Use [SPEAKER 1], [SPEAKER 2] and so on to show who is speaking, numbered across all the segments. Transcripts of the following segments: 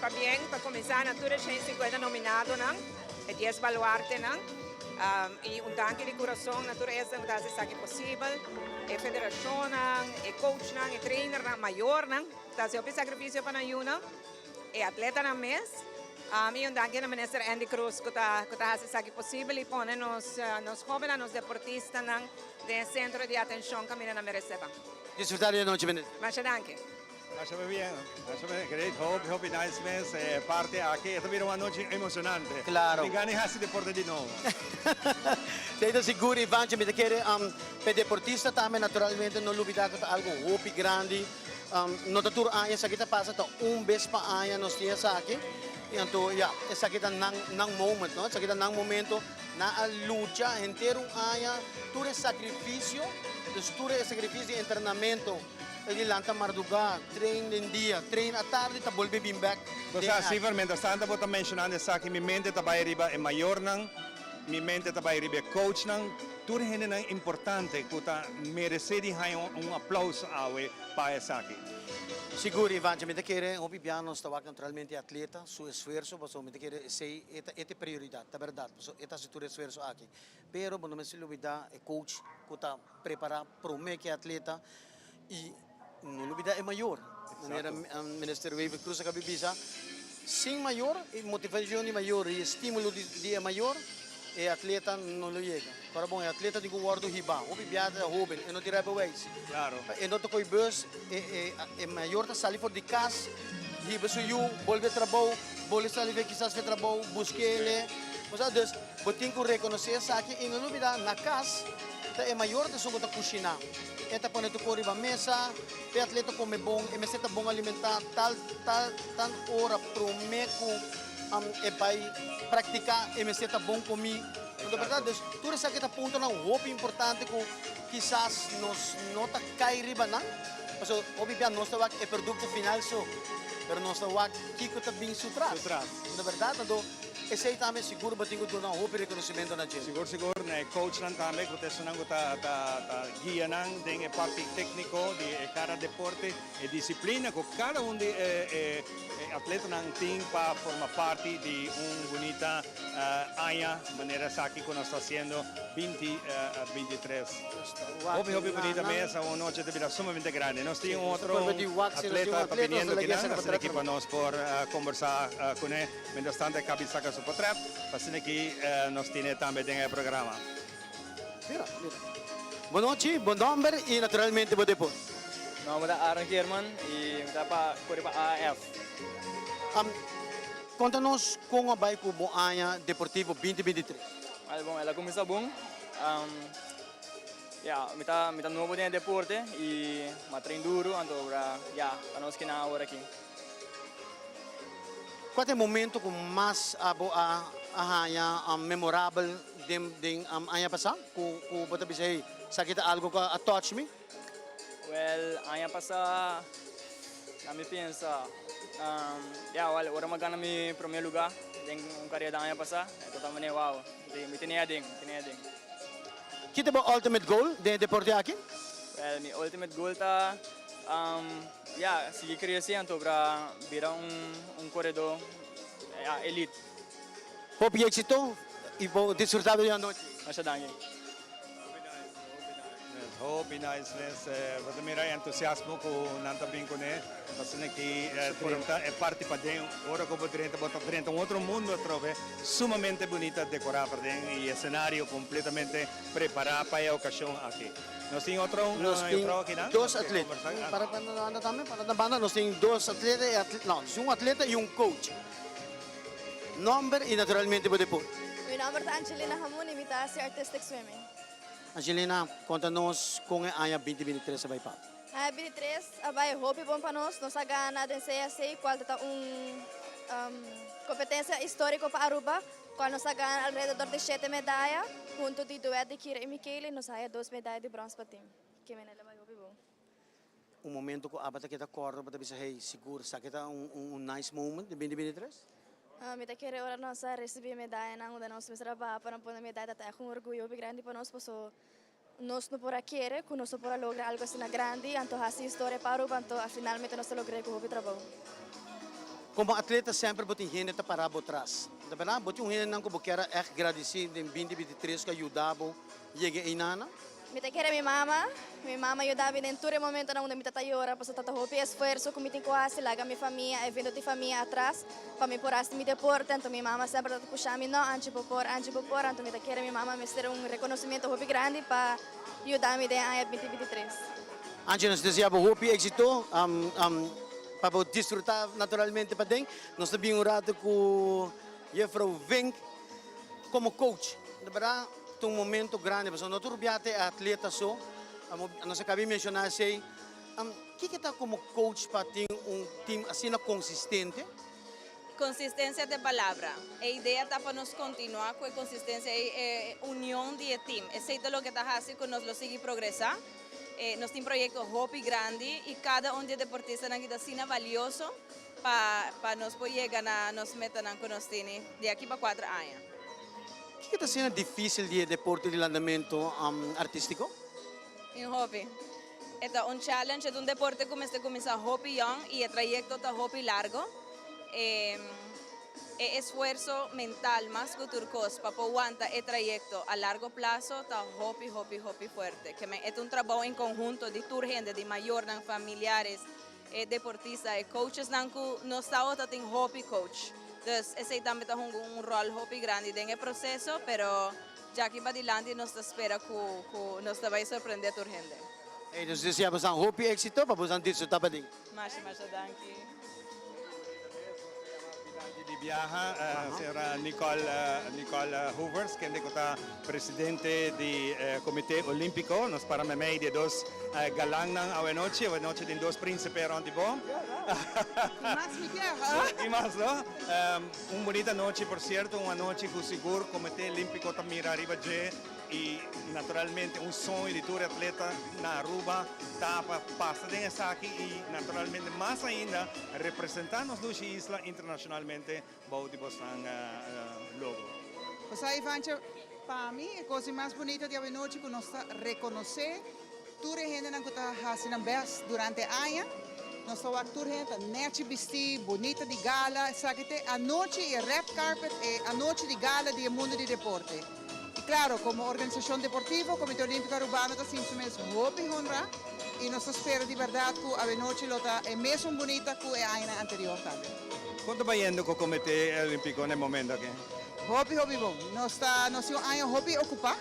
[SPEAKER 1] Pabien pa kuminsá na tur e 150 nominadonan, e 10 baluartenan. I un danki di kurason na tur esnan ku ta hasi esaki posibel, e federashonnan, e coachnan, e trainernan, mayornan ku ta hasi hopi sakrifisio pa nan yunan, e atletanan mes. I un danki na Minister Endy Croes ku ta ku ta hasi esaki posibel i pone nos nos hóbennan, nos deportistanan den e sentro di atenshon kaminda nan meresé pa.
[SPEAKER 2] Disfrutá di e nochi, Minister.
[SPEAKER 1] Masha danki.
[SPEAKER 3] Masha bien, masha bien, great, hopi hopi nice mes e parti aki, e ta bira un anochi emocionante.
[SPEAKER 2] Claro.
[SPEAKER 3] Mi gana haci deporte di nobo.
[SPEAKER 2] Esei ta sigur Ivancho, mi ta kere p'e deportista tambe naturalmente no lubida ku ta algo hopi grandi, no ta tur aña esaki ta pasa, ta un bes pa aña nos tin esaki, y anto ya, esaki ta nan nan moment no, esaki ta nan momento, nan a lucha henter un aña, tur e sacrificio, dus tur e sacrificio di entrenamento. E di lanta mardugá, train den dia, train atardi ta bolbe bin bek
[SPEAKER 3] Bo
[SPEAKER 2] den
[SPEAKER 3] sa,
[SPEAKER 2] aña.
[SPEAKER 3] Siver, mientras tanto bo ta mencionando esaki, mi mente ta bai riba e mayornan, mi mente ta bai riba e coachnan, tur hendenan importante cu ta merece di haña un aplauso awe pa esaki.
[SPEAKER 2] Sigur, Ivancha, mi ta kere hopi bia nos ta wak naturalmente e atleta su esfuerso, pasobra mi ta kere esey e ta e ta e prioridad, ta berdad, pasobra e ta haci tur e esfuerso aki. Pero bo no mester lubida e coach cu ta prepara prome cu e atleta y no lubida e mayor. Manera Minister Wever Croes a cabi bisa, sin mayor y motivacion di mayor y estimulo di e mayor, e atleta no lo yega. Ora bon, e atleta tin cu wordo hiba. Hopi bia ta hoben, e no tin rijbewijs. E no ta coy bus, e mayor ta sali for di cas, hiba su yu, bolbe trabou, bolbe sali kisas fe trabou, busquele. Dus. Bo tin ku rekonosé esaki i no lubidá, na kas ta e mayor ta esun ku ta kushiná. E ta pone tur kos riba mesa, p'e atleta kome bon, e mester ta bon alimentá tal tal tan ora promé ku e bai praktiká e mester ta bon komí. No ta bèrdat? Dus tur esaki ta puntonan hopi importante ku kisas nos no ta kai riba nan, pasobra hopi bia nos ta wak e produkto final so, pero nos ta wak kiko ta bin su tras. No ta bèrdat? Anto. Esey tambe sigur bo tin cu duna hopi reconocimento na dje.
[SPEAKER 3] Sigur sigur, na e coachnan tambe cu ta esunnan cu ta ta ta guia nan den e parti tecnico di e cada deporte, e disciplina cu cada un di e e e atletanan tin pa forma parti di un bunita aña manera esaki cu nos ta haciendo binti 23. Hopi hopi bunita mes, awo nochi ta bira sumamente grandi. Nos tin un otro atleta ta biniendo akinan, asina ki pa nos por combersa cune. Mientras tanto e cabi saca su potret, pa asina aki nos tine tambe den e programa.
[SPEAKER 2] Mira, mira. Bo nochi, bo nomber y naturalmente bo deporte.
[SPEAKER 4] Nomber ta Aaron Geerman y mi ta pa core pa AAF.
[SPEAKER 2] Conta nos con a bay cu bo aña deportivo 2023.
[SPEAKER 4] Al bon, el a cuminsa bon. Ya, mi ta mi ta nuevo den e deporte y mi a train duro anto ora ya ta nos kina awor aki.
[SPEAKER 2] Kua ta e momento ku mas abo a haña memorabel den den aña pasá? Ku ku bo ta bisa hey, esaki ta algu ku a touch mi?
[SPEAKER 4] Wèl, aña pasá na mi pensa, ya wèl ora mi a gana mi promé lugá den un kareda aña pasá, e tabata manera wou, mi tene aden, mi tene aden.
[SPEAKER 2] Ki ta bo ultimate goal den e deporte aki?
[SPEAKER 4] Wèl, mi ultimate goal ta. Ya, sigui crece anto pra bira un corredor elite.
[SPEAKER 2] Hopi éxito y bo disfruta di e anochi.
[SPEAKER 4] Masha danki.
[SPEAKER 3] Hopi nice mes. Bo ta mira e entusiasmo ku nan ta bin kuné. Pasobra ki drenta e parti paden, ora ku bo drenta bo ta drenta un otro mundo atrobe. Sumamente bunita dekorá paden y escenario completamente prepará pa e ocasion aki. Nos tin otro un
[SPEAKER 2] Nos tin
[SPEAKER 3] juffrouw akinan.
[SPEAKER 2] dos
[SPEAKER 3] Nos ke
[SPEAKER 2] atleta.
[SPEAKER 3] conversa.
[SPEAKER 2] Para para na banda tambe, para na banda nos tin dos atleta y atle no, nos tin un atleta y un coach. Nomber y naturalmente bo deporte.
[SPEAKER 5] Mi nomber ta Angelina Hamoen y mi ta haci artistic swimming.
[SPEAKER 2] Angelina, conta nos con e aña 2023 a bay pa.
[SPEAKER 5] Aña 23 a bay hopi bon pa nos. Nos a gana den CSC cual ta un competencia historico pa Aruba. Cual nos a gana alrededor di shete medaya, hunto di duet di Kira y Michele nos a haya dos medaya di brons pa team. Ke mene la bay hopi bon.
[SPEAKER 2] Un momento cu aba ta keda corda bo ta bisa hey sigur esaki ta un nice moment di 2023?
[SPEAKER 5] Mi ta kere ora nos a ricibi medayanan unda nos mester a baha pa nan pone medaya ta ta echt un orguyo hopi grandi pa nos paso nos no por a kere cu nos no por a logra algo asina grandi anto haci historia pa Aruba anto al finalmente nos ta logr'e cu hopi trabou.
[SPEAKER 2] Como atleta semper bo tin hende ta para bo tras. Ta berdad? Bo tin un hendenan cu bo kier a echt gradici den 2023 cu a yuda bo yega eynana?
[SPEAKER 5] Mi ta kere mi mama. Mi mama yuda mi den tur e momentonan unda mi ta ta yora pasobra ta ta hopi esfuerso cu mi tin cu haci, laga mi famia, evento di famia atras pa mi por haci mi deporte. Anto mi mama semper ta ta pusha mi, no Angie bo por, Angie bo por. Anto mi ta kere mi mama mester un reconocimento hopi grandi pa yuda mi den aña 2023.
[SPEAKER 2] Angie, nos desea bo hopi exito pa bo disfruta naturalmente paden. Nos ta bin un rato cu Juffrouw Vink como coach. De berdad ta un momento grandi pasobra no tur bia ta e atleta so. Nos a caba di menciona esey. Kiko ta como coach pa tin un team asina consistente?
[SPEAKER 6] Consistencia ta e palabra. E idea ta pa nos continua cu e consistencia y e union di e team. Esey ta loke ta haci cu nos lo sigui progresa. Nos tin proyecto hopi grandi y cada un di e deportistanan aki ta asina valioso pa pa nos por yega na nos metanan cu nos tini di aki pa cuatro aña.
[SPEAKER 2] Kiko ta asina dificil di e deporte di landamento artistico?
[SPEAKER 6] Tin hopi. E ta un challenge, e ta un deporte cu mester cuminsa hopi yong y e trayecto ta hopi largo. E E esfuerso mental mas cu tur cos pa por wanta e trayecto a largo plazo ta hopi hopi hopi fuerte. Ke men e ta un trabou en conhunto di tur hende, di mayornan, familiares, e deportista, e coachesnan cu nos tabata tin hopi coach. Dus esey tambe ta hunga un rol hopi grandi den e proceso, pero djaki padilanti nos ta spera cu cu nos ta bay sorprende tur hende.
[SPEAKER 2] Ey, nos desea bosan hopi exito pa bosan disfruta paden.
[SPEAKER 6] Masha masha danki.
[SPEAKER 3] Di biaha, señora Nicole Nicole Hoovers, kende ku ta presidente di Komité Olímpiko. Nos para meimei di e dos galannan awenochi. Awenochi tin dos prínsipe rònt di bo.
[SPEAKER 1] I mas mi kier.
[SPEAKER 3] I mas, no? Un bunita anochi, por sierto, un anochi ku sigur Komité Olímpiko ta mira riba dje. Y naturalmente un soño di tur atleta na Aruba ta pa pasa den esaki y naturalmente mas ainda representa nos dushi isla internacionalmente bou di bosnan logo.
[SPEAKER 7] Pasá Ivancha, pa mi e cos di mas bunita di awenochi cu nos ta reconoce tur e hendenan cu ta haci nan best durante aña. Nos ta wak tur hende ta nechi bisti, bunita di gala. Esaki ta e anochi y e red carpet, e anochi di gala di e mundo di deporte. Y claro, como organisacion deportivo, Comité Olimpico Arubano ta sinti su mes hopi honra y nos ta spera di berdad cu awenochi lo ta e mesun bunita cu e añanan anterior tambe.
[SPEAKER 3] Con ta bayendo cu Comité Olimpico na e momento aki?
[SPEAKER 7] Hopi, hopi bon. Nos ta, nos tin un aña hopi ocupa.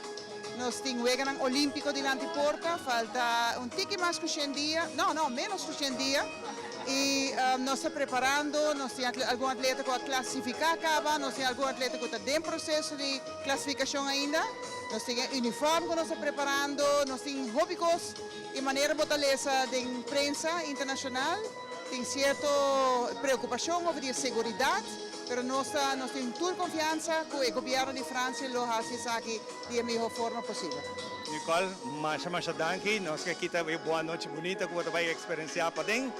[SPEAKER 7] Nos tin Weganan Olimpico dilanti porta, falta un tiki mas cu shen dia, no, no, menos cu shen dia. Y nos ta preparando, nos tin algun atleta cu a clasifica caba, nos tin algun atleta cu ta den proceso di clasificacion ainda, nos tin e uniform cu nos ta preparando, nos tin hopi cos y manera bo ta lesa den prensa internacional tin cierto preocupacion over di e seguridad, pero nos ta nos tin tur confiansa cu e gobierno di Francia lo haci esaki di e miho forma posibel.
[SPEAKER 3] Nicole, masha masha danki. Nos ke kita e bon anochi bunita ku bo ta bai eksperensiá paden.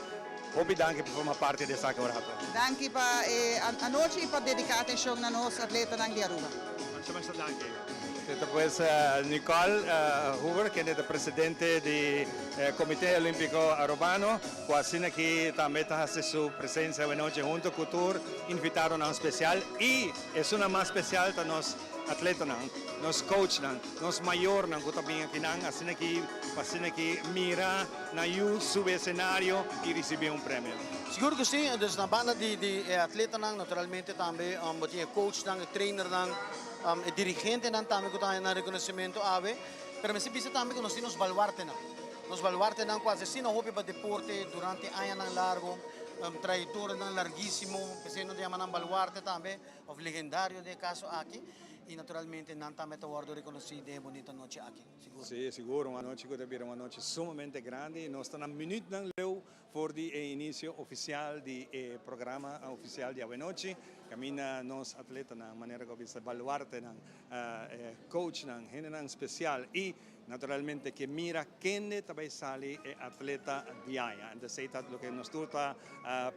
[SPEAKER 3] Hopi danki pa forma parti di esaki un rato.
[SPEAKER 7] Danki pa e anochi i pa dediká atenshon na nos atletanan di Aruba.
[SPEAKER 3] Masha masha danki. Esei ta pues Nicole Hoover, kende ta presidente di Komité Olímpiko Arubano, ku asina aki tambe ta hasi su presensia awenochi hunto ku tur invitadonan spesial i esunnan mas spesial ta nos Atletanan, nos coachnan, nos mayornan cu ta bin akinan asina ki pa asina ki mira nan yu subi escenario y ricibi un premio.
[SPEAKER 2] Sigur cu si, dus na banda di di e atletanan naturalmente tambe bo tin e coachnan, e trainernan, e dirigentenan tambe cu ta haña nan reconocimento awe, pero mester bisa tambe cu nos tin nos baluartenan, nos baluartenan cu a asesina hopi pa deporte durante añanan largo, trayectorianan larguisimo, p'esey nos ta yama nan baluarte tambe. Of legendario den e caso aki y naturalmente nan tambe ta wordo reconoci den e bonita nochi aki, sigur.
[SPEAKER 3] Sí, sigur, un anochi cu ta bira un anochi sumamente grandi y nos ta na minuutnan leu for di e inicio oficial di e programa oficial di awenochi, caminda nos atletanan, manera cu a bisa, baluartenan, coachnan, hendenan special y. Naturalmente ke mira kende ta bay sali e atleta di aña. Entonces esey ta loke nos tur ta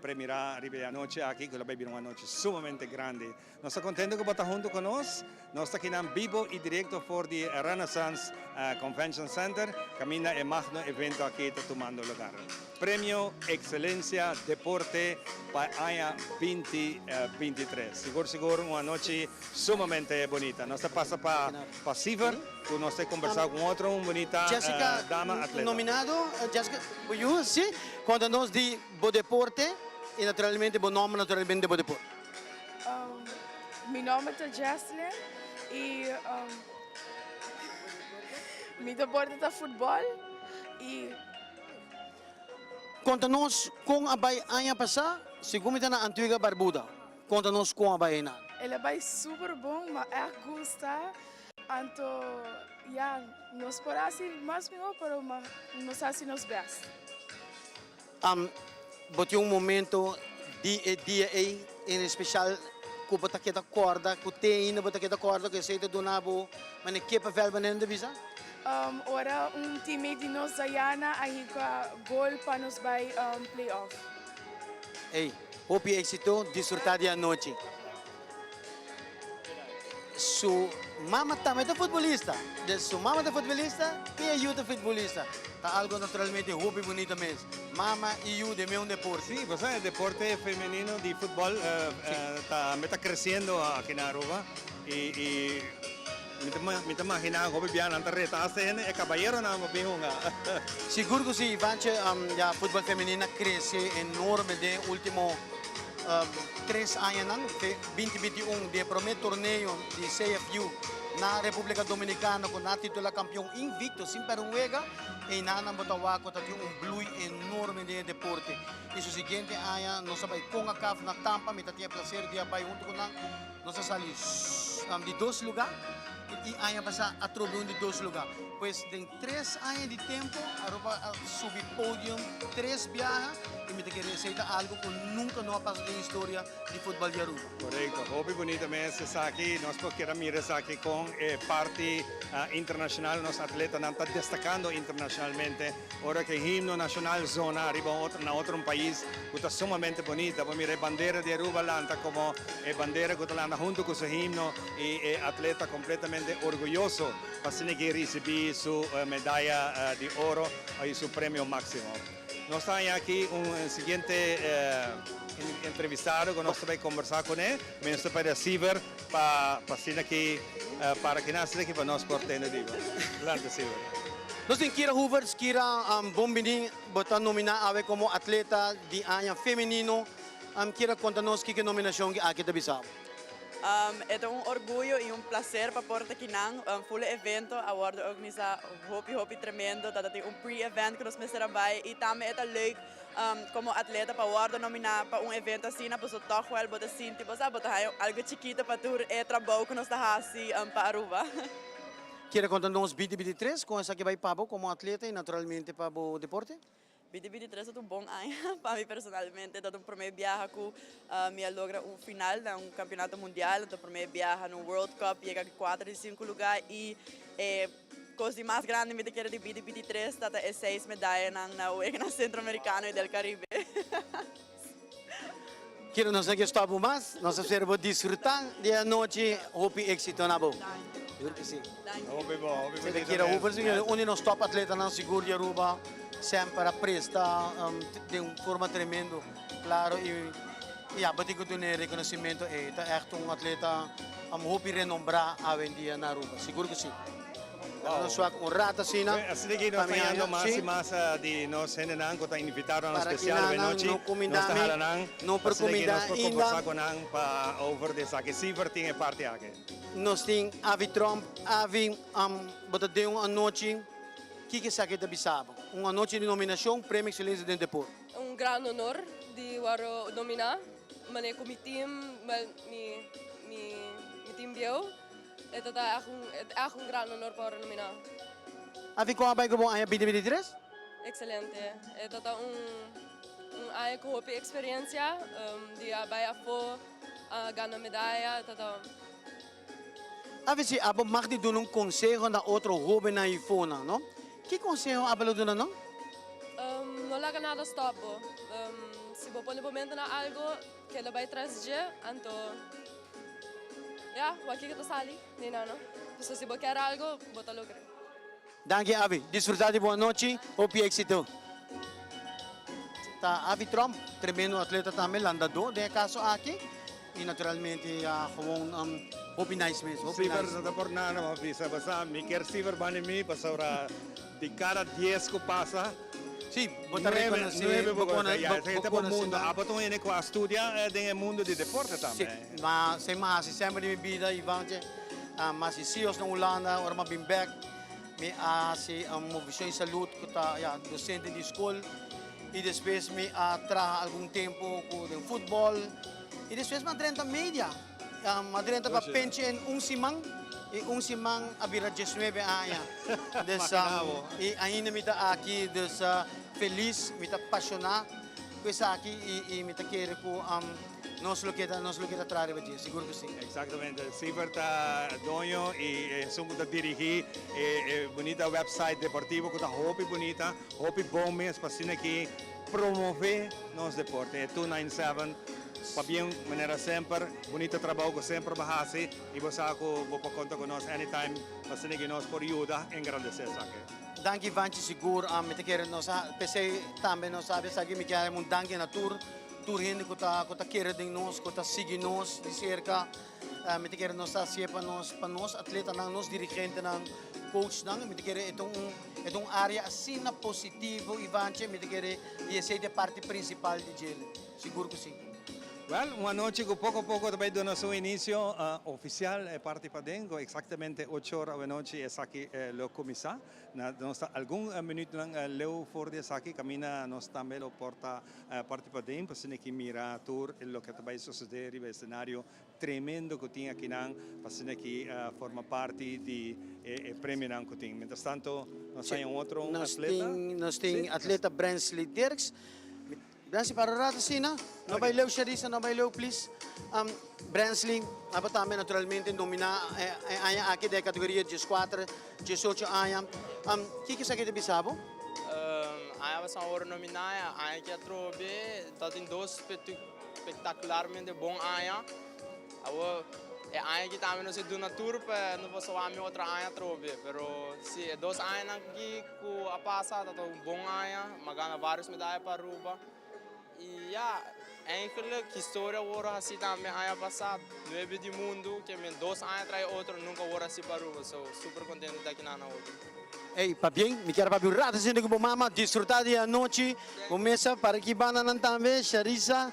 [SPEAKER 3] premira riba e anochi aki cu lo bay bira un anochi sumamente grandi. Nos ta contento cu bo ta hunto cu nos. Nos ta kinan bibo y directo for di Renaissance Convention Center caminda e magno evento aki ta tumando lugar. Premio Excelencia Deporte pa aña binti 23. Sigur sigur un anochi sumamente bunita. Nos ta pasa pa pa Siever cu nos ta combersa cu otro un bunita
[SPEAKER 2] Jessica,
[SPEAKER 3] dama atleta.
[SPEAKER 2] Nominado, Jessica, bo yu, si, conta nos di bo deporte y naturalmente bo nomber naturalmente bo deporte.
[SPEAKER 8] Mi nomber ta Jesslyn y mi deporte ta futbol y.
[SPEAKER 2] Konta nos kon a bai aña pasá, segun mi ta na Antigua Barbuda. Konta nos kon a bai einan.
[SPEAKER 8] El a bai super bon, m'a ègt gusta. Anto ya, nos por hasi mas mihó, pero nos hasi nos bèst.
[SPEAKER 2] Bo tin un momento di e dia ei en especial ku bo ta keda kòrda, ku te ainda bo ta keda kòrda ku esei ta duna bo manera kippenvel manera nan ta bisa?
[SPEAKER 8] Ora un teammate di nos Dayana a hinka gol pa nos bai playoff.
[SPEAKER 2] Ey, hopi éxito, disfruta di anochi. Su mama tambe ta futbolista. Dus su mama ta futbolista y e yu ta futbolista. Ta algo naturalmente hopi bunita mes. Mama y yu den meun deporte.
[SPEAKER 3] Sí, bo sa e deporte femenino di futbol ta tambe ta creciendo aki na Aruba y y mi ta magina hopi bia nan ta reta hasta hende e cabayeronan pa bin hunga.
[SPEAKER 2] Sigur cu si Ivanche, ya futbol femenino a crece enorme den e ultimo Tres añanan, te 2021, di e promé torneo di CFU na Repúblika Dominikano ku nan a titulá kampion invicto sin pèrdè un wega, einan nan bo ta wak ku ta tin un blui enorme den e deporte. I su siguiente aña nos a bai Concacaf na Tampa, mi ta tin e plaser di a bai huntu ku nan, nos a sali di dos lugá i aña pasá atrobe un di dos lugá. Pues den tres aña di tempo Aruba a subi podium tres biaha y mi ta kere esey ta algo cu nunca no a pasa den historia di futbal di Aruba.
[SPEAKER 3] Corecto, hopi bunita mes esaki, nos por keda mira esaki con e parti internacional, nos atletanan ta destacando internacionalmente, ora cu e himno nacional zona ariba otro na otro un pais cu ta sumamente bunita, bo mira e bandera di Aruba lanta como e bandera cu ta lanta hunto cu su himno y e atleta completamente orguyoso. Pa asina ke risibí su medaya di oro i su premio máksimo. Nos ta haña aki un siguiente entrevistado ku nos ta bai kombersá kuné. Mi nos ta pidi a Siever pa asina ki para kinan asina ki pa nos por tende di bo. Adelante Siever.
[SPEAKER 2] Nos tin Kira Hoeverts. Kira, bon bini. Bo ta nominá awe komo atleta di aña femenino. Kira, konta nos kiko e nominashon aki ta bisa bo.
[SPEAKER 9] E ta un orguyo y un placer pa por ta kinan. Full e evento a wordo organisa hopi hopi tremendo. Tata tin un pre-event cu nos mester a bay y tambe e ta leuk como atleta pa wordo nomina pa un evento asina paso toch wel bo ta sinti bo sa bo ta haya algo chikito pa tur e trabou cu nos ta haci pa Aruba.
[SPEAKER 2] Kier a conta nos 2023 con esaki bay pa bo como atleta y naturalmente pa bo deporte?
[SPEAKER 9] 2023 ta un bon aña pa mi personalmente. Ta un prome biaha cu mi a logra un final na un campeonato mundial. Ta prome biaha na un World Cup, yega cuater di cinco lugar y e cos di mas grandi mi ta kere di 2023 ta ta e seis medayanan na Weganan Centroamericano y del Caribe.
[SPEAKER 2] Kira nos no ke stop bo mas, nos ta spera bo disfruta di e anochi, hopi exito na bo. Sigur ke si.
[SPEAKER 3] Hopi bon, hopi
[SPEAKER 2] Seta
[SPEAKER 3] bonito
[SPEAKER 2] Kira
[SPEAKER 3] mes.
[SPEAKER 2] Hoever si un di nos top atletanan sigur di Aruba, semper a presta den un forma tremendo, claro y ya bo tin cu duna e reconocimento ey, ta echt un atleta hopi renombra awendia na Aruba, sigur cu si.
[SPEAKER 3] Wow.
[SPEAKER 2] Nos wak un rato asina.
[SPEAKER 3] Asina ki nos ta yendo mas y mas di nos hendenan cu ta invitadonan special awe nochi. Nos ta hala nan. Asina ki nos por conversa cu nan pa over di esaki. Siever tin e parti aki.
[SPEAKER 2] Nos tin Avi Tromp. Avi, bo ta den un anochi. Kiko esaki ta bisa bo? Un anochi di nominacion Premio Excelencia den Deporte.
[SPEAKER 10] Un gran honor di worde nomina. Mane cu mi team, mi team bieu. E ta ta ègt un, e ta ègt un gran honor pa wòrdu nominá.
[SPEAKER 2] Avi kon a bai ku bo aña 2023?
[SPEAKER 10] Ekselente. E ta ta un un aña ku hopi eksperensia, di a bai afó, a gana medaya, e ta ta.
[SPEAKER 2] Awe si abo mag di duna un konseho na otro hóbennan i fonan, no? Ki konseho abo lo duna nan?
[SPEAKER 10] No laga nada stòp bo. Si bo pone bo mente na algo, keda bai tras dje, anto ya, wak kiko ta sali, ni nan no. Pasobra si bo kier algo, bo ta logra.
[SPEAKER 2] Danki Avi, disfruta di bo anochi, hopi éxito. Ta Avi Tromp, tremendo atleta tambe, landadó den e caso aki y naturalmente ya gewoon hopi nice mes, hopi
[SPEAKER 3] Siver
[SPEAKER 2] nice.
[SPEAKER 3] no ta por nada ma bisa basa mi kier siver bani mi pasobra di cada dies cu pasa
[SPEAKER 2] Sí, bo ta
[SPEAKER 3] nuebe
[SPEAKER 2] reconoce,
[SPEAKER 3] nuebe
[SPEAKER 2] bo
[SPEAKER 3] bo
[SPEAKER 2] cono
[SPEAKER 3] conoce ya
[SPEAKER 2] bo
[SPEAKER 3] esaki
[SPEAKER 2] bo
[SPEAKER 3] ta bo
[SPEAKER 2] conoce
[SPEAKER 3] mundo
[SPEAKER 2] nan.
[SPEAKER 3] abo ta un hende cu a studia den e mundo di deporte
[SPEAKER 2] Sí,
[SPEAKER 3] tambe.
[SPEAKER 2] ma esey mi a haci semper di mi bida Ivan che mi a haci CIOS na Hulanda ora mi a bin bek. Mi a hasi Movishon i Salud ku ta ya dosente di skol i despues mi a traha algun tempu ku den futbòl i despues mi a drenta media. Mi a drenta pa penchi en un siman i un siman a bira diesnuebe aña. Dus i ainda mi ta aki dus felis, mi ta pashoná ku esaki i mi ta kere ku Nos lo keda, nos lo keda traha riba dje, sigur ku si.
[SPEAKER 3] Exactamente. Siever ta doño y esun cu ta dirigi e e bunita website deportivo cu ta hopi bunita, hopi bon mes pa asina aki promove nos deporte. E 297 pabien manera semper, bunita trabou cu semper bo haci y bo sa cu bo por conta cu nos anytime pa asina aki nos por yuda engrandece esaki.
[SPEAKER 2] Danki Vanchi sigur mi ta kere nos a pesey tambe nos a esaki mi kier un danki na tur. Tur hende ku ta ku ta kere den nos, ku ta sigui nos di serka, mi ta kere nos ta hasié pa nos pa nos atletanan, nos dirigentenan, coachnan. Mi ta kere e ta un e ta un área asina positivo, Ivanche, mi ta kere i esei ta e parti prinsipal di djele. Sigur ku si.
[SPEAKER 3] Wèl, un anochi ku poko poko ta bai duna su inisio ofisial e parti paden, ku eksaktamente ocho or awenochi esaki lo kuminsá. Na nos ta algun minuutnan leu for di esaki kaminda nos tambe lo por ta parti paden pa asina ki mira tur loke ta bai sosode riba e escenario tremendo ku tin akinan pa asina ki forma parti di e premionan ku tin. Mientras tanto nos haña un otro atleta.
[SPEAKER 2] Nos tin atleta Brensley Dirks. Brensley para un rato asina. No bai leu Sharissa, no bai leu please. Brensley abo tambe naturalmente nomina e aña aki den e categoria dieskuater, diesocho aña. Kiko esaki ta bisa bo?
[SPEAKER 4] Aña pasa ora nomina e aña aki atrobe ta tin dos spectacularmente bon aña. Awor e aña aki tambe nos a duna tur pa no por soba mi otro aña atrobe. Pero si e dos añanan aki Ku a pasa ta un bon aña, m'a gana varios medaya pa Aruba. Y ya, eigenlijk historia worde haci tambe aña pasa, nuebe di mundo, ke men dos aña trae otro nunca worde haci pa Aruba. So, super contento di ta aki nan awo.
[SPEAKER 2] Ey, pabien, mi kier papia un rato sinti ku bo mama, disfruta di e anochi, bo mesa para ki banda nan tambe, Sharissa.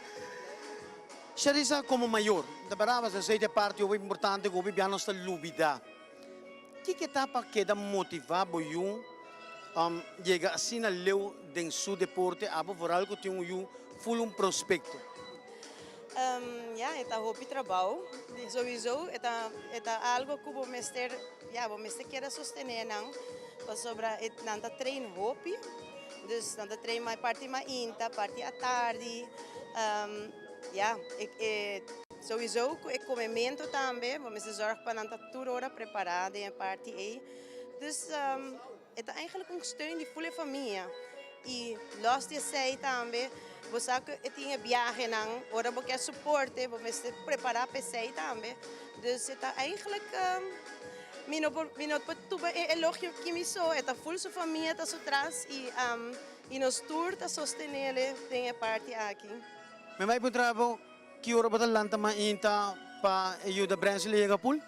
[SPEAKER 2] Sharissa komo mayor, ta berdad esei ta e parti hopi importante ku hopi bia nos ta lubida. Kiko ta pa keda motivá bo yu yega asina leu den su deporte abo vooral ku tin un yu ful un prospekto?
[SPEAKER 11] Ya, e ta hopi trabou. Souiso e ta e ta algo ku bo mester ya bo mester keda sostené nan pasobra e nan ta train hopi. Dus nan ta train parti mainta, parti atardi. Ya, e e. Souiso ku e komementu tambe, bo mester zòrg pa nan ta tur ora prepará den e parti ei. Dus e ta eigenlijk un steun di ful e famia. I lòs di esei tambe, bo sa ku e tin e biahenan, ora bo ke soporte bo mester prepará pa esei tambe. Dus e ta eigenlijk, mi no por mi no por tuma e elogio aki mi so, e ta ful su famia ta su tras i i nos tur ta sostenele den e parti aki.
[SPEAKER 2] Mi bai puntra bo, Ki ora bo ta lanta mainta pa e yuda Brensley yega pool?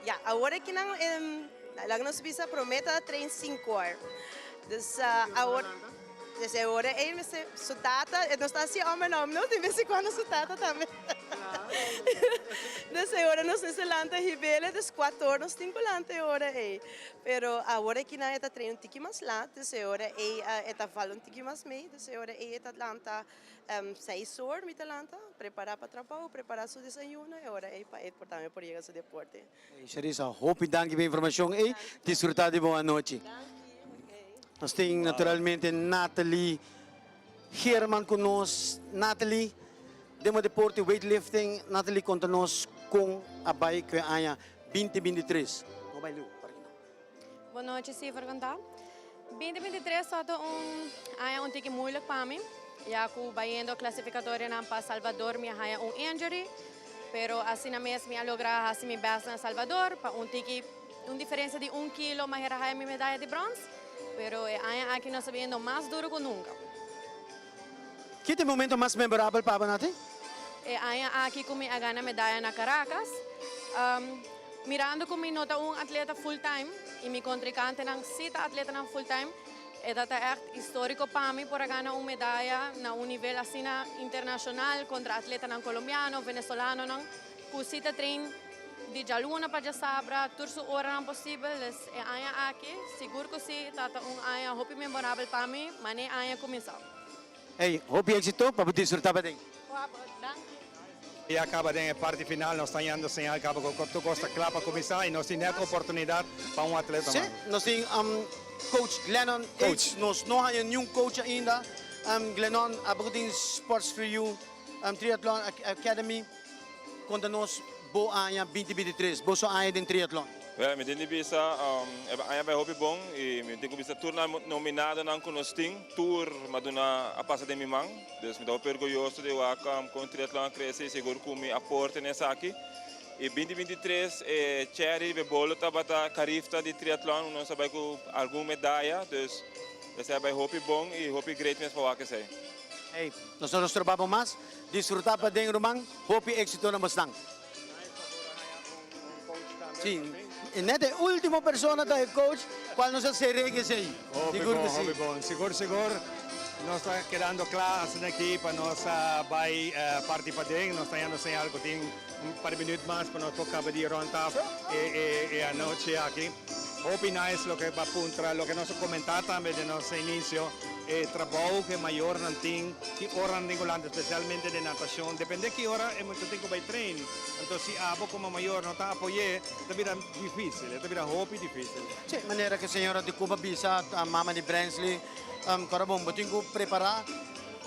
[SPEAKER 11] Ya, awor aki nan, laga nos bisa prome ta train sinku or. Dus awor, dus e ora ei mester su tata, nos ta hasi om en om no, tin bes cuando su tata tambe. Dus e ora nos mester lanta hibele, dus kuater or nos tin ku lanta e ora ei. Pero awor aki nan e ta train un tiki mas lat, dus e ora ei e ta val un tiki mas mei, dus e ora ei e ta lanta Seis or mi ta lanta, prepara pa trabou, prepara su desayuno e ora ei pa e por tambe por yega su deporte.
[SPEAKER 2] Sharissa, hopi danki pa e informacion ei. Disfruta di bo anochi. Nos tin naturalmente Nathalie Geerman cu nos. Nathalie, Den bo deporte weightlifting, Nathalie konta nos kon a bai ku e aña 2023. No bai liu, para ki no.
[SPEAKER 10] Bon nochi Sifer kon ta? 2023 tabata un aña un tiki moeilijk pa mi, ya ku bayendo klasifikadorionan pa Salvador mi a haña un injury, pero asina mes mi a logra hasi mi best na Salvador pa un tiki un diferensia di un kilo mi a hera haña mi medaya di brons, pero e aña aki nos ta bayendo mas duro ku nunka.
[SPEAKER 2] Ki ta e momento mas memorabel pa bo, Nati?
[SPEAKER 10] E aña aki ku mi a gana medaya na Caracas. Mirando ku mi no ta un atleta full time i mi kontrikantenan si ta atletanan full time, e ta ta ègt históriko pa mi por a gana un medaya na un nivel asina internashonal kontra atletanan kolombiano, venezolanonan ku si ta train di djaluna pa djasabra tur su oranan posibel. Dus e aña aki sigur ku si ta ta un aña hopi memorabel pa mi, mane e aña kuminsá.
[SPEAKER 2] Hey, hopi éxito pa bo disfruta paden.
[SPEAKER 10] Danki.
[SPEAKER 3] Ya caba den e parti final, nos ta yando señal caba cu tur cos ta cla pa cuminsa y nos tin net oportunidad pa un atleta
[SPEAKER 2] Sí,
[SPEAKER 3] mas.
[SPEAKER 2] nos tin coach Glennon H. Nos no haya niun coach ainda. Glennon, abo cu tin Sports For You Triathlon Academy. Konta nos bo aña 2023, bo so aña den triatlon.
[SPEAKER 12] Well, mi tin di bisa e aña bai hopi bon y mi tin cu bisa tur nan nominadonan cu nos tin, tur m'a duna a pasa den mi man. Dus mi ta hopi orguyoso di wak con triatlon a crece y sigur cu mi aporte na esaki. Y 2023 e cherry riba e bolo tabata Carifta di triatlon, nos a bai cu algun medaya, dus esei a bai hopi bon y hopi great mes pa wak esei.
[SPEAKER 2] Hey, nos no ta stroba bo mas. Disfruta paden ruman, hopi exito na bosnan. Si, e net e ultimo persona ta e coach cual nos a cere cu esey.
[SPEAKER 3] Hopi
[SPEAKER 2] Sigur
[SPEAKER 3] bon,
[SPEAKER 2] cu si.
[SPEAKER 3] hopi bon. Sigur sigur nos ta kedando cla asina aki pa nos bay parti paden. Nos ta yando señal cu tin un par di minuut mas pa nos por caba di rond af e e anochi aki. Hopi nice loke bo a puntra, loke nos a comenta tambe den nos inicio, e trabou cu e mayornan tin, ki ora nan tin cu lanta, especialmente den natacion, depende ki ora e mucha tin cu bay train. Anto si abo como mayor no ta apoy'é, ta bira dificil, e ta bira hopi dificil.
[SPEAKER 2] Sí, manera cu señora de Cuba bisa, mama di Brensley, Cora bon, bo tin cu prepara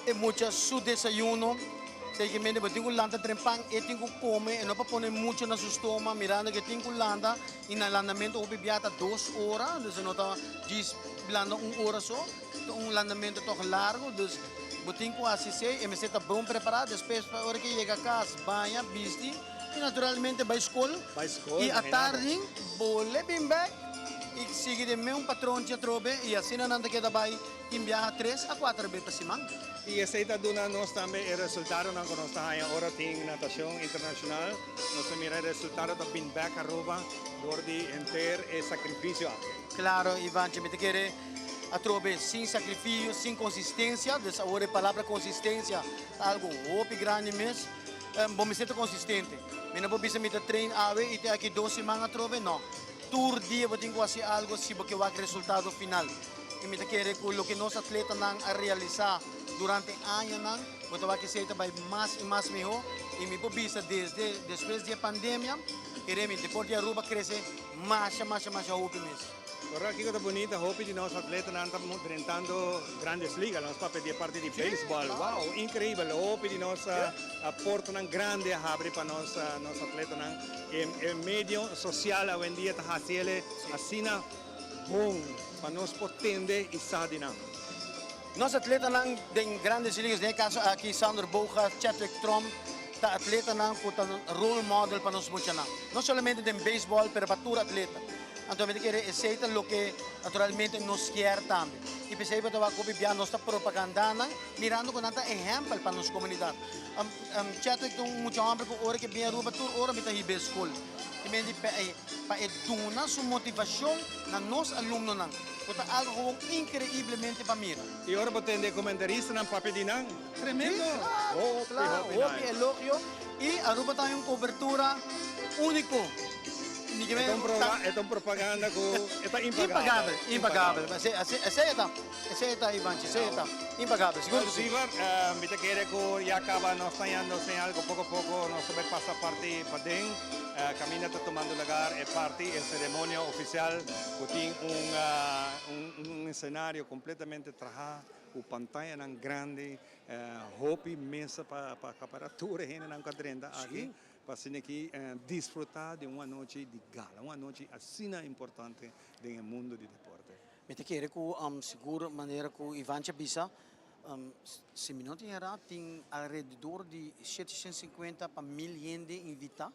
[SPEAKER 2] e mucha su desayuno, Seguimente bo tin cu lanta trempan, e tin cu come, e no por pone mucho na su stoma, mirando cu e tin cu lanta. Y na landamento hopi bia ta dos ora, dus e no ta djis landa un ora so, ta un landamento toch largo, dus bo tin cu haci esey, e mester ta bon prepara, despues pa ora ke yega cas baña, bisti y naturalmente bay scol,
[SPEAKER 3] Bay scol,
[SPEAKER 2] y
[SPEAKER 3] imagina bo.
[SPEAKER 2] atardi bole bin bek y sigui den meun patronchi atrobe y asina nan ta keda bay tin biaha tres a cuater be pa siman.
[SPEAKER 3] Y esey ta duna nos tambe e resultadonan cu nos ta haya ora tin natacion internacional. Nos ta mira e resultado ta bin bek Aruba door di henter e sacrificio aki.
[SPEAKER 2] Claro Ivanchi, mi ta kere atrobe sin sacrificio, sin consistencia, dus awor e palabra consistencia ta algo hopi grandi mes. Bo mester ta consistente. Mi no por bisa mi ta train awe y te aki dos siman atrobe, no. Tur dia bo tin cu haci algo si bo ke wak resultado final. Y mi ta kere cu loke nos atletanan a realisa durante añanan, bo ta wak esey ta bay mas y mas miho. Y mi por bisa desde despues di e pandemia, kere mi deporte di Aruba crece masha masha masha hopi mes.
[SPEAKER 3] Ora kico ta bunita, hopi di nos atletanan ta drentando Grandes Ligas. Nos papia di e parti di baseball. Wow, increibel. Hopi di nos portanan grandi a habri pa nos nos atletanan. E medio social awendia ta haci ele asina bon pa nos por tende y sa di nan.
[SPEAKER 2] Nos atletanan den Grandes Ligas, den e caso aki Sander Bogaerts, Chadwick Tromp, ta atletanan cu ta role model pa nos muchanan. No solamente den baseball, pero pa tur atleta. Anto mi ta kere esey ta loke naturalmente nos kier tambe. Y p'esey bo ta wak hopi bia nos ta propaganda nan, mirando cu nan ta ehempel pa nos comunidad. Chadwick ta un mucha homber cu ora ke bin Aruba tur ora mi ta hib'e school. Ti mende pa e duna su motivacion na nos alumnonan, cu ta algo gewoon increiblemente pa mira.
[SPEAKER 3] Y ora bo tende e comentaristanan papia di nan, tremendo!
[SPEAKER 2] Sí, claro,
[SPEAKER 3] Hopi,
[SPEAKER 2] claro,
[SPEAKER 3] hopi
[SPEAKER 2] hopi
[SPEAKER 3] nice.
[SPEAKER 2] elogio. Y Aruba ta hay un cobertura unico. Ni ke
[SPEAKER 3] E ta un
[SPEAKER 2] men
[SPEAKER 3] proga,
[SPEAKER 2] ta
[SPEAKER 3] e ta un propaganda cu e ta impagabel.
[SPEAKER 2] Impagabel, impagabel. Así, así, esey e ta, esey e ta, Ivanchi, esey e ta. Impagabel, sigur cu si.
[SPEAKER 3] Well, Sivar, mi ta kere cu ya caba nos ta yando señal cu poco poco nos ta bay pasa parti paden. Caminda ta tumando lugar e parti, e ceremonia oficial cu tin un, un, un escenario completamente traha. ku pantayanan grandi, hopi mesa pa pa akapará tur e hendenan ku a drenta aki pa asina aki disfrutá di un anochi di gala, un anochi asina importante den e mundo di deporte.
[SPEAKER 2] Mi ta kere ku sigur manera ku Ivancha bisa, si mi no tin erá tin alrededor di 750 pa 1000 hende invitá.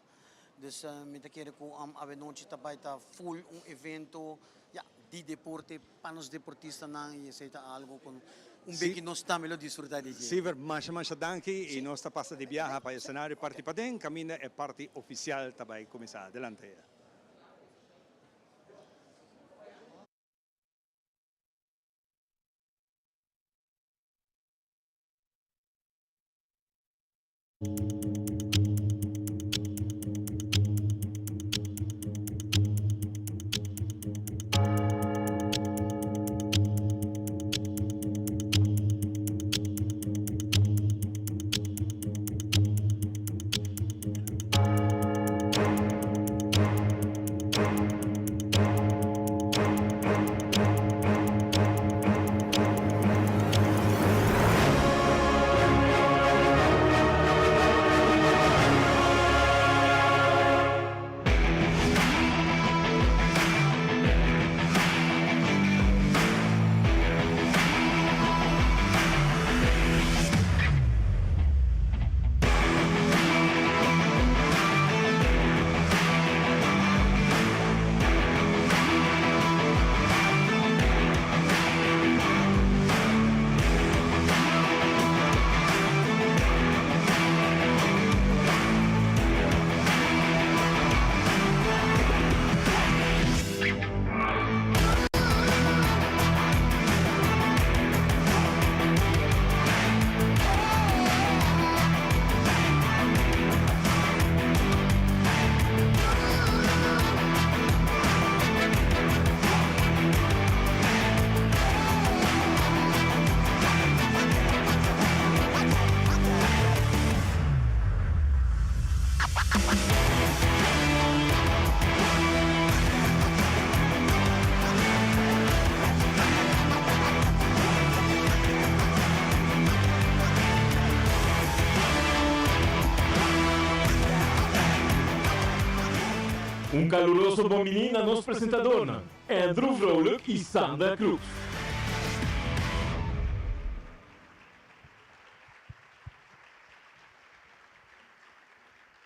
[SPEAKER 2] Dus mi ta kere ku awenochi ta bai ta full un evento ya di deporte pa nos deportistanan y esei ta algo ku un beki nos tambe lo disfruta di dje.
[SPEAKER 3] Siever, masha masha danki y nos ta pasa di biaha pa e escenario parti paden kaminda e parti oficial ta bai kuminsá. Adelante.
[SPEAKER 13] Un caluroso bon bini na nos presentadornan, Andrew Vrolijk y Sandra Cruz.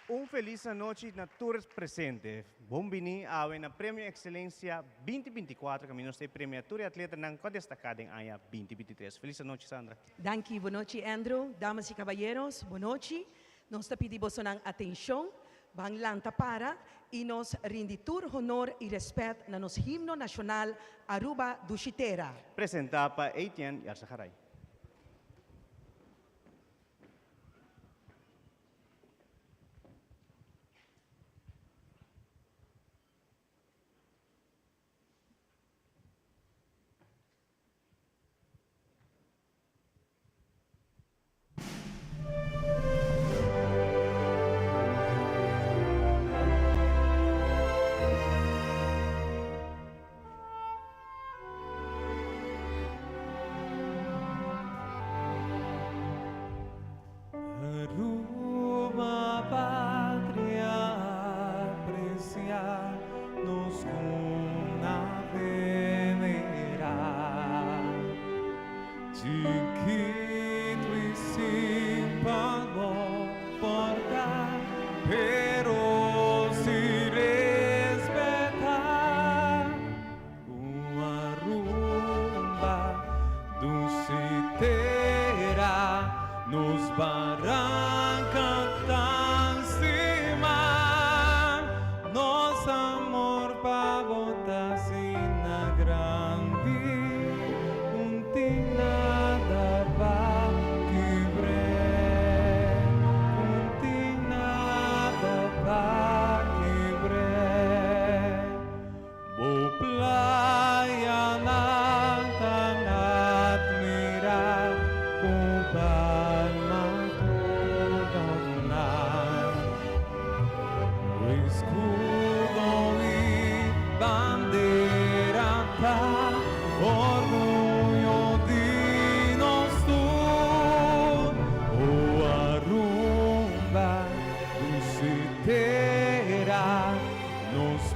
[SPEAKER 14] Un felis anochi na tur presente. Bon bini awe na Premio Excelencia 2024 kaminda nos ta e premia tur e atletanan ku a destaká den aña 2023. Felis anochi Sandra.
[SPEAKER 15] Danki, bonochi Andrew, damas y caballeros, bonochi. Nos ta pidi bosonan atencion, ban lanta para y nos rindi tur honor y respet na nos himno nacional Aruba Dushi Tera.
[SPEAKER 14] Presenta pa Etienne Yarzagaray.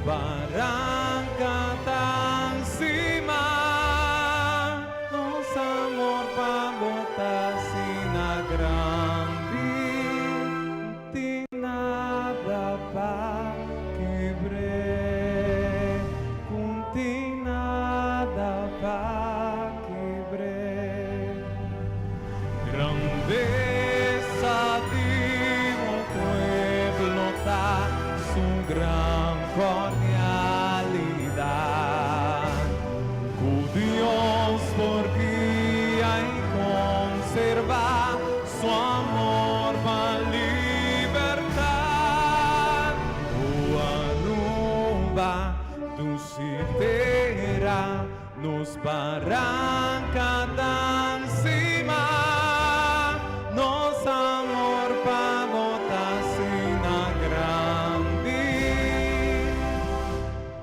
[SPEAKER 16] Baranca ta encima, nos amor pa bo ta asina grandi, tin nada pa kibr'é, cu tin nada pa kibr'é. Grandeza di un pueblo ta su gran cordialidad. Cu Dios por guia y conserva su amor pa libertad. O Aruba, dushi tera. Nos baranca ta encima, nos amor pa bo ta asina grandi,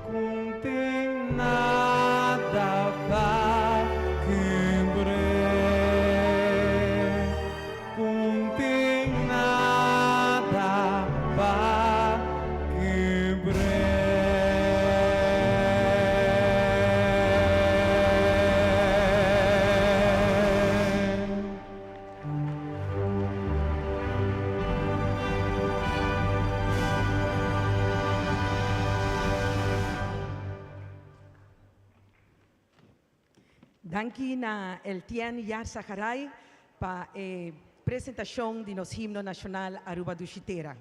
[SPEAKER 16] cu tin nada pa kibr'é, cu tin nada pa kibr'é.
[SPEAKER 15] Danki na Eltien Yarzagaray pa e presentacion di nos himno nacional Aruba Dushi Tera.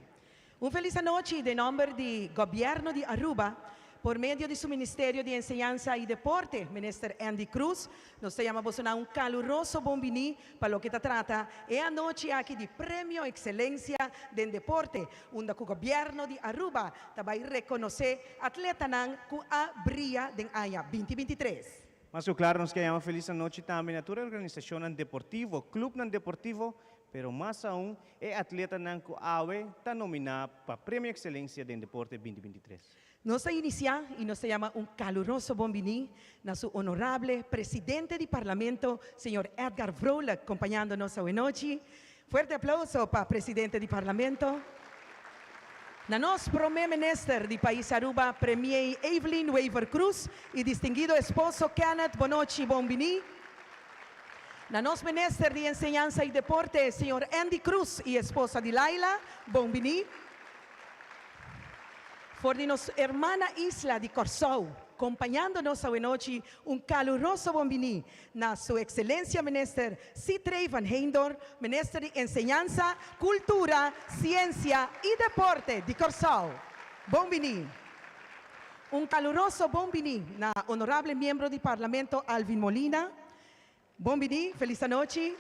[SPEAKER 15] Un feliz anochi den nomber di Gobierno di Aruba por medio di su Ministerio di Enseñansa y Deporte, Minister Endy Croes, nos ta yama boso na un caluroso bon bini pa loke ta trata e anochi aki di Premio Excelencia den Deporte, unda cu Gobierno di Aruba ta bay reconoce atletanan cu a bria den aña binti 23.
[SPEAKER 14] Mas ku klaro nos ke yama felis anochi tambe na tur e organisashonnan deportivo, klupnan deportivo, pero mas aun e atletanan ku awe ta nominá pa Premio Ekselensia den Deporte 2023.
[SPEAKER 15] Nos ta inisiá i nos ta yama un kaluroso bon biní na su honorable Presidente di Parlamento, señor Edgar Vrolijk, kompañando nos awenochi. Fuerte aplauso pa Presidente di Parlamento. Na nos Prome Minister di Pais Aruba, Premier Evelyn Wever-Croes y distinguido esposo Kenneth Bonochi bon bini. Na nos Minister di Enseñansa y Deporte, señor Endy Croes y esposa Dilaila, bon bini. For di nos hermana isla di Kòrsou, kompañando nos awenochi un kaluroso bon bini na Su Ekselencia Minister Sithree van Heydoorn, Minister di Enseñansa, Kultura, Siensia i Deporte di Kòrsou. Bon bini. Un kaluroso bon bini na Honorable Miembro di Parlamento Alvin Molina. Bon bini, felis anochi.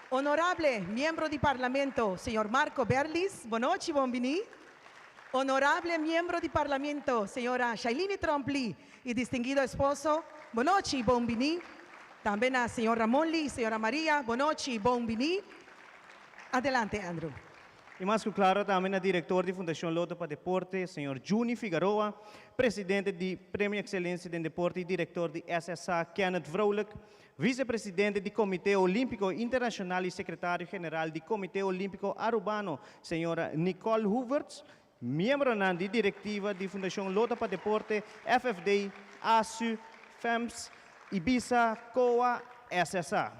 [SPEAKER 15] Honorable Miembro di Parlamento Señor Marco Berlis, bonochi, bon bini. Honorable Miembro di Parlamento Señora Shailini Tromp Lee y distinguido esposo, bonochi, bon bini. Tambe na Señor Ramon Lee y Señora Maria, bonochi, bon bini. Adelante Andrew.
[SPEAKER 14] Y mas cu claro tambe na Director di Fundacion Lotto pa Deporte, Señor Juni Figaroa, Presidente di Premio Excelencia den Deporte y Director di SSA, Kenneth Vrolijk, Vicepresidente di Comite Olimpico Internacional y Secretario General di Comite Olimpico Arubano, Señora Nicole Hoevertsz, Miembronan di Directiva di Fundacion Lotto pa Deporte, FFD, ASU, FEMS, Ibisa, COA, SSA.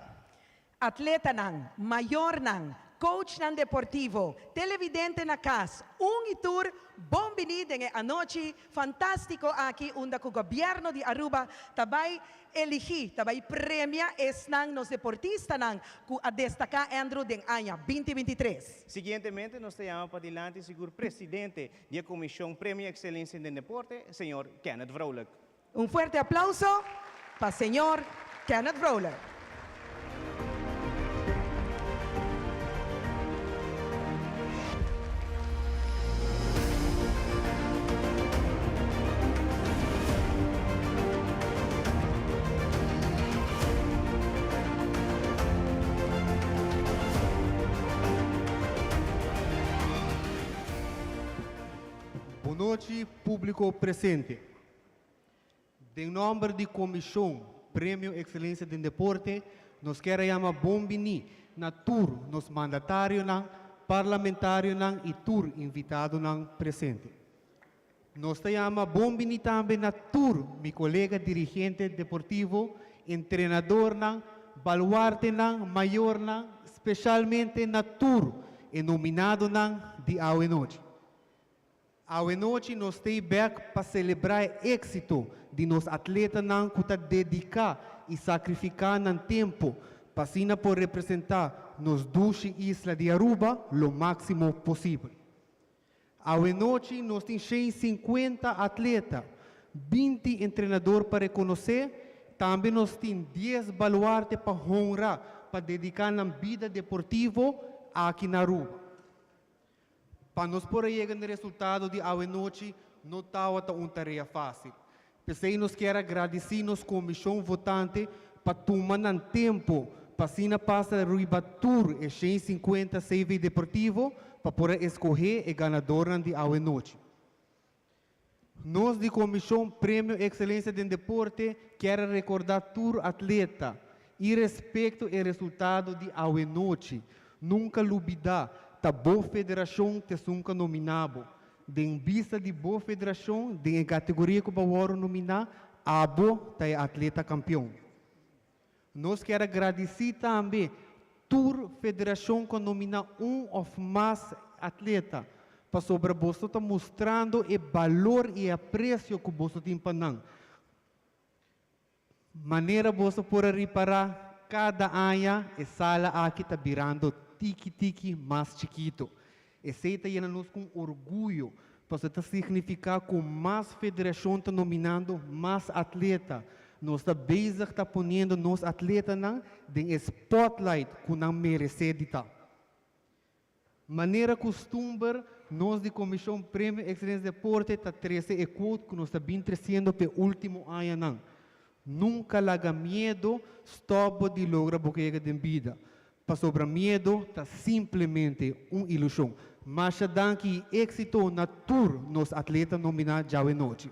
[SPEAKER 15] Atletanan, mayornan, coachnan deportivo, televidente na cas, un y tur bon bini den e anochi fantastico aki unda cu Gobierno di Aruba ta bay eligi, ta bay premia esnan nos deportistanan cu a destaca Andrew den aña 2023.
[SPEAKER 14] Siguientemente nos ta yama padilanti sigur presidente di e comision Premio Excelencia den Deporte, señor Kenneth Vrolijk.
[SPEAKER 15] Un fuerte aplauso pa señor Kenneth Vrolijk.
[SPEAKER 17] Bonochi publico presente. Den nomber di Comision Premio Excelencia den Deporte nos kier a yama bon bini na tur nos mandatarionan, parlamentarionan y tur invitadonan presente. Nos ta yama bon bini tambe na tur mi colega dirigente deportivo, entrenadornan, baluartenan, mayornan, specialmente na tur e nominadonan di awe nochi. Awe nochi nos t'ey bek pa celebra e exito di nos atletanan cu ta dedica y sacrifica nan tempo pa asina por representa nos dushi isla di Aruba lo maximo posibel. Awe nochi nos tin 150 atleta, 20 entrenador pa reconoce, tambe nos tin 10 baluarte pa honra pa dedica nan bida deportivo aki na Aruba. Pa nos por a yega na e resultado di awe nochi no tawata un tarea facil. P'esey nos kier a gradici nos comision votante pa tuma nan tempo pa asina pasa riba tur e 150 CV deportivo pa por a escoge e ganadornan di awe nochi. Nos di Comision Premio Excelencia den Deporte kier a recorda tur atleta y respecto e resultado di awe nochi, nunca lubida ta bo federacion t'esun ca nomina bo. Den bista di bo federacion den e categoria cu bo a worde nomina, abo ta e atleta campeon. Nos kier a gradici tambe tur federacion cu a nomina un of mas atleta, pasobra boso ta mustrando e balor y e aprecio cu boso tin pa nan. Manera boso por a ripara, cada aña e sala aki ta birando tiki tiki mas chikito. Esey ta yena nos cu orguyo, pasobra ta significa cu mas federacion ta nominando mas atleta. Nos ta bezig ta poniendo nos atletanan den e spotlight cu nan merece di ta. Manera custumber, nos di Comision Premio Excelencia Deporte ta trece e quote cu nos ta bin treciendo p'e ultimo añanan, Nunca laga miedo stop bo di logra bo ke yega den bida. Pasobra miedo ta simplemente un ilusion. Masha danki y exito na tur nos atleta nomina djawe nochi.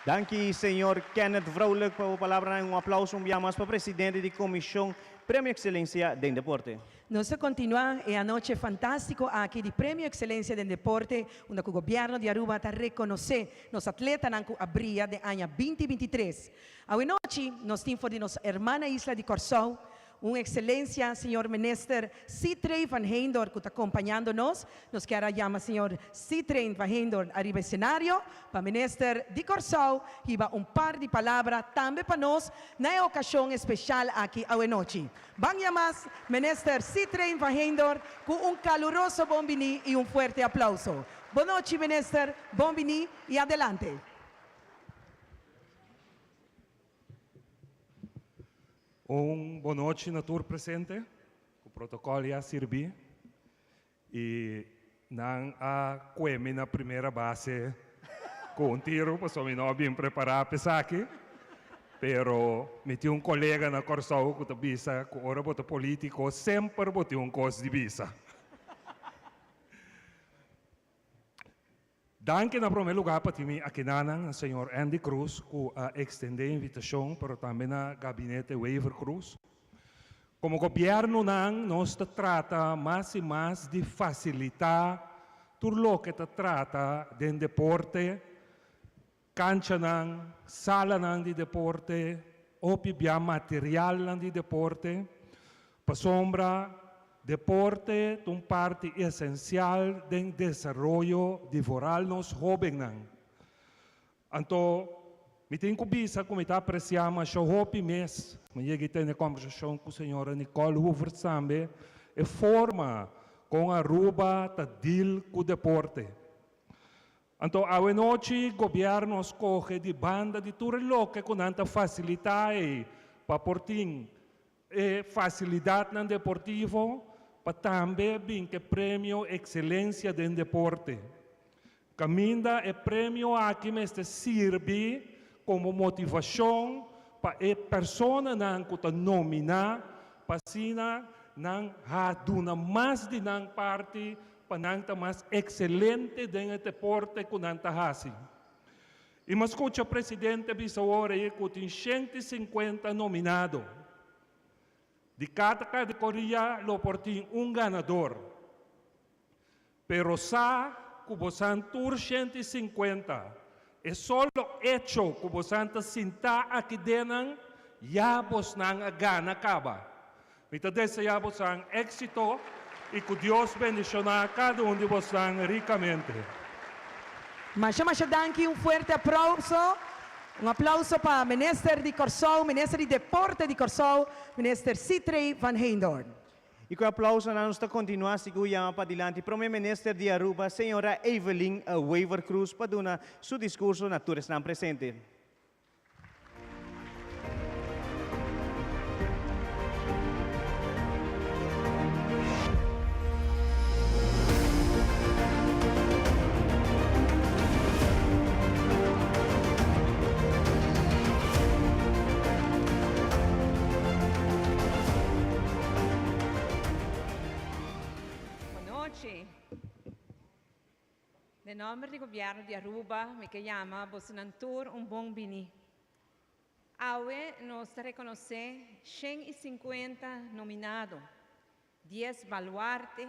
[SPEAKER 14] Danki señor Kenneth Vrolijk pa bo palabranan. Un aplauso un bia mas pa presidente di Comision Premio Excelencia den Deporte.
[SPEAKER 15] Nos ta continua e anoche fantastico aki di Premio Excelencia den Deporte unda cu Gobierno di Aruba ta reconoce nos atletanan cu a bria den aña 2023. Awenochi nos tin for di nos hermana isla di Kòrsou un ekselencia señor Minister Sithree van Heydoorn ku ta kompañando nos. Nos kier a yama señor Sithree van Heydoorn ariba escenario pa Minister di Kòrsou hiba un par di palabra tambe pa nos na e okashon especial aki awenochi. Ban yama Minister Sithree van Heydoorn ku un kaluroso bon bini i un fuerte aplauso. Bonochi Minister, bon bini i adelante.
[SPEAKER 18] Un bonochi na tur presente, ku protokòl ya sirbí i nan a kue mi na primera base ku un tiru pasobra mi no a bin prepará pa esaki. Pero mi tin un kolega na Kòrsou ku ta bisa ku ora bo ta polítiko semper bo tin un kos di bisa. Danki na prome lugar pa tin mi akinanan na señor Andy Croes cu a extende invitacion pero tambe na Gabinete Wever Croes. Como gobiernonan nos ta trata mas y mas di facilita tur loke ta trata den deporte, canchanan, salanan di deporte, hopi bia materialnan di deporte, pasobra deporte ta un parti esencial den desaroyo di vooral nos hobennan. Anto mi tin cu bisa cu mi ta aprecia masha hopi mes, mi yega y tene conversacion cu señora Nicole Hoevertsz tambe, e forma con Aruba ta deal cu deporte. Anto awenochi gobierno a scoge di banda di tur e loke cu nan ta facilita ey pa por tin e facilidadnan deportivo pa tambe bin cu e premio Excelencia den Deporte. Caminda e premio aki mester sirbi como motivacion pa e personanan cu ta nomina pa asina nan ha duna mas di nan parti pa nan ta mas excelente den e deporte cu nan ta haci. Y mi a scucha presidente bisa awor ey cu tin 150 nominado. Di cada categoria lo por tin un ganador. Pero sa ku bosan tur 150, e solo echo ku bosan ta sintá aki denan, ya bosnan a gana kaba. Mi ta deseá bosan éksito i ku Dios bendishoná kada un di bosnan rikamente.
[SPEAKER 15] Masha masha danki un fuerte aplauso un aplauso pa Minister di Kòrsou Minister di Deporte di Kòrsou Minister Sithree van Heydoorn.
[SPEAKER 14] I ku e aplausonan nos ta kontinuá sigur yama padilanti Prome Minister di Aruba Señora Evelyn Wever-Croes pa duna su diskurso na tur esnan presente.
[SPEAKER 1] Bon nochi. Den nomber di Gobierno di Aruba mi ke yama bosonan tur un bon bini. Awe nos ta reconoce 150 nominado, dies baluarte,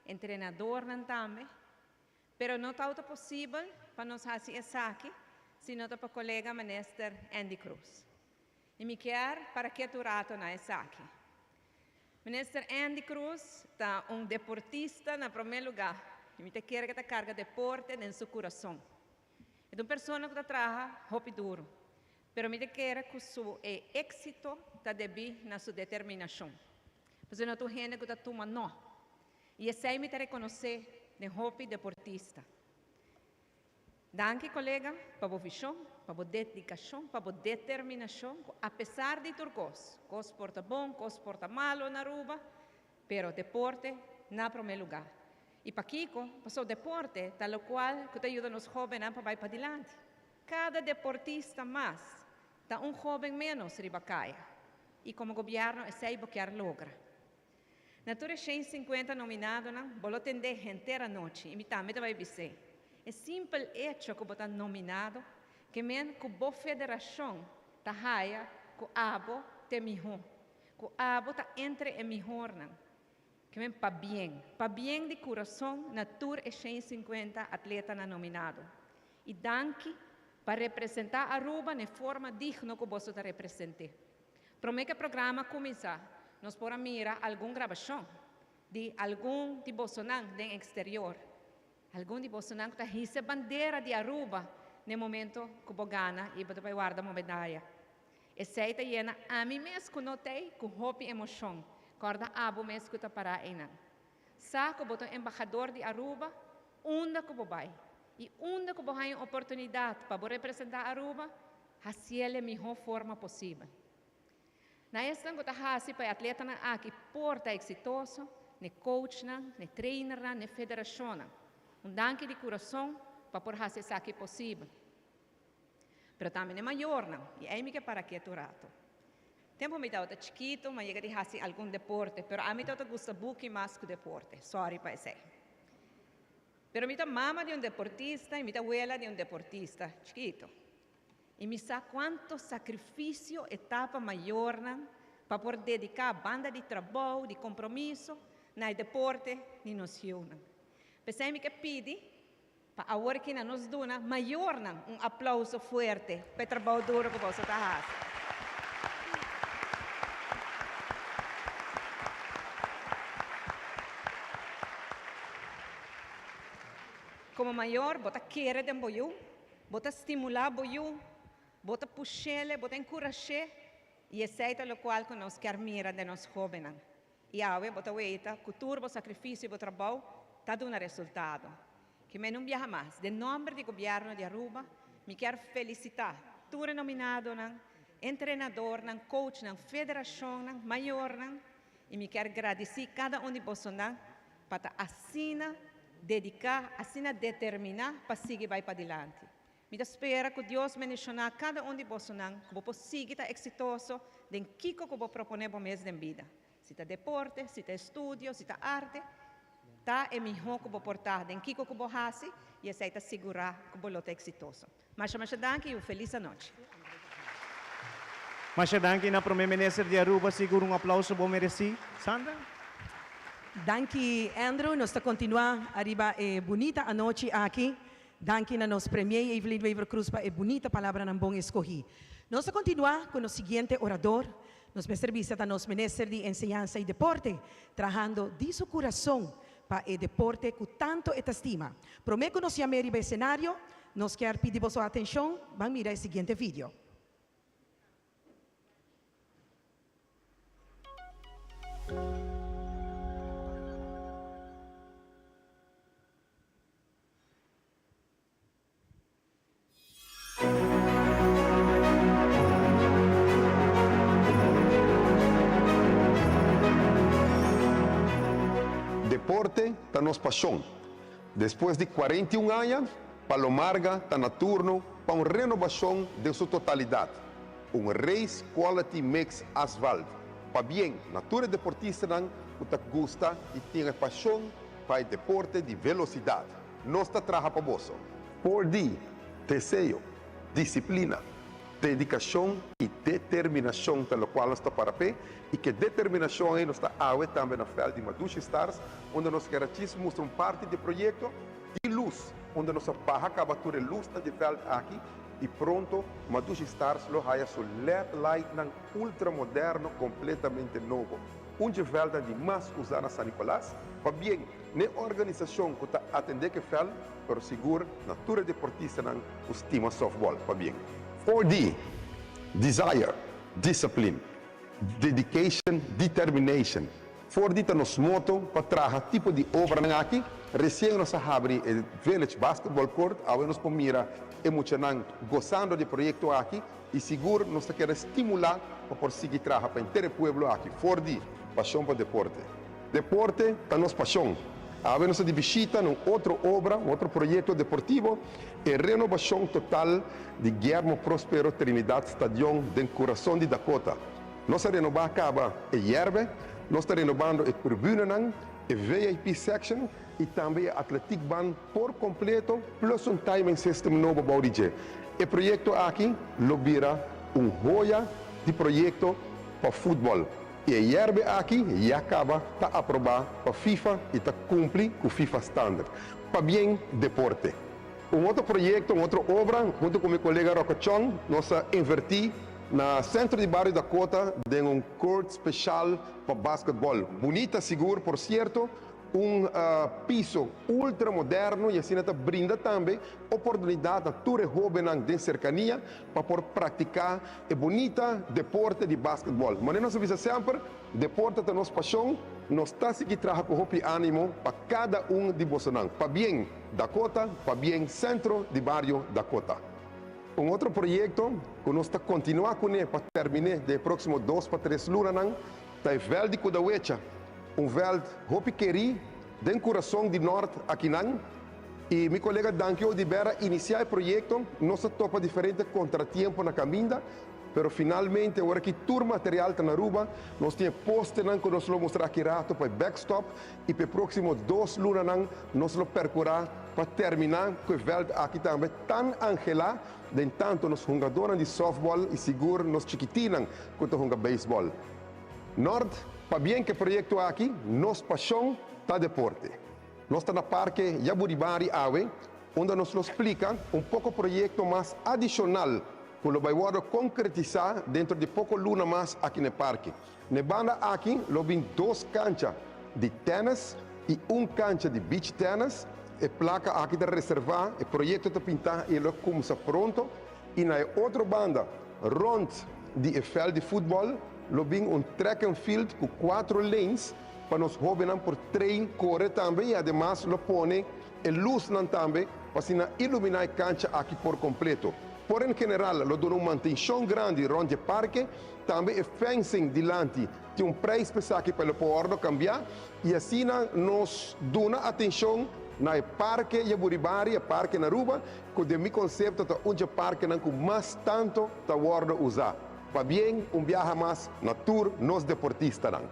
[SPEAKER 1] entrenadornan tambe, pero no tawata posibel pa nos haci esaki si no ta pa colega Minister Endy Croes. Y mi kier para ketu rato na esaki. Minister Endy Croes ta un deportista na prome luga y mi ta kere cu ta carga deporte den su curason. E ta un persona cu ta traha hopi duro, pero mi ta kere cu su e exito ta debi na su determinacion. Pasobra no ta un hende cu ta tuma no. Y esey mi ta reconoce den hopi deportista. Danki kolega pa bo vishon, pa bo dedikashon, pa bo determinashon ku apesar di tur kos, kos por ta bon, kos por ta malo na Aruba, pero deporte na prome lugá. I pakiko? Pasobra deporte ta lokual ku ta yuda nos hóbennan pa bai padilanti. Kada deportista mas ta un hóben ménos riba kaya. I komo gobièrnu esei bo kier logra. Na tur e 150 nominadonan, bo lo tendé henter anochi i mi tambe ta bai bis'é. E simpel echo ku bo ta nominado ke men ku bo federashon ta haya ku abo t'e mihó, ku abo ta entre e mihornan. Ke men pabien, pabien di kurason na tur e 150 atletanan nominado. I danki pa representá Aruba n'e forma digno ku boso ta represent'é. Promé ku e programa kuminsá, nos por a mira algun grabashon di algun di bosonan den eksterior. Algun di bosonan ku ta hisa e bandera di Aruba n'e momento ku bo gana i bo ta bai warda bo medaya. Esei ta yena ami mes ku no t'ei ku hopi emoshon. Kòrda abo mes ku ta pará einan. Sa ku bo ta un embahador di Aruba unda ku bo bai i unda ku bo haña un oportunidat pa bo representá Aruba, Hasiel e mihó forma posibel. Na esnan ku ta hasi pa e atletanan aki por ta eksitoso, n'e coachnan, n'e trainernan, n'e federashonnan. Un danki di kurason pa por hasi esaki posibel. Pero tambe n'e mayornan, i ei mi ke para ketu rato. Tempu mi tabata chikitu, mi a yega di hasi algun deporte, pero ami tabata gusta buki mas ku deporte. Sòri pa esei. Pero mi ta mama di un deportista i mi ta wela di un deportista chikito. I mi sa kuantu sakrifisio e ta pa mayornan pa por dediká banda di trabou, di kompromiso, na e deporte di nos yiunan. P'esei mi ke pidi pa awor ki na nos duna mayornan un aplouso fuerte pa e trabou duro ku boso ta hasi. Komo mayor bo ta kere den bo yu, bo ta stimulá bo yu, bo ta push'ele, bo ta enkurash'é, i esei ta lokual ku nos kier mira den nos hóbennan. I awe bo ta weita ku tur bo sakrifisio i bo trabou ta duna resultado. Ke men un biaha mas, den nòmber di Gobièrnu di Aruba, mi kier felisitá tur e nominadonan, entrenadornan, coachnan, federashonnan, mayornan, i mi kier gradisí kada un di bosonan pa ta asina dediká, asina determiná pa sigui bai padilanti. Mi ta spera ku Dios bendishoná kada un di bosonan ku bo por sigui ta eksitoso den kiko ku bo proponé bo mes den bida. Si ta deporte, si ta estudio, si ta arte, ta e mihó ku bo por ta den kiko ku bo hasi i esei ta sigurá ku bo lo ta eksitoso. Masha masha danki i un felis anochi.
[SPEAKER 14] Masha danki na Prome Minister di Aruba, sigur un aplauso bo meresí. Sandra?
[SPEAKER 15] Danki Andrew, nos ta continua ariba e bunita anochi aki. Danki na nos Premier Evelyn Wever-Croes pa e bunita palabranan bon escogi. Nos ta continua cu nos siguiente orador. Nos mester bisa ta nos Minister di Enseñansa y Deporte, trahando di su curason pa e deporte cu tanto e ta stima. Prome cu nos yam'e riba e escenario, nos kier pidi boso atencion, ban mira e siguiente video.
[SPEAKER 19] Deporte ta nos pasion. Despues di 41 aña, Palo Marga ta na turno pa un renobacion den su totalidad. Un race quality mix asfalt. Pabien na tur e deportistanan cu ta gusta y tin e pasion pa e deporte di velocidad. Nos ta traha pa boso. Por di, deseo, disciplina, dedicacion y determinacion ta locual nos ta para p'e y ke determinacion ey nos ta awe tambe na veld di Madushi Stars unda nos kier a chis mustra un parti di e proyecto di luz unda nos a baha caba tur e luznan di veld aki y pronto Madushi Stars lo haya su led lightnan ultra moderno completamente nobo. Un dje veldnan di mas usa na San Nicolas. Pabien n'e organisacion cu ta atende cu e veld, pero sigur na tur e deportistanan cu stima softball. Pabien. 4D, Desire, Discipline, Dedication, Determination. 4D ta nos moto pa traha tipo di obranan aki. Recien nos a habri e Village Basketball Court, awe nos por mira e muchanan gozando di e proyecto aki. I sigur nos ta keda stimulá pa por sigui traha pa henter e pueblo aki for di pashon pa deporte. Deporte ta nos pashon. Awe nos ta di bishita na un otro obra, un otro proyekto deportivo, e renobashon total di Guillermo Prospero Trinidad Stadion den kurason di Dakota. Nos a renobá kaba e yerbe, nos ta renobando e tribunanan, e VIP section i tambe e atletiekbaan por kompleto plus un timing system nobo bou di dje. E proyekto aki lo bira un hoya di proyekto pa futbòl i e yerbe aki ya kaba ta aprobá pa FIFA i ta kumpli ku FIFA standard. Pabien deporte! Un otro proyekto, un otro obra, huntu ku mi kolega Rocco Chong nos a invertí na sentro di bario Dakota den un court speshal pa basketbòl. Bunita sigur por sierto, Un piso ultra moderno y asina ta brinda tambe oportunidad na tur e hobennan den cercania pa por practica e bunita deporte di basketball. Manera nos a bisa semper, deporte ta nos pasion, nos ta sigui traha cu hopi animo pa cada un di bosonan. Pabien Dakota, pabien Centro di Bario Dakota. Un otro proyecto cu nos ta continua cune pa termine den e proximo dos pa tres lunanan Ta e vèlt di Kudawecha, un vèlt hopi kerí den kurason di Nòrt akinan. I mi kolega Danky Oduber a inisiá e proyekto. Nos a topa diferente kontratiempo na kaminda, pero finalmente ora ki tur material ta na Aruba, nos tin e postenan ku nos lo mustra aki rato pa e backstop i pa e próksimo dos lunanan nos lo perkurá pa terminá ku e vèlt aki tambe tan anhelá den tantu nos hungadónan di sòftbòl i sigur nos chikitinnan ku ta hunga beisbòl. Nort, pabien ku e proyekto aki, nos pashon ta deporte. Nos ta na Parke Yaburibari awe, unda nos lo splika un poko proyekto mas adishonal ku lo bai wòrdu konkretisá dentro di poko luna mas aki na e parke. Na e banda aki lo bin dos kancha di tènis i un kancha di beach tènis. E plaka aki ta reservá, e proyekto ta pintá i e lo kumsa pronto. I na e otro banda, rond di e veld di futbòl, lo bin un track and field ku kuatro lanes pa nos hóbennan por train kore tambe i ademas lo pone e lusnan tambe pa asina iluminá e kancha aki por kompleto. Por en general lo duna un mantenshon grandi rond di e parke, tambe e fencing dilanti tin un prijs pa esaki pa e lo por wòrdu kambiá i asina nos duna atenshon na e parke Yaburibari, e parke na Aruba, Ku den mi konsepto ta un dje parkenan ku mas tanto ta wòrdu usá. Pabien un biaha mas na tur nos deportistanan.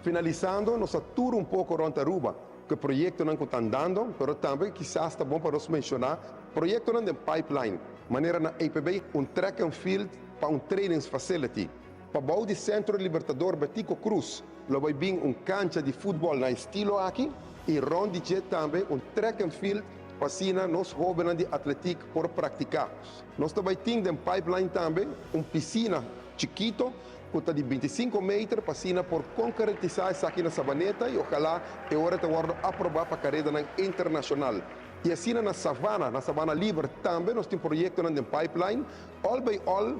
[SPEAKER 19] Finalisando, nos a tur un poko rònt Aruba ku e proyektonan ku ta andando, pero tambe kisas ta bon pa nos menshoná proyektonan den pipeline, manera na EPB un track and field pa un trainings facility, pa bou di Centro Libertador Betico Croes. lo bai bin un kancha di futbòl na estilo aki i rònt di dje tambe un track and field pa asina nos hóbennan di atletik por praktiká. Nos ta bai tin den pipeline tambe un pisina chikito ku ta di bintisinko meter pa asina por konkretisá esaki na Sabaneta i ojalá e ora ta wòrdu aprobá pa karedanan internashonal. I asina na Savana, na Sabana Liber tambe nos tin proyektonan den pipeline. All by all,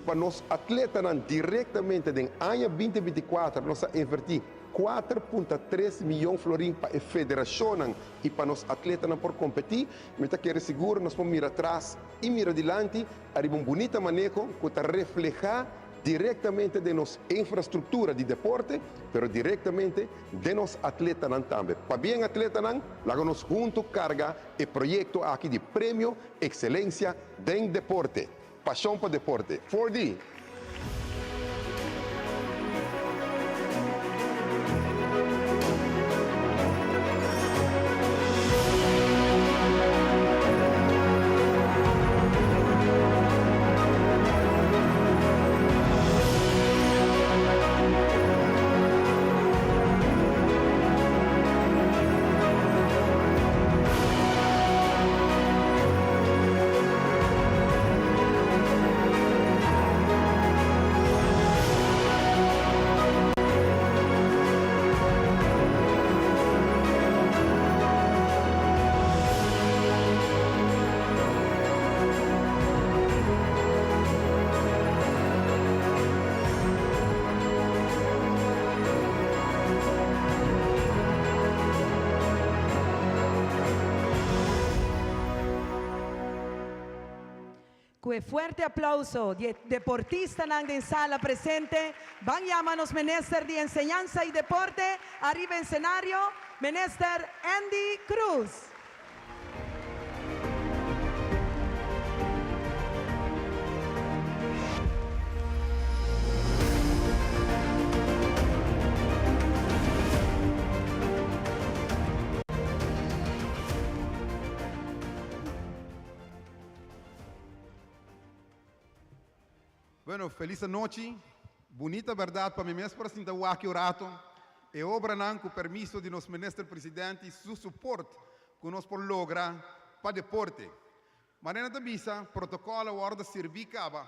[SPEAKER 19] pa nos atletanan direktamente den aña binti 24 nos a invertí 4.3 miyon florin pa e federashonnan i pa nos atletanan por kompetí. Mi ta kere sigur nos por mira tras i mira dilanti ariba un bunita maneho ku ta reflehá direktamente den nos infrastruktura di deporte, pero direktamente den nos atletanan tambe. Pabien atletanan, laga nos huntu karga e proyekto aki di Premio Ekselensia den Deporte. Pashon pa deporte. 4D!
[SPEAKER 15] Ku e fuerte aplauso di e deportistanan den sala presente, ban yama nos Minister di Enseñansa y Deporte ariba ensenario, Minister Endy Croes.
[SPEAKER 19] Bueno, felis anochi. Bunita berdad pa mi mes por a sinta wak un rato. E obranan cu permiso di nos Minister Presidente y su support cu nos por logra pa deporte. Manera ta bisa, protocol a wordo sirbi caba.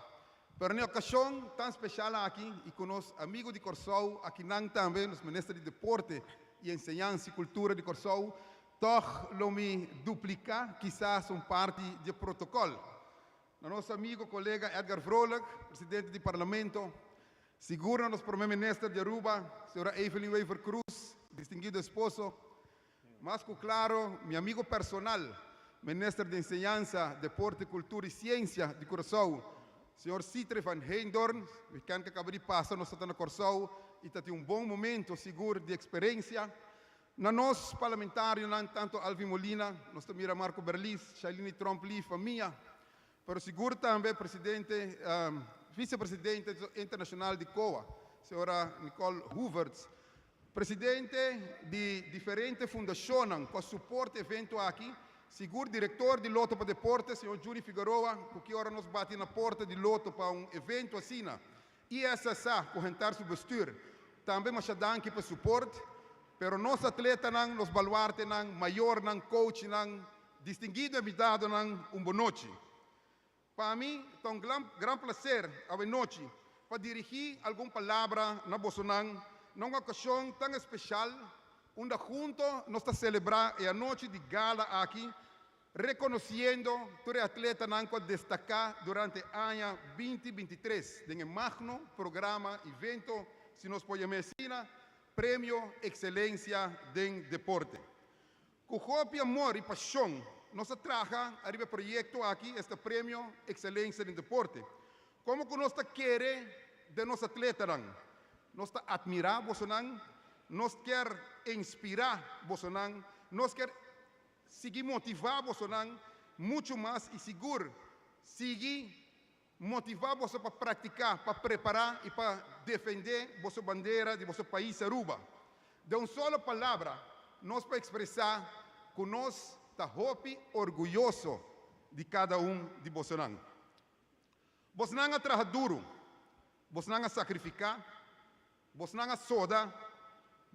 [SPEAKER 19] Pero na e ocasion tan special aki y cu nos amigo di Corsou akinan tambe, nos Minister di Deporte y Enseñansa y Cultura di Corsou, toch lo mi duplica kisas un parti di e protocol. Na nos amigo colega Edgar Vrolijk, Presidente di Parlamento, sigur na nos Prome Minister di Aruba, Sra. Evelyn Wever-Croes, distinguido esposo, mas cu claro mi amigo personal, Minister di Enseñansa, Deporte, Cultura y Ciencia di Curaçao, Señor Sithree van Heydoorn, weekend cu a caba di pasa nos ta ta na Corsou y ta tin un bon momento sigur di experiencia. Na nos parlamentarionan, tanto Alvin Molina, nos ta mira Marco Berlis, Shailiny Tromp Lee, famia, pero sigur tambe presidente, vicepresidente internacional di COA, señora Nicole Hoevertsz, presidente di diferente fundacionnan cu a support e evento aki, sigur director di Lotto pa Deporte, señor Juni Figueroa, cu ki ora nos bati na porta di Lotto pa un evento asina, ISSA cu hentar su bestuur tambe masha danki pa support, pero nos atletanan, nos baluartenan, mayornan, coachnan, distinguido invitadonan un bonochi. Pa mi ta un gran placer awe nochi pa dirigi algun palabra na bosonan na un ocasion tan especial unda hunto nos ta celebra e anochi di gala aki Rekonosiendo tur e atletanan ku a destaká durante aña 2023 den e magno programa ivento, si nos por yam'é asina, Premio Ekselensia den Deporte. Ku hopi amor i pashon nos a traha ariba e proyekto aki, esta Premio Ekselensia den Deporte. Komo ku nos ta kere den nos atletanan, nos ta atmirá bosonan, nos kier inspirá bosonan, nos kier Sigui motivá bosonan muchu mas i sigur sigui motivá boso pa praktiká, pa prepará i pa defendé boso bandera di boso pais Aruba. Den un solo palabra nos por ekspresá ku nos ta hopi orguyoso di kada un di bosonan. Bosnan a traha duru, bosnan a sakrifiká, bosnan a soda.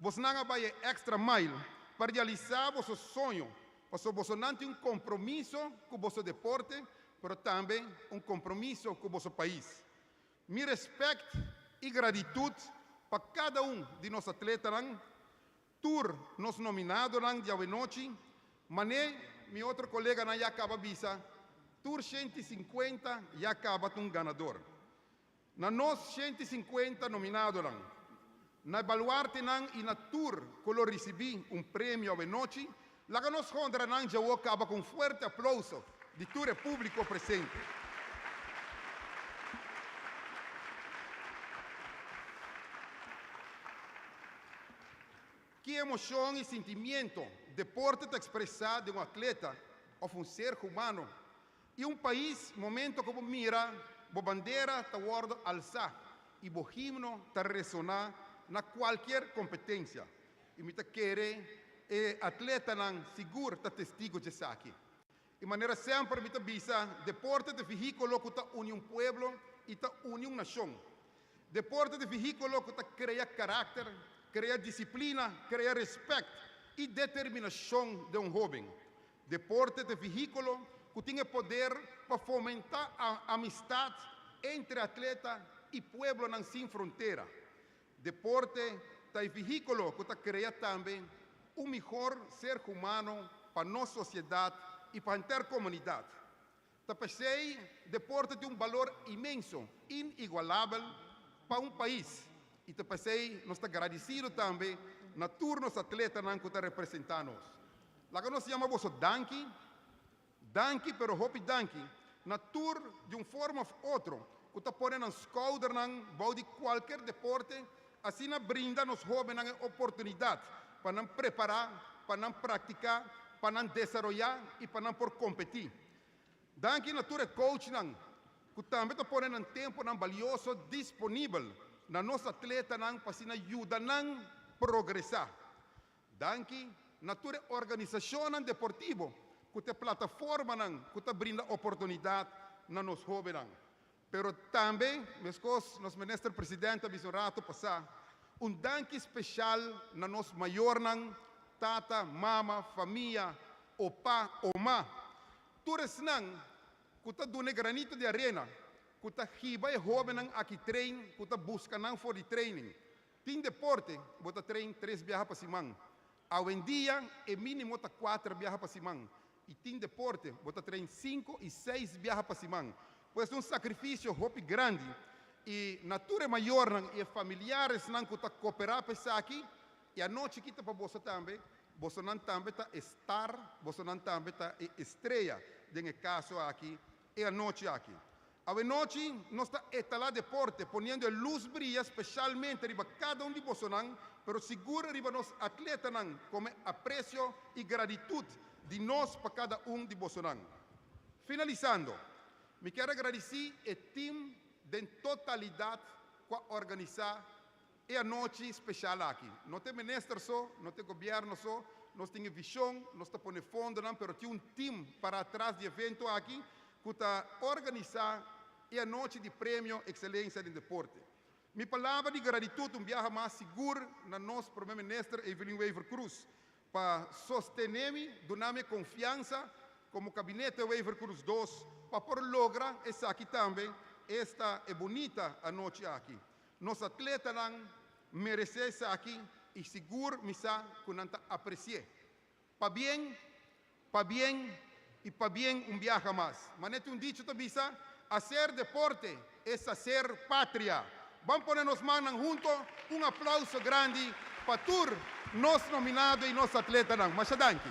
[SPEAKER 19] Bosnan a bai e extra mile pa realisa boso soño, paso bosonan tin un compromiso cu boso deporte, pero tambe un compromiso cu boso pais. Mi respect y gratitud pa cada un di nos atletanan, tur nos nominadonan di awenochi, mane mi otro coleganan ya caba bisa, tur 150 ya caba ta un ganador. Na nos 150 nominadonan, na e baluartenan y na tur cu lo ricibi un premio awenochi, laga nos honra nan djawo caba cu un fuerte aplauso di tur e publico presente. Ki emocion y sentimiento deporte ta expresa den un atleta of un ser humano y un pais momento cu bo mira bo bandera ta wordo alsa y bo himno ta resona na cualkier competencia? Y mi ta kere e atletanan sigur ta testigo djesaki. Y manera semper mi ta bisa, deporte ta e vehiculo cu ta uni un pueblo y ta uni un nacion. Deporte ta e vehiculo cu ta crea caracter, crea disciplina, crea respect y determinacion den un hoben. Deporte ta e vehiculo cu tin e poder pa fomenta amistad entre atleta y pueblonan sin frontera. Deporte ta e vehiculo cu ta crea tambe un mihor ser humano pa nos sociedad y pa henter comunidad. Ta p'esey deporte tin un balor inmenso, inigualabel pa un pais y ta p'esey nos ta gradicido tambe na tur nos atletanan cu ta representa nos. Laga nos yama boso danki, danki pero hopi danki na tur di un forma of otro cu ta pone nan skoudernan bou di cualkier deporte, asina brinda nos hobennan e oportunidad pa nan prepara, pa nan practica, pa nan desaroya y pa nan por competi. Danki na tur e coachnan cu tambe ta pone nan temponan balioso disponibel na nos atletanan pa asina yuda nan progresa. Danki na tur e organisacionnan deportivo cu ta e plataformanan cu ta brinda oportunidad na nos hobennan. Pero tambe, mescos nos Minister President a bisa un rato pasa, un danki special na nos mayornan, tata, mama, famia, opa, oma, tur esnan cu ta duna e granito di arena, cu ta hiba e hobennan aki train, cu ta busca nan for di training. Tin deporte, bo ta train tres biaha pa siman. Awendia e minimo ta cuater biaha pa siman. Y tin deporte, bo ta train cinco y seis biaha pa siman. Pues un sacrificio hopi grandi. Y na tur e mayornan y e familiaresnan cu ta coopera pa esaki, e anochi kita pa boso tambe, bosonan tambe ta e star, bosonan tambe ta e estrella den e caso aki, e anochi aki. Awenochi nos ta etalá deporte poniendo e lus bria specialmente riba cada un di bosonan, pero sigur riba nos atletanan como e aprecio y gratitud di nos pa cada un di bosonan. Finalisando, mi kier a gradici e team den totalidad cu a organisa E anochi special aki, no ta e minister so, no ta e gobierno so, nos tin e vision, nos ta pone fondonan, pero tin un team para atras di evento aki cu ta organisa e anochi di premio Excelencia den Deporte. Mi palabra di gratitud un biaha mas sigur na nos Prome Minister Evelyn Wever-Croes pa sostene mi, duna mi e confiansa como Gabinete Wever-Croes dos pa por logra esaki tambe esta e bunita anochi aki. Nos atletanan meresé esaki i sigur mi sa ku nan ta apresi'é. Pabien, pabien i pabien un biaha mas. Manera tin un dicho ta bisa, Hacer deporte es hacer patria. Ban pone nos mannan hunto, un aplauso grandi pa tur nos nominado i nos atletanan. Masha danki.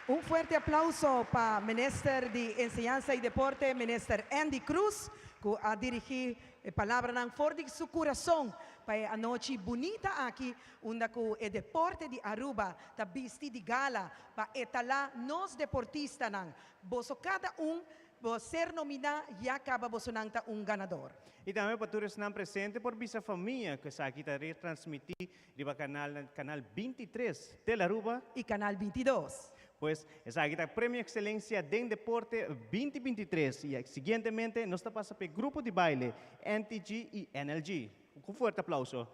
[SPEAKER 15] Un fuerte aplauso pa Minister di Enseñansa y Deporte, Minister Endy Croes, cu a dirigi e palabranan for di su curason pa e anochi bunita aki, unda cu e deporte di Aruba ta bisti di gala pa etala nos deportistanan. Boso cada un bo ser nomina ya caba bosonan ta un ganador.
[SPEAKER 14] Y tambe pa tur esnan presente por bisa famia cu esaki ta retransmiti Riba kanal Kanal 23 Tele Aruba.
[SPEAKER 15] Y Kanal 22.
[SPEAKER 14] Pues esaki ta Premio Excelencia den Deporte 2023 y siguientemente nos ta pasa p'e grupo di baile NTG y NLG. Cu fuerte aplauso.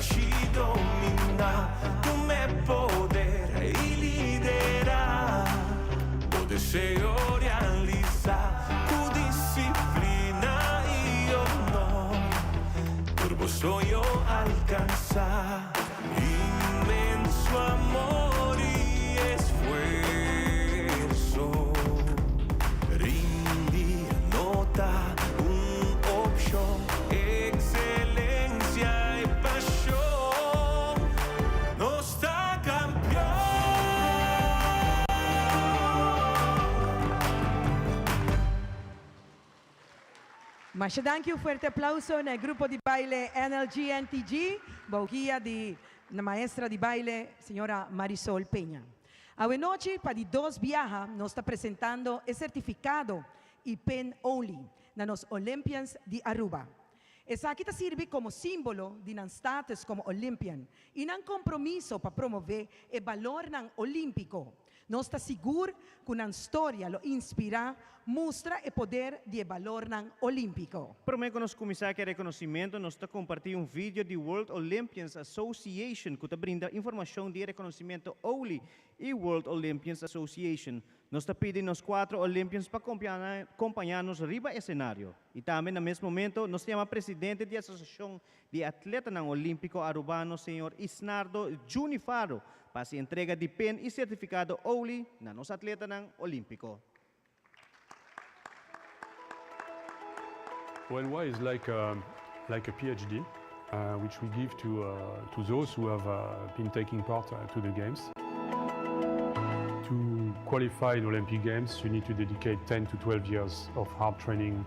[SPEAKER 16] Curashi domina, tuma e poder y lidera bo deseo realisa cu disciplina y honor tur bo soño alcansa. Inmenso amor y esfuerzo. Rindi no ta un opcion. Excelencia y pasion. Nos ta campeon.
[SPEAKER 15] Masha danki, un fuerte aplauso na e grupo di baile NLGNTG, bou guia di na maestra di baile señora Marisol Peña. Awe nochi pa di dos biaha nos ta presentando e certificado y pin Oli na nos Olympians di Aruba. Esaki ta sirbi como simbolo di nan status como Olympian y nan compromiso pa promove e balornan olimpico. Nos ta sigur ku nan storia lo inspirá, mustra e poder di e balornan olímpiko.
[SPEAKER 14] Promé ku nos kuminsá ku e rekonosimentu, nos ta kompartí un video di World Olympians Association ku ta brinda informashon di e rekonosimentu OLI i World Olympians Association. Nos ta pidi nos kuatro Olympians pa kompañá nos riba e senario. I tambe na mes momento nos ta yama presidente di Asosiashon di Atletanan Olímpiko Arubano señor Isnardo Juni Faro pa hasi entrega di pen i sertifikado OLI na nos atletanan olímpiko.
[SPEAKER 20] OLY is like a, like a PhD, which we give to, to those who have been taking part to the Games. To qualify in Olympic Games, you need to dedicate 10 to 12 years of hard training.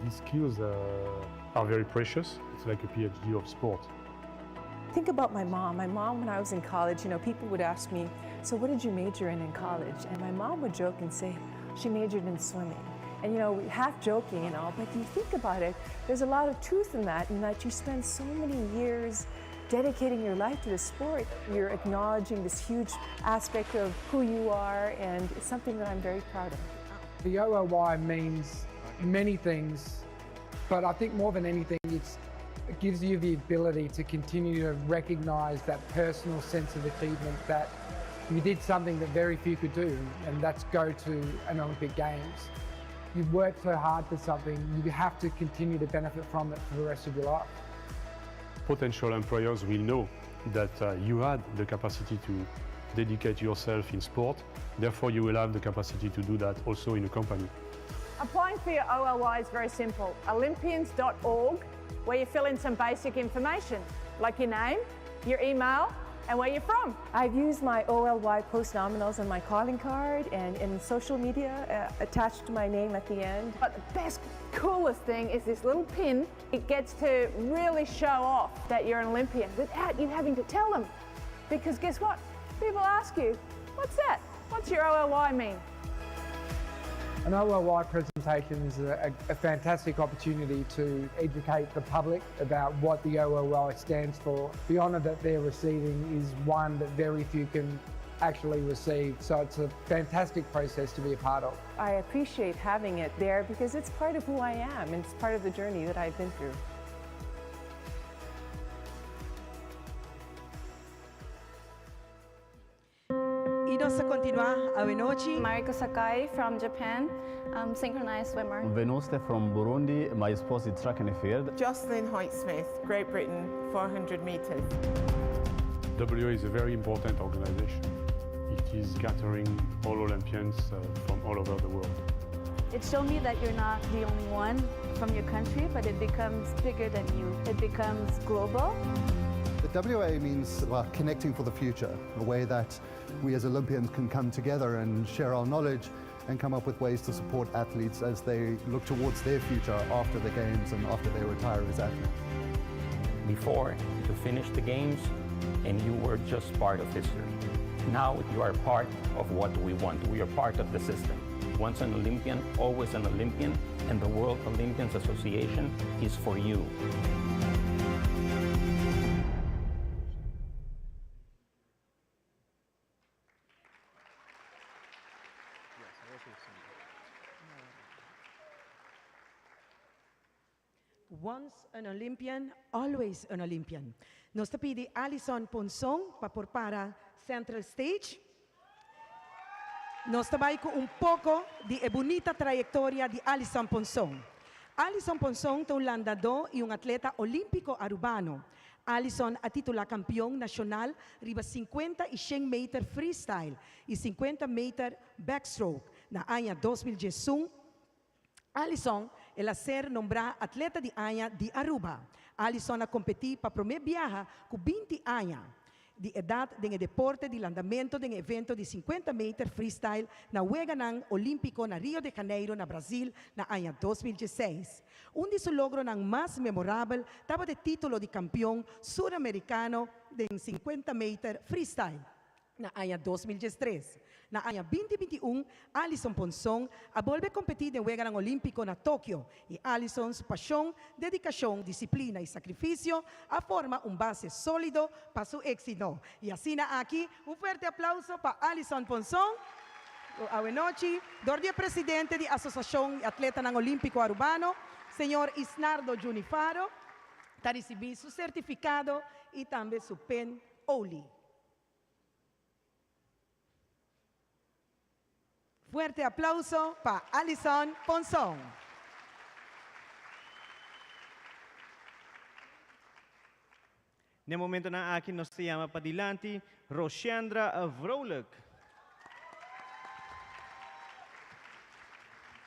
[SPEAKER 20] These skills are very precious. It's like a PhD of sport.
[SPEAKER 21] Think about my mom. My mom, when I was in college, you know, people would ask me, so what did you major in in college? And my mom would joke and say, she majored in swimming. And you know, half joking and all, but you think about it, there's a lot of truth in that, in that you spend so many years dedicating your life to the sport. You're acknowledging this huge aspect of who you are, and it's something that I'm very proud of.
[SPEAKER 22] The OOY means many things, but I think more than anything, it's, it gives you the ability to continue to recognize that personal sense of achievement that you did something that very few could do, and that's go to an Olympic Games. You've worked so hard for something, you have to continue to benefit from it for the rest of your life.
[SPEAKER 20] Potential employers will know that you had the capacity to dedicate yourself in sport. Therefore, you will have the capacity to do that also in a company.
[SPEAKER 23] Applying for your OLY is very simple. Olympians.org, where you fill in some basic information, like your name, your email, and where you're from.
[SPEAKER 21] I've used my OLY postnominals on my calling card and in social media uh, attached to my name at the end.
[SPEAKER 23] But the best, coolest thing is this little pin. It gets to really show off that you're an Olympian without you having to tell them. Because guess what? People ask you, what's that? What's your OLY mean?
[SPEAKER 22] An OLY presentation is a, a, a fantastic opportunity to educate the public about what the OLY stands for. The honour that they're receiving is one that very few can actually receive, so it's a fantastic process to be a part of.
[SPEAKER 21] I appreciate having it there because it's part of who I am and it's part of the journey that I've been through.
[SPEAKER 15] Y nos ta continua awe nochi.
[SPEAKER 24] Mariko Sakai from Japan, I'm synchronized swimmer.
[SPEAKER 25] Venuste from Burundi, my sport is track and field.
[SPEAKER 1] Jocelyn Hoyt-Smith, Great Britain, 400 meters.
[SPEAKER 20] WA is a very important organization. It is gathering all Olympians from all over the world.
[SPEAKER 24] It showed me that you're not the only one from your country, but it becomes bigger than you. It becomes global.
[SPEAKER 26] The WA means well, connecting for the future, a way that we as Olympians can come together and share our knowledge and come up with ways to support athletes as they look towards their future after the games and after they retire as athletes.
[SPEAKER 27] Before, you finished the games and you were just part of history. Now you are part of what we want. We are part of the system. Once an Olympian, always an Olympian, and the World Olympians Association is for you.
[SPEAKER 15] Once an Olympian, always an Olympian. Nos ta pidi Alison Ponson pa por para central stage. Nos ta bay cu un poco di e bunita trayectoria di Alison Ponson. Alison Ponson ta un landador y un atleta olimpico Arubano. Alison a titula campeon nacional riba 50 y 100 meter freestyle y 50 meter backstroke na aña 2011. Alison el a ser nombrá Atleta di Aña di Aruba. Alison a kompetí pa promé biaha ku 20 aña di edat den e deporte di landamento den e evento di 50 meter freestyle na Weganan Olímpiko na Rio de Janeiro na Brazil na aña 2016. Un di su logronan mas memorabel tabata e título di kampion Suramerikano den 50 meter freestyle na aña 2013. Na aña 2021, Alison Ponson a bolbe kompetí den Weganan Olímpiko na Tokio i Alison su pashon, dedikashon, disiplina i sakrifisio a forma un base sólido pa su éksito. I asina aki, un fuerte aplauso pa Alison Ponson, ku awenochi, dor di e presidente di Asosashon di Atletanan Olímpiko Arubano, señor Isnardo Juni Faro, ta risibí su sertifikado i tambe su pen Oli. Fuerte aplauso pa Alison Ponson.
[SPEAKER 14] Na e momentonan aki nos ta yama padilanti Roshandra Vrolijk.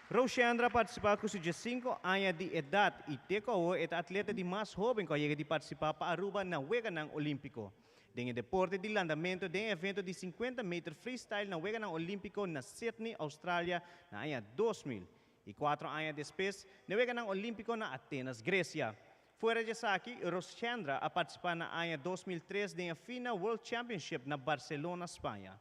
[SPEAKER 14] Roshandra a partisipá ku su 15 aña di edat i te ku awor e ta atleta di mas hóben ku a yega di partisipá pa Aruba na Weganan Olímpiko. Den e deporte di landamento den e evento di 50 meter freestyle na Weganan Olímpiko na Sydney, Australia na aña 2004 aña despues na Weganan Olímpiko na Atenas, Grecia. Fuera di esaki, Roshandra a partisipá na aña 2003 den e FINA World Championship na Barcelona, Spaña.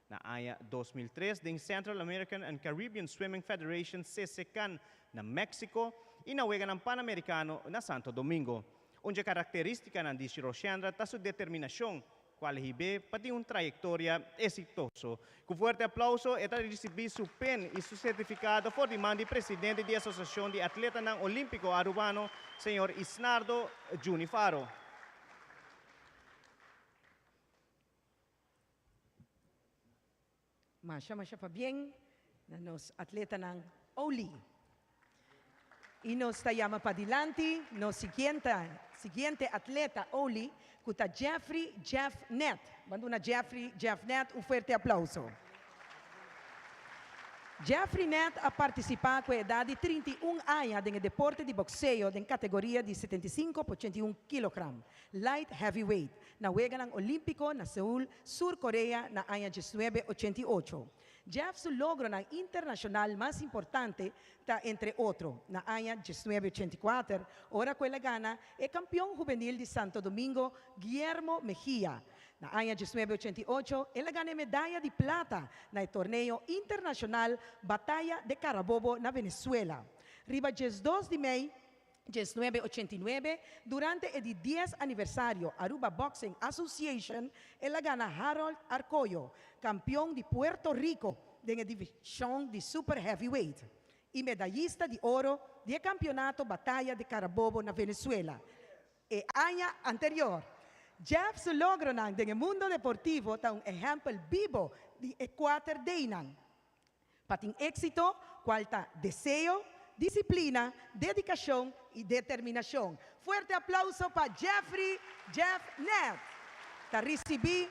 [SPEAKER 14] Na aña 2003 den Central American and Caribbean Swimming Federation CCCAN na Mexico i na Weganan Panamericano na Santo Domingo. Un di karakterístikanan di Roshandra ta su determinashon, kual hib'é pa tin un trayektoria eksitoso. Ku fuerte aplauso, e ta risibí su pen i su sertifikado for di man di presidente di Asosiashon di Atletanan Olímpiko Arubano, señor Isnardo Juni Faro.
[SPEAKER 15] Masha masha pabien na nos atletanan Oli. I nos ta yama padilanti nos siguiente siguiente atleta Oli, ku ta Jeffrey Jeff Net. Ban duna Jeffrey Jeff Net un fuerte aplauso. Jeffrey Net a partisipá ku e edat di 31 aña den e deporte di bokseo den kategoria di 75 pa 81 kilogram, light heavyweight, na Weganan Olímpiko na Seul, Sur Korea na aña 1988. Jeff su logronan internashonal mas importante ta entre otro, na aña 1984, ora ku el a gana e kampion hubenil di Santo Domingo, Guillermo Mejia. Na aña 1988, el a gana e medaya di plata na e torneo internashonal Batalla de Carabobo na Venezuela. Riba 12 di mei 1989, durante e di 10 aniversario Aruba Boxing Association, el a gana Harold Arcoyo, kampion di Puerto Rico den e divishon di super heavyweight i medayista di oro di e kampeonato Batalla de Carabobo na Venezuela e aña anterior. Jeff su logronan den e mundo deportivo ta un ehèmpel bibo di e kuater D'nan pa tin éksito, kual ta deseo, disiplina, dedikashon i determinashon. Fuerte aplauso pa Jeffrey Jeff Net. Ta risibí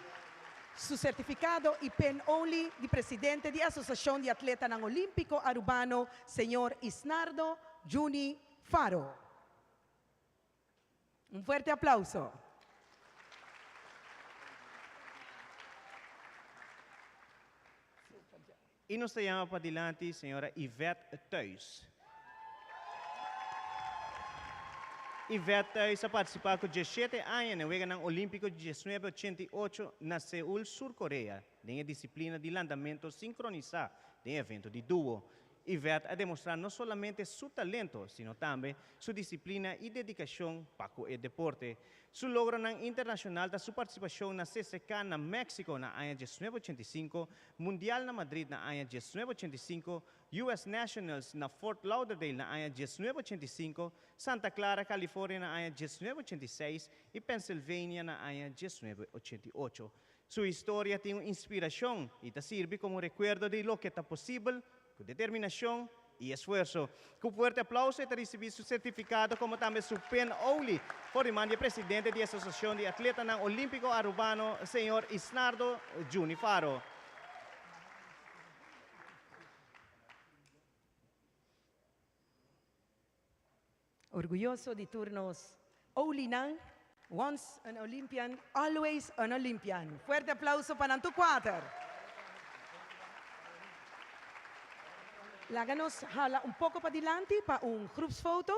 [SPEAKER 15] su sertifikado i pen only di presidente di Asosiashon di Atletanan Olímpiko Arubano, señor Isnardo Juni Faro. Un fuerte aplauso.
[SPEAKER 14] I nos ta yama padilanti señora Yvette Thuis. Yvette Thuis a partisipá ku 17 aña na Weganan Olímpiko di 1988 na Seul, Sur Korea, den e disiplina di landamentu sinkronisá den e evento di duo. Yvette a demostra no solamente su talento, sino tambe su disciplina y dedicacion pa cu e deporte. Su logronan internacional ta su participacion na CCK na Mexico na aña 1985, Mundial na Madrid na aña 1985, US Nationals na Fort Lauderdale na aña 1985, Santa Clara, California na aña 1986 y Pennsylvania na aña 1988. Su historia tin un inspiracion y ta sirbi como un recuerdo di loke ta posibel cu determinacion y esfuerso. Cu fuerte aplauso e ta ricibi su certificado como tambe su pen Oly for di man di e presidente di Asociacion di Atletanan Olimpico Arubano, señor Isnardo Juni Faro.
[SPEAKER 15] Orguyoso di tur nos Olynan, once an Olympian, always an Olympian. Fuerte aplauso pa nan tur kuater. Laga nos hala un poko padilanti pa un groepsfoto,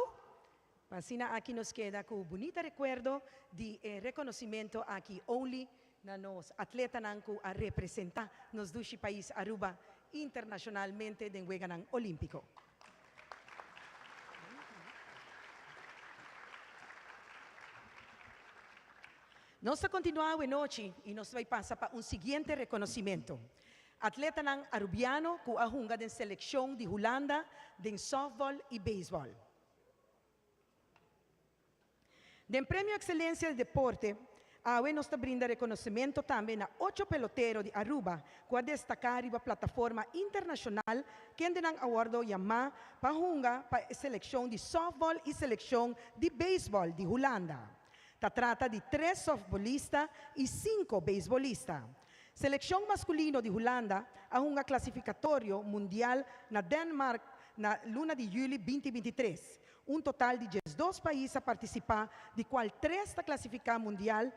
[SPEAKER 15] pa asina aki nos keda ku bunita rekuerdo di e rekonosimento aki Oly na nos atletanan ku a representa nos dushi pais Aruba internashonalmente den Weganan Olímpiko. Nos ta kontinuá awe nochi i nos ta bai pasa pa un siguiente rekonosimento. Atletanan arubiano ku a hunga den selekshon di Hulanda den sòftbòl i beisbòl. Den Premio Excelencia di Deporte, awe nos ta brinda reconocimento tambe na ocho pelotero di Aruba cu a destaca riba plataforma internacional kendenan a wordo yama pa hunga pa e seleccion di softball y seleccion di baseball di Hulanda. Ta trata di tres softbolista y cinco beisbolista. Seleccion masculino di Hulanda a hunga clasificatorio mundial na Denmark na luna di juli binti 23. Un total di 12 pais a participa, di cual tres ta clasifica mundial.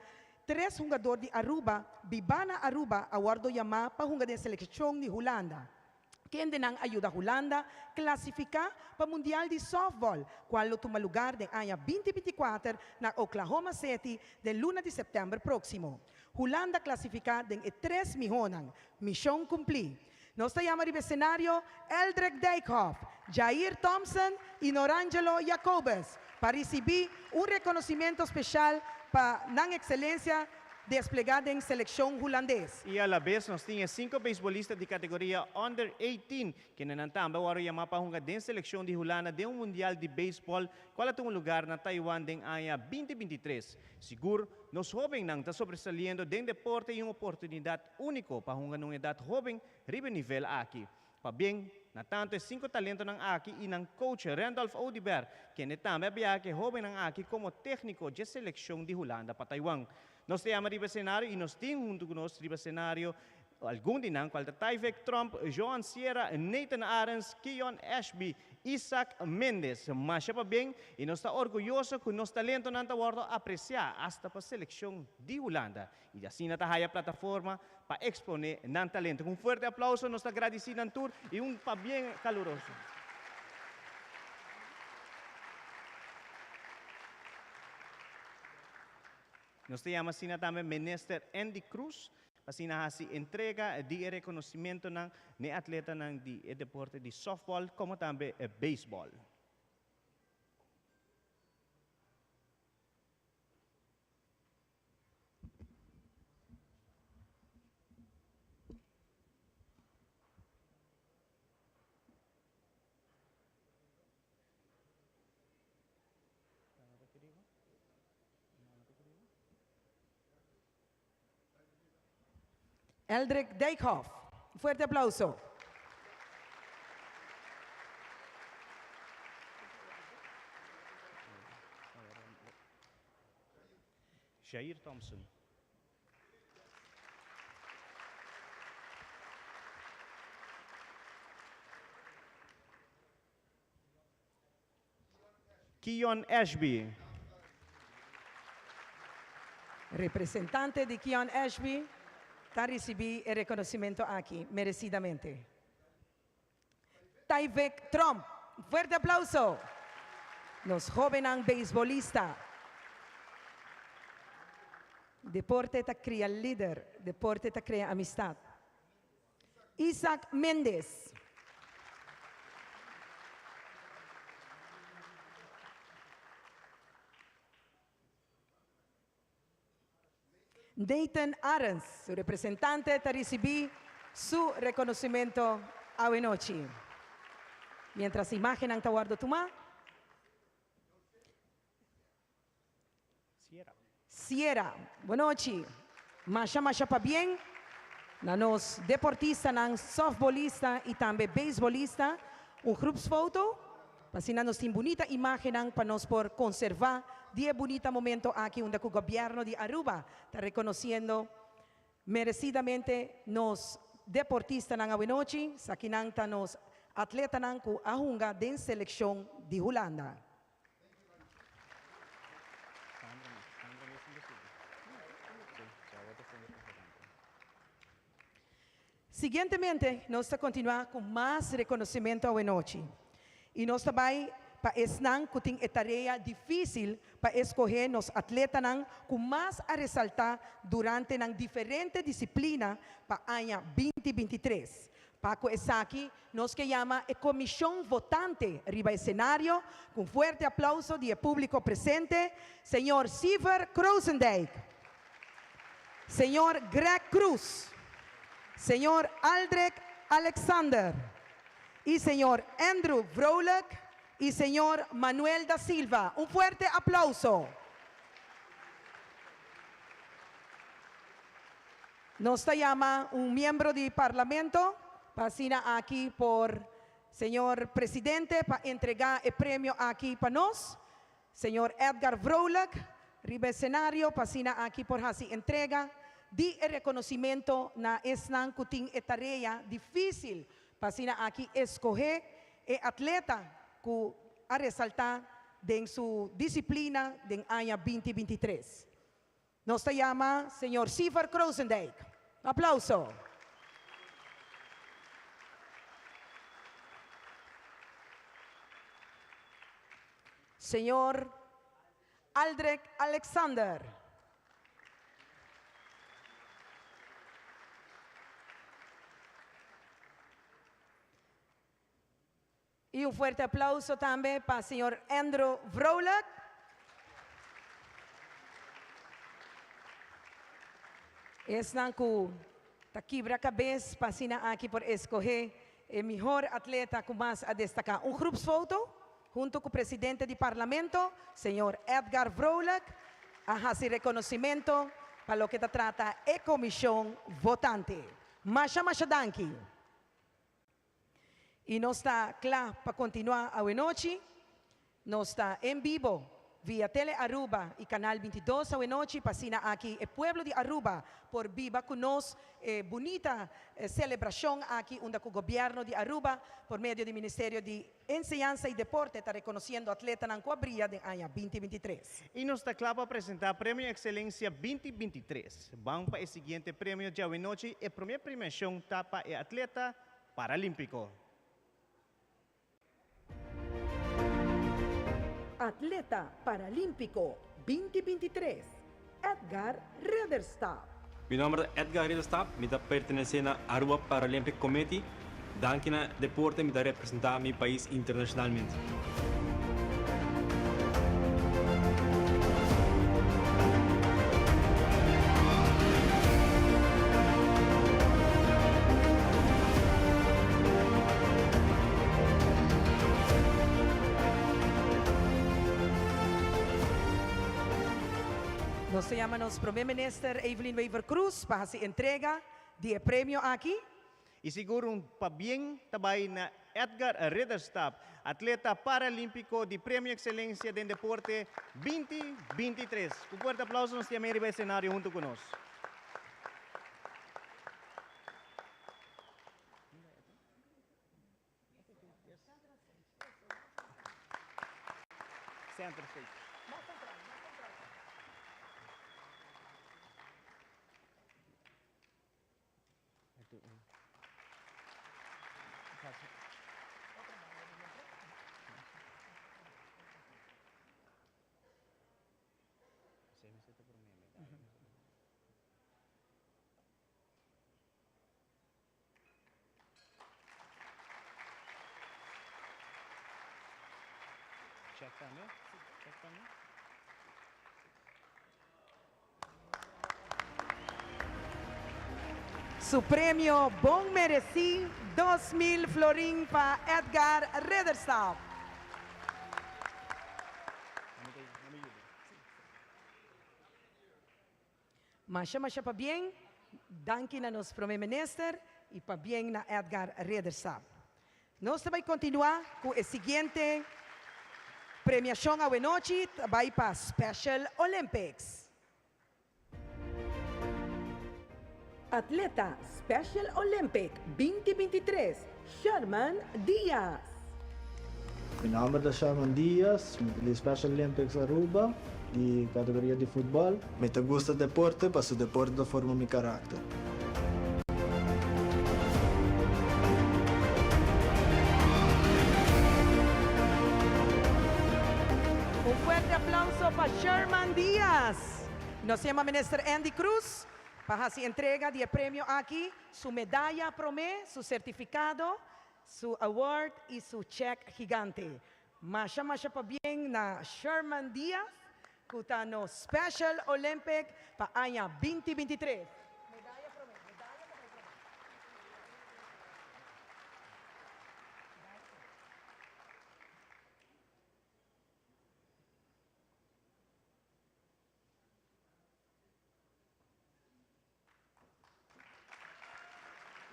[SPEAKER 15] Tres hungador di Aruba, biba na Aruba, a wordo yama pa hunga den seleccion di Hulanda. Kendenan a yuda Hulanda clasifica pa Mundial di Softball, cual lo tuma lugar den aña 2024 na Oklahoma City den luna di september proximo. Hulanda clasifica den e tres mihonan. Mision cumpli. Nos ta yama riba e scenario Eldrick Dijkhoff, Jair Thompson y Norangelo Jacobus pa ricibi un reconocimento special pa nan excelencia desplega den seleccion Hulandes.
[SPEAKER 14] Y a la bes nos tin e cinco beisbolista di categoria Under 18, kendenan tambe a wòrdu yamá pa hunga den seleccion di Hulanda den un Mundial di Beisbòl cual a tuma lugar na Taiwan den aña 2023. Sigur, nos hóbennan ta sobresaliendo den deporte y un oportunidad úniko pa hunga na un edat hóben riba e nivel aki. Pabien na tantu e sinku talentonan aki i nan coach Randolph Oduber, kende tambe a biaha ku e hóbennan aki komo tékniko dje selekshon di Hulanda pa Taiwan. Nos ta yama riba e senario i nos tin huntu ku nos riba senario algun di nan kual ta Tyvek Tromp, Johan Sierra, Nathan Arends, Keyon Ashby, Isaac Mendez. Masha pabien i nos ta orguyoso ku nos talentonan ta wòrdu apresiá asta pa selekshon di Hulanda. I asina ta haya plataforma pa expone nan talento. Cu un fuerte aplauso nos ta gradici nan tur y un pabien caluroso. Nos ta yama asina tambe Minister Endy Croes pa asina haci entrega di e reconocimentonan n'e atletanan di e deporte di softball como tambe baseball.
[SPEAKER 15] Eldrick Dijkhoff. Un fuerte aplauso.
[SPEAKER 14] Jair Thompson. Keon Ashby.
[SPEAKER 15] Representante di Keon Ashby ta ricibi e reconocimento aki merecidamente. Tyvek Tromp. Un fuerte aplauso. Nos hobennan beisbolista. Deporte ta cria lider, deporte ta crea amistad. Isaac Mendez. Nathan Arends, su representante ta ricibi su reconocimento awe nochi. Mientras imagennan ta wordo tuma. Sierra. Bon nochi. Masha masha pabien na nos deportistanan, softbolista y tambe beisbolista. Un groepsfoto pa asina nos tin bunita imagennan pa nos por conserva di e bunita momento aki unda cu Gobierno di Aruba ta reconociendo merecidamente nos deportistanan awenochi. Esakinan ta nos atletanan cu a hunga den seleccion di Hulanda. Siguientemente nos ta continua cu mas reconocimento awenochi y nos ta bay pa esnan cu tin e tarea dificil pa escoge nos atletanan cu mas a resalta durante nan diferente disciplina pa aña binti 23. Pa ku esaki nos ke yama e komishon votante riba e senario ku un fuerte aplauso di e públiko presente, señor Siever Krozendijk, señor Greg Cruz, señor Aldrich Alexander i señor Andrew Vrolijk i señor Manuel da Silva. Un fuerte aplauso. Nos ta yama un miembro di Parlamento pa asina aki por Señor Presidente pa entrega e premio aki pa nos. Señor Edgar Vrolijk riba e scenario pa asina aki por haci entrega di e reconocimento na esnan cu tin e tarea dificil pa asina aki escoge e atleta cu a resalta den su disciplina den aña 2023. Nos ta yama señor Siever Krozendijk. Aplauso. Señor Aldrich Alexander. Y un fuerte aplauso tambe pa señor Andrew Vrolijk. Esnan cu ta kibra cabes pa asina aki por escoge e mihor atleta cu mas a destaca. Un groepsfoto hunto cu presidente di Parlamento, señor Edgar Vrolijk, a haci reconocimento pa loke ta trata e comision votante. Masha masha danki. Y nos ta cla pa continua awe nochi. Nos ta en bibo via Tele Aruba y Canal 22 awe nochi pa asina aki e pueblo di Aruba por biba cu nos e bunita celebracion aki unda cu Gobierno di Aruba por medio di Ministerio di Enseñansa y Deporte ta reconociendo atletanan cu a briya den aña 2023.
[SPEAKER 14] Y nos ta cla pa presenta Premio Excelencia 2023. Ban pa e siguiente premio djawe nochi, e prome premiacion ta pa e atleta Paralímpico.
[SPEAKER 15] Atleta Paralímpico 2023, Edgar Ridderstap.
[SPEAKER 4] Mi nomber ta Edgar Ridderstap, mi ta pertenece na Aruba Paralympic Committee. Danki na deporte mi ta representa mi pais internacionalmente.
[SPEAKER 15] Nos ta yama nos Prome Minister Evelyn Wever-Croes pa haci entrega di e premio aki.
[SPEAKER 14] Y sigur un pabien ta bay na Edgar Ridderstap, atleta paralímpico di Premio Excelencia den Deporte 2023. Cu fuerte aplauso nos tin riba escenario hunto cu nos. Center stage. Check tambe. Check tambe.
[SPEAKER 15] Su premio bon mereci, 2000 florin pa Edgar Ridderstap. Masha masha pabien, danki na nos Prome Minister y pabien na Edgar Ridderstap. Nos ta bay continua cu e siguiente premiacion awenochi ta bay pa Special Olympics. Atleta Special Olympic 2023, Sherman Diaz.
[SPEAKER 5] Mi nomber ta Sherman Diaz, mi ta di Special Olympics Aruba, di categoria di futbol. Mi ta gusta deporte paso deporte ta forma mi karakter.
[SPEAKER 15] Un fuerte aplauso pa Sherman Diaz. Nos yama Minister Endy Croes pa haci entrega di e premio aki, su medaya prome, su certificado, su award y su check gigante. Masha masha pabien na Sherman Diaz cu ta nos Special Olympic pa aña 2023. Medaya prome, medaya ta bay prome.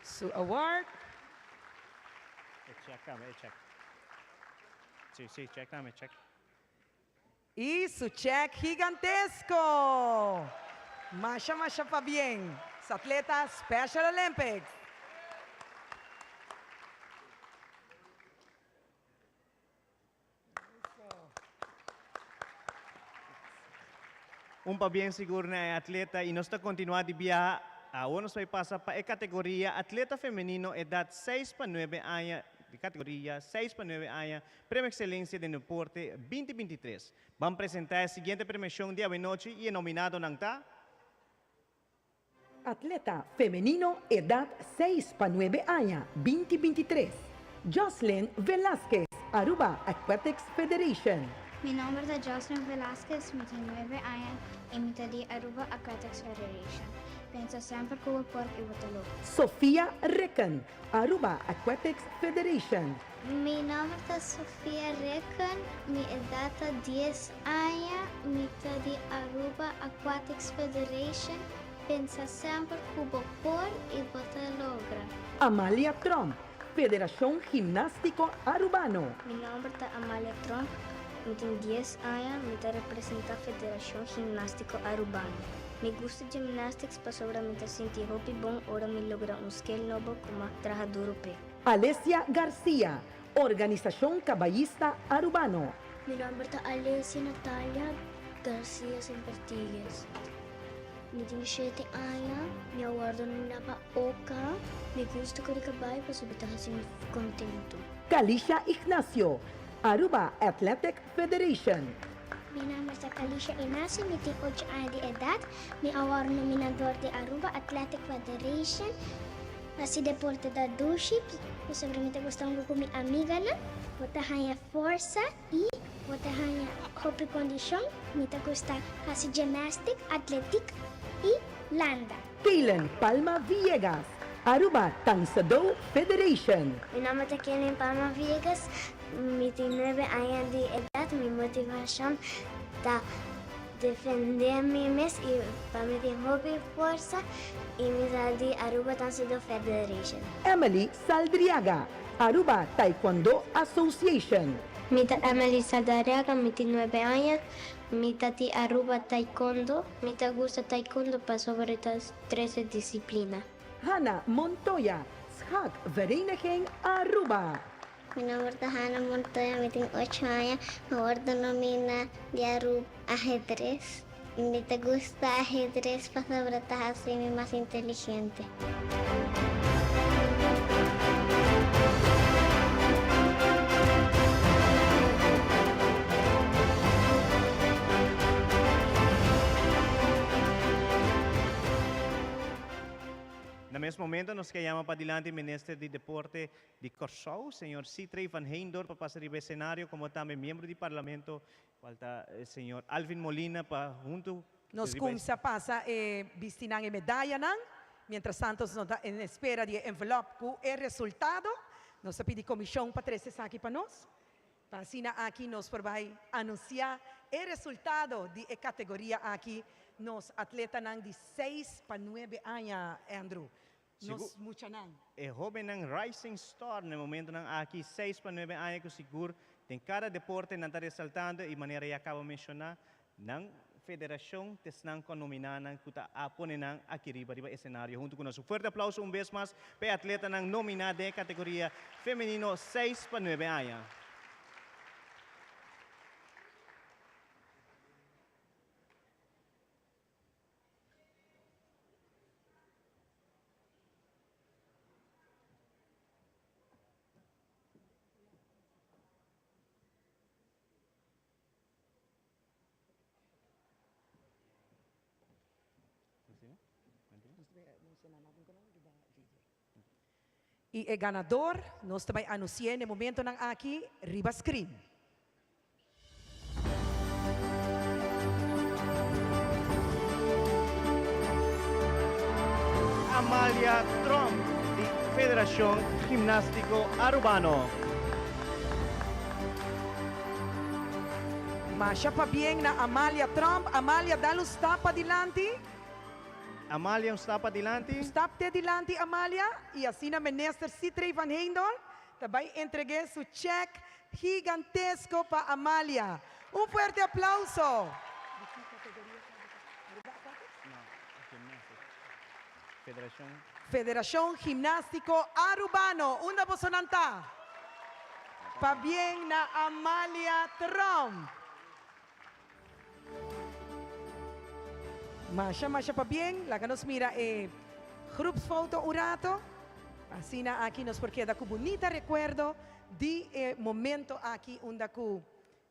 [SPEAKER 15] Su award.
[SPEAKER 14] E check tambe, e check. Si, si, check tambe, check.
[SPEAKER 15] Y su check gigantesco! Masha masha pabien, su atleta Special Olympics!
[SPEAKER 14] Un pabien sigur na e atleta y nos ta continua di biaha. Awor nos bay pasa pa e categoria atleta femenino edad 6 pa 9 aña, di categoria 6 pa 9 aña, Premio Excelencia den Deporte 2023. Ban presenta e siguiente premiacion di awenochi y e nominadonan ta.
[SPEAKER 15] Atleta femenino edad 6 pa 9 aña 2023, Jocelyn Velasquez, Aruba Aquatics Federation.
[SPEAKER 6] Mi nomber ta Jocelyn Velasquez, mi tin 9 aña y mi ta di Aruba Aquatics Federation. Pensa semper cu bo por y bo ta logra.
[SPEAKER 15] Sofia Rikken, Aruba Aquatics Federation.
[SPEAKER 6] Mi nomber ta Sofia Rikken, mi edad ta 10 aña, mi ta di Aruba Aquatics Federation. Pensa semper cu bo por y bo ta logra.
[SPEAKER 15] Amalia Tromp, Federacion Gimnastico Arubano.
[SPEAKER 6] Mi nomber ta Amalia Tromp, mi tin 10 aña, mi ta representa Federacion Gimnastico Arubano. Mi gusta gymnastics pasobra mi ta sinti hopi bon ora mi logra un skill nobo cu m'a traha duro p'e.
[SPEAKER 15] Alesia Garcia, Organisacion Cabayista Arubano.
[SPEAKER 6] Mi nomber ta Alesia Natalia Garcia Sempertigues. Mi tin shete aña, mi a wordo nomina pa Oca. Mi gusta kore cabai pasobra ta haci mi contento.
[SPEAKER 15] Kalisha Ignacio, Aruba Athletic Federation.
[SPEAKER 6] Mi nomber ta Kalisha Ignacio, mi tin ocho aña di edad. Mi a wordo nomina door di Aruba Athletic Federation. Hasi deporte ta dushi, pasobra mi ta gusta hunga ku mi amiganan. Bo ta haña forsa i bo ta haña hopi kondishon. Mi ta gusta hasi gymnastic, atletik i landa.
[SPEAKER 15] Kaylen Palma Villegas, Aruba Tanksedo Federation.
[SPEAKER 6] Mi nomber ta Kaylen Palma Villegas, mi tin nuebe aña di edat. Mi motivashon ta Defende mi mes y pa mi tin hopi forsa y mi ta di Aruba Tansudo Federation.
[SPEAKER 15] Emily Saldriaga, Aruba Taekwondo Association.
[SPEAKER 6] Mi ta Emily Saldariaga, mi tin nuebe aña, mi ta di Aruba Taekwondo, mi ta gusta Taekwondo pasobra e ta trese disciplina.
[SPEAKER 15] Hanna Montoya, Schaak Vereniging Aruba.
[SPEAKER 6] Mi nomber ta Hannah Montoya, mi tin ocho aña, mi wordo nomina di Aruba ahedres. Mi ta gusta ahedres pasobra ta haci mi mas inteligente.
[SPEAKER 14] Na mes momento nos ke yama padilanti Minister di Deporte di Kòrsou, señor Sithree van Heyndorp a pasa riba e senario komo tambe miembro di Parlamento, kual ta señor Alvin Molina pa huntu
[SPEAKER 15] Nos
[SPEAKER 14] riba e.
[SPEAKER 15] kumsa pasa e bistinan e medayanan. Mientras tanto nos ta en espera di e envelop ku e resultado. Nos ta pidi komishon pa trese esaki pa nos, pa asina aki nos por bai anunsiá e resultado di e kategoria aki. Nos atletanan di seis pa nuebe aña, Andrew. Nos muchanan.
[SPEAKER 14] E hóbennan Rising Star na e momentonan aki, seis pa nuebe aña ku sigur den kada deporte nan ta resaltando i manera ya kaba menshoná, nan federashon ta esnan ku a nominá nan ku ta a pone nan aki riba riba esenario huntu ku nos. Un fuerte aplauso un bes mas pa e atletanan nominá den e kategoria femenino seis pa nuebe aña.
[SPEAKER 15] I e ganador nos ta bai anunci'é n'e momentonan aki riba screen.
[SPEAKER 14] Amalia Tromp di Federacion Gimnastico Arubano.
[SPEAKER 15] Masha pabien na Amalia Tromp. Amalia dal un stap padilanti.
[SPEAKER 14] Amalia un stap padilanti.
[SPEAKER 15] Un stap te dilanti Amalia y asina Minister Sithree van Heydoorn ta bay entregue su check Gigantesko pa Amalia. Un fuerte aplauso. Federacion Gimnastico Arubano, unda bosonan ta? Pabien na Amalia Tromp. Masha masha pabien, laga nos mira e groepsfoto un rato. Asina aki nos por keda ku bunita rekuerdo di e momento aki unda ku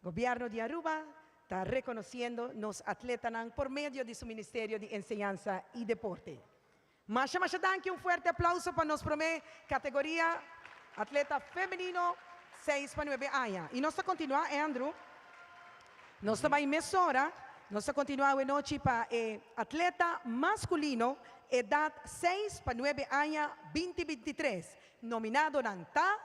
[SPEAKER 15] Gobierno di Aruba ta rekonosiendo nos atletanan por medio di su Ministerio di Enseñansa y Deporte. Masha masha danki, un fuerte aplauso pa nos prome kategoria atleta femenino seis pa nuebe aña. Y nos ta kontinua Andrew, nos ta bai mesora, nos ta kontinua awe nochi pa e atleta maskulino edat seis pa nuebe aña binti 23. Nominadonan ta.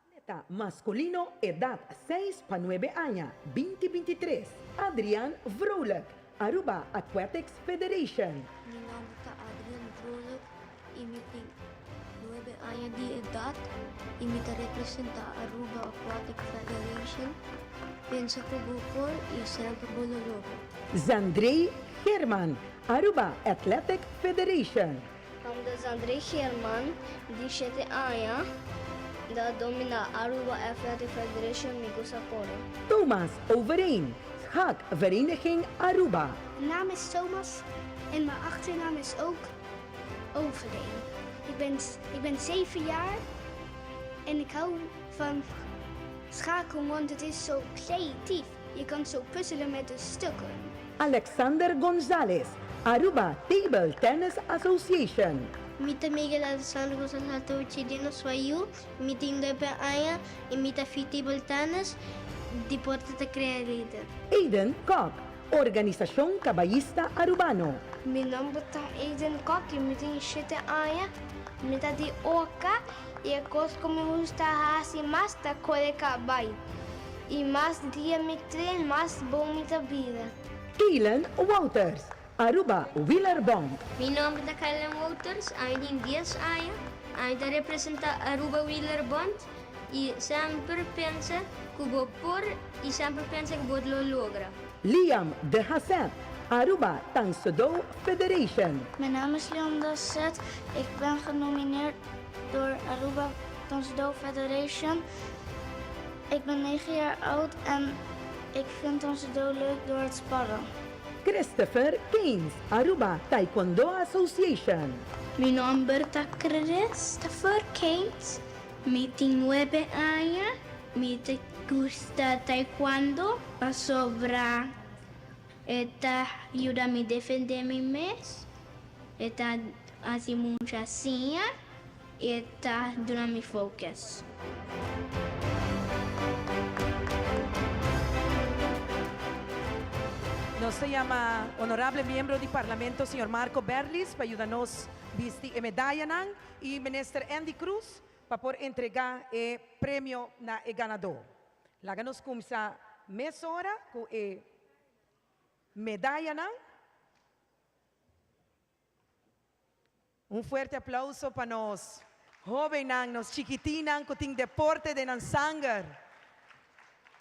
[SPEAKER 15] Atleta maskulino edat seis pa nuebe aña binti 23, Adrian Vrolijk, Aruba Aquatics Federation.
[SPEAKER 2] Mi nomber ta Adrian Vrolijk y mi tin nuebe aña di edad y mi ta representa Aruba Aquatic Federation. Pensa cu bo por y semper bo lo logra.
[SPEAKER 15] Zandrey Geerman, Aruba Athletic Federation.
[SPEAKER 2] Nomber ta Zandrey Geerman, di shete aña, ta domina Aruba Athletic Federation, mi gusta kore.
[SPEAKER 15] Thomas Overeen, Schaak Vereniging Aruba.
[SPEAKER 6] Mijn naam is Thomas en mijn achternaam is ook Overeen. Ik ben, ik ben 7 jaar en ik hou van schaken, want het is zo creatief. Je kan zo puzzelen met de stukken.
[SPEAKER 15] Alexander Gonzalez, Aruba Table Tennis Association.
[SPEAKER 2] Mi ta Miguel Alessandro Gonzalez Altochi di nos Wayu, mi tin nuebe aña y mi ta fi table tennis, deporte ta crea lider.
[SPEAKER 15] Aiden Kok, Organisacion Cabayista Arubano.
[SPEAKER 2] Mi nomber ta Aiden Kok y mi tin shete aña, mi ta di Oca y e cos cu mi gusta haci mas ta core cabay y mas dia mi train mas bon mi ta bira.
[SPEAKER 15] Kaylen Wouters, Aruba Wielerbond.
[SPEAKER 2] Mi nomber ta Kaylen Wouters, ami tin dies aña, ami ta representa Aruba Wielerbond y semper pensa cu bo por y semper pensa cu bo lo logra.
[SPEAKER 15] Liam de Haseth, Aruba Tangsudo Federation.
[SPEAKER 2] Mijn naam is Leon Dasset. Ik ben genomineerd door Aruba Tangsudo Federation. Ik ben 9 jaar oud en ik vind Tangsudo leuk door het sparren.
[SPEAKER 15] Christopher Keynes, Aruba Taekwondo Association.
[SPEAKER 2] Mi nomber ta Christopher Keynes, mi tin nuebe aña, mi ta gusta taekwondo pasobra e ta yuda mi defende mi mes, e ta haci mucha siña y e ta duna mi focus.
[SPEAKER 15] Nos ta yama Honorable Miembro di Parlamento Señor Marco Berlis pa yuda nos bisti e medayanan y Minister Endy Croes pa por entrega e premio na e ganador. Laga nos cuminsa mesora cu e medayanan. Un fuerte aplauso pa nos hobennan, nos chikitinnan ku tin deporte den nan sanger.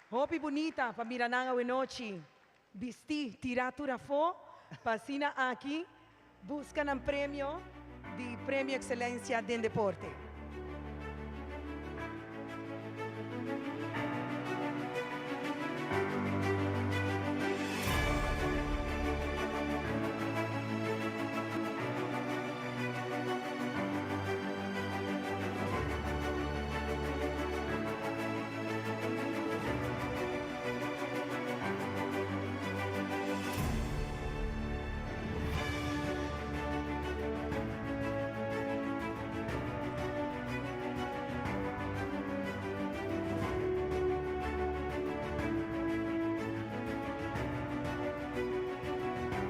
[SPEAKER 15] Hopi bunita pa mira nan awenochi bistí, tirá tur afó pa asina aki buska nan premio di Premio Excelencia den Deporte.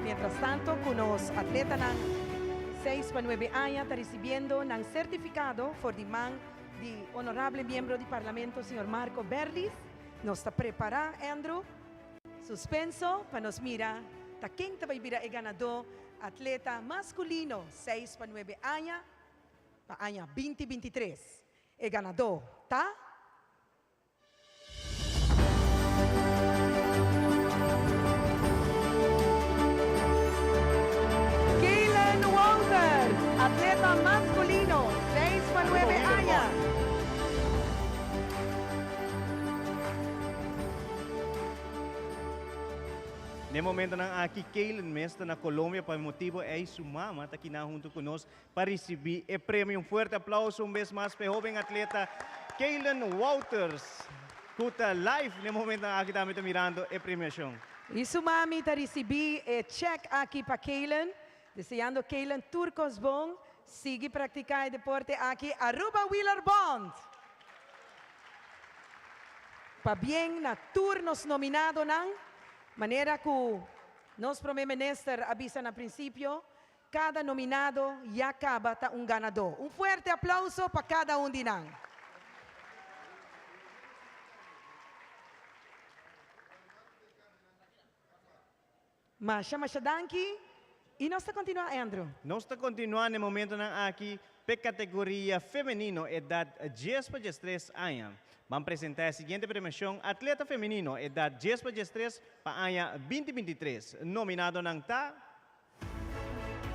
[SPEAKER 15] Mientras tanto cu nos atletanan seis pa nuebe aña ta ricibiendo nan certificado for di man di Honorable Miembro di Parlamento señor Marco Berlis, nos ta prepara, Andrew, suspenso pa nos mira ta ken ta bay bira e ganador atleta masculino seis pa nuebe aña pa aña binti 23. E ganador ta. Kaylen Walters, atleta masculino, seis pa nuebe aña.
[SPEAKER 14] Na e momentonan aki Kaylen mes ta na Colombia pa e motibo ey su mama ta kina hunto cu nos pa ricibi e premio. Un fuerte aplauso un bes mas pa e hoben atleta Kaylen Wouters cu ta live na e momentonan aki tambe ta mirando e premiacion.
[SPEAKER 15] Y su mami ta ricibi e check aki pa Kaylen, deseando Kaylen tur cos bon, sigui practica e deporte aki Aruba Wieler Bond! Pabien na tur nos nominadonan, manera cu nos Prome Minister a bisa na principio, Kada nominado ya kaba ta un ganadó. Un fuerte aplauso pa kada un di nan. Masha masha danki y nos ta continua Andrew.
[SPEAKER 14] Nos ta continua na e momentonan aki p'e categoria femenino edad dies pa 13 aña. Ban presenta e siguiente premiacion Atleta Femenino edad dies pa 13 pa aña 2023. Nominadonan ta.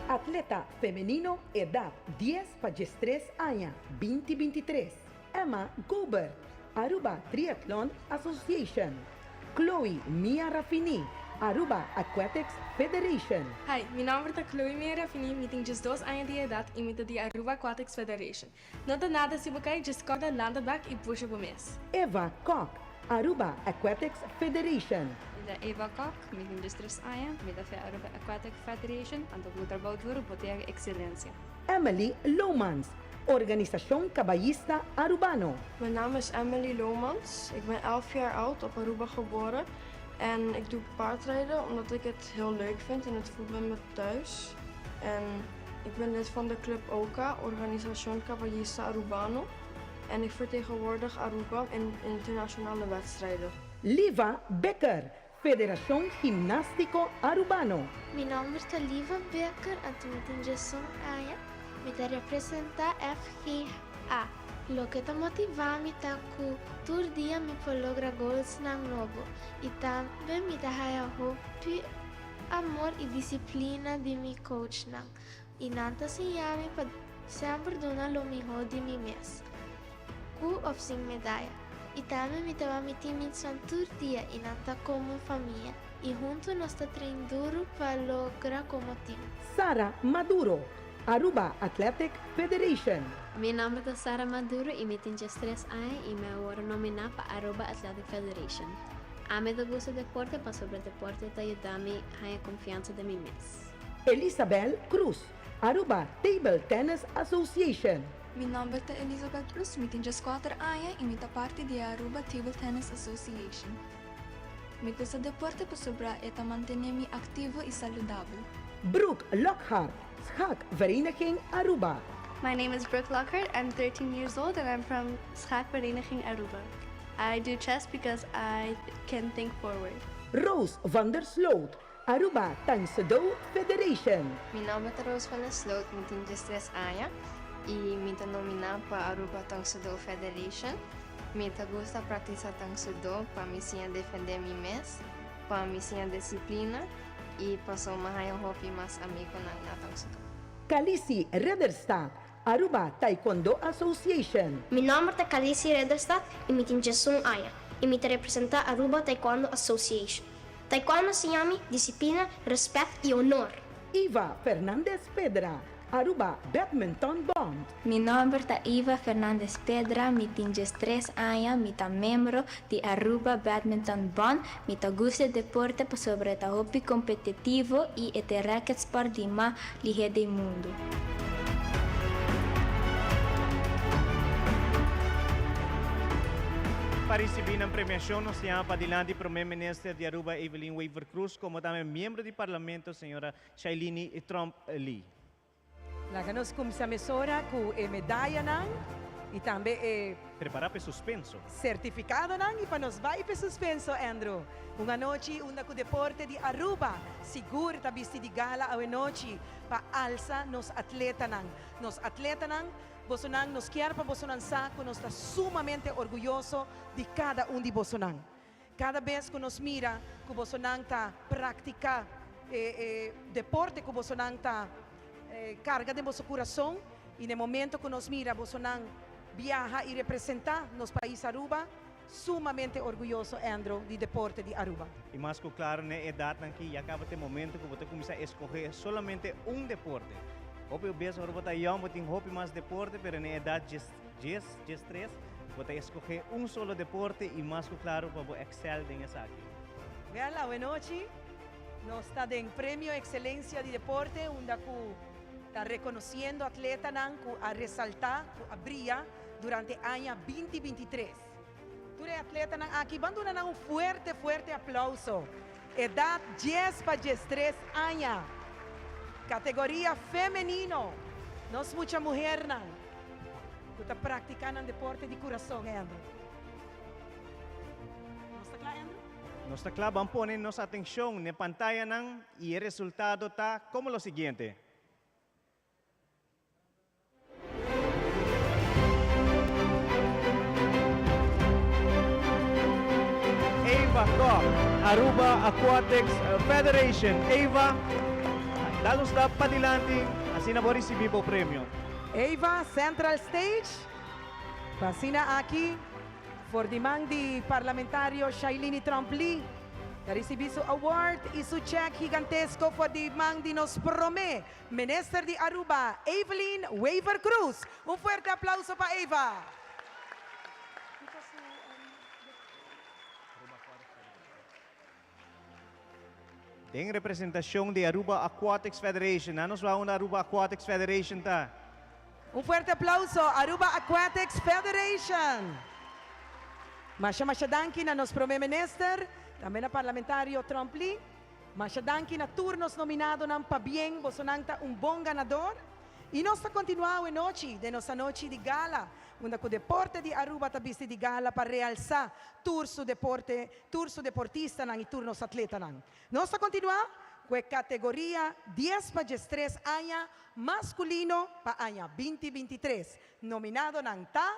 [SPEAKER 15] Atleta femenino edad dies pa 13 aña 2023, Emma Gobert, Aruba Triathlon Association, Chloe Mia Raffini, Aruba Aquatics Federation.
[SPEAKER 3] Hi, mi nomber ta Chloe Mia Raffini, mi tin 12 aña di edad y mi ta di Aruba Aquatics Federation. No ta nada si bo cay, just corda lanta bek y pusha bo mes.
[SPEAKER 15] Eva Kok, Aruba Aquatics Federation.
[SPEAKER 7] Mi ta Eva Kok, mi tin 13 aña, mi ta fe Aruba Aquatic Federation, anto ku trabou duro bo ta yega excelencia.
[SPEAKER 15] Emily Lomans, Organisacion Caballista Arubano.
[SPEAKER 8] Mijn naam is Emily Lomans, ik ben 11 jaar oud, op Aruba geboren en ik doe paardrijden omdat ik het heel leuk vind en het voelt bij me thuis. En ik ben lid van de club OCA, Organisacion Caballista Arubano. En ik vertegenwoordig Aruba in internationale wedstrijden.
[SPEAKER 15] Liva Becker, Federacion Gimnastico Arubano.
[SPEAKER 2] Mi nomber ta Liva Becker anto mi tin 11 aña. Mi ta representa FGA. Loke ta motiva mi ta cu tur dia mi por logra goalsnan nobo y tambe mi ta haya hopi amor y disciplina di mi coachnan y nan ta siña mi pa semper duna lo miho di mi mes, cu of sin medaya. Y tambe mi ta ba mi teammatesnan tur dia y nan ta como un famia y hunto nos ta train duro pa logra como team.
[SPEAKER 15] Sara Maduro, Aruba Athletic Federation.
[SPEAKER 7] Mi nomber ta Sara Maduro y mi tin 13 aña y mi a worde nomina pa Aruba Athletic Federation. Ami ta gusta deporte pasobra deporte ta yuda mi haña confiansa den mi mes.
[SPEAKER 15] Elisabel Cruz, Aruba Table Tennis Association.
[SPEAKER 9] Mi nomber ta Elisabeth Cruz, mi tin 14 aña y mi ta parti di Aruba Table Tennis Association. Mi gusta deporte pasobra e ta mantene mi activo y saludabel.
[SPEAKER 15] Brooke Lockhart, Schaak Vereniging Aruba.
[SPEAKER 10] My name is Brooke Lockhart. I'm 13 years old and I'm from Schaakvereniging Aruba. I do chess because I can think forward.
[SPEAKER 15] Rose van der Sloot, Aruba Tangsedo Federation.
[SPEAKER 11] Mi nomber ta Rose van der Sloot, mi tin 13 aña y mi ta nomina pa Aruba Tangsedo Federation. Mi ta gusta practica Tangsedo pa mi siña defende mi mes, pa mi siña disciplina y paso mi haya hopi mas amigonan na Tangsedo.
[SPEAKER 15] Khaleesi Ridderstaat, Aruba Taekwondo Association.
[SPEAKER 2] Mi nomber ta Khaleesi Ridderstaat y mi tin 11 aña y mi ta representa Aruba Taekwondo Association. Taekwondo a siña mi disciplina, respet y honor.
[SPEAKER 15] Eva Fernandez Pedra, Aruba Badminton Bond.
[SPEAKER 12] Mi nomber ta Eva Fernandez Pedra, mi tin 13 aña, mi ta miembro di Aruba Badminton Bond, mi ta gusta deporte pasobra ta hopi competitivo y e ta racket sport di mas lihe di mundo.
[SPEAKER 14] Pa recibi e premiacion, nos yama padilanti Prome Minister di Aruba, Evelyn Wever-Croes, como tambe miembro di Parlamento, señora Shailini Tromp Lee.
[SPEAKER 15] Laga nos cuminsa mesora cu e medayanan y tambe e
[SPEAKER 14] Prepara pa suspenso.
[SPEAKER 15] Certificadonan y pa nos bay pa suspenso, Andrew. Un anochi unda cu deporte di Aruba, sigur ta bisti di gala anochi pa alsa nos atletanan. Nos atletanan, bosonan nos kier pa bosonan sa cu nos ta sumamente orguyoso di cada un di bosonan. Cada bes cu nos mira cu bosonan ta practica deporte cu bosonan ta carga den boso curason y na momento cu nos mira bosonan viaha y representa nos pais Aruba, sumamente orguyoso, Andrew, di deporte di Aruba.
[SPEAKER 14] Y mas cu claro, na edad cu ya caba e momento cu bo ta cuminsa scoge solamente un deporte. Hopi bes ora bo ta jong, tin hopi mas deporte, pero na edad 10, 13, bo ta scoge un solo deporte y mas cu claro pa excel den esaki.
[SPEAKER 15] Well, anochi, nos ta den Premio Excelencia di Deporte, unda cu ta reconociendo atletanan cu a resalta, cu a briya durante aña 2023. Tur atletanan aki, ban duna un fuerte, fuerte aplauso. Edad 10 pa 13 aña. Categoria femenino. Nos mucha muhernan. Cu ta practicando deporte di curason, Andrew. Nos ta cla, Andrew?
[SPEAKER 14] Nos ta cla, ban pone nos atencion na pantayanan y e resultado ta como lo siguiente. Eva Koch, Aruba Aquatics Federation. Eva, dal un stap padilanti, asina bo recibi e premio.
[SPEAKER 15] Eva, Central Stage. Pa asina aki, for di man di parlamentario Shailini Tromp Lee, ta recibi su award y su check gigantesco for di man di nos prome Minister di Aruba, Evelyn Wever-Croes. Un fuerte aplauso pa Eva.
[SPEAKER 14] Den representacion di Aruba Aquatics Federation. Nos bay unda Aruba Aquatics Federation ta.
[SPEAKER 15] Un fuerte aplauso, Aruba Aquatics Federation. Masha masha danki na nos prome minister, tambe na parlamentario Tromp Lee. Masha danki na tur nos nominadonan pabien, bosonan ta un bon ganador. Y nos ta continua anochi, den nos anochi di gala, unda cu deporte di Aruba ta bisti di gala pa realsa tur su deporte, tur su deportistanan y tur nos atletanan. Nos ta continua cu e categoria 10 pa 13 aña masculino pa aña 2023. Nominadonan ta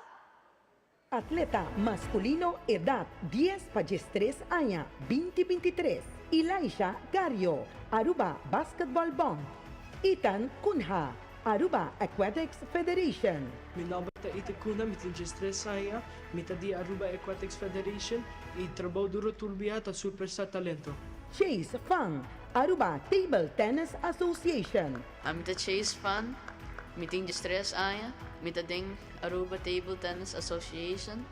[SPEAKER 15] Atleta masculino edad 10 pa 13 aña 2023. Elisha Gario, Aruba Basketball Bond. Ethan Cunha, Aruba Aquatics Federation.
[SPEAKER 13] Mi nomber ta Ethan Cunha, mi tin 13 aña, mi ta di Aruba Aquatics Federation y trabou duro tur biaha ta surpasa talento.
[SPEAKER 15] Chase Fang, Aruba Table Tennis Association.
[SPEAKER 14] Ami ta Chase Fan, mi tin 13 aña, mi ta den Aruba Table Tennis Association,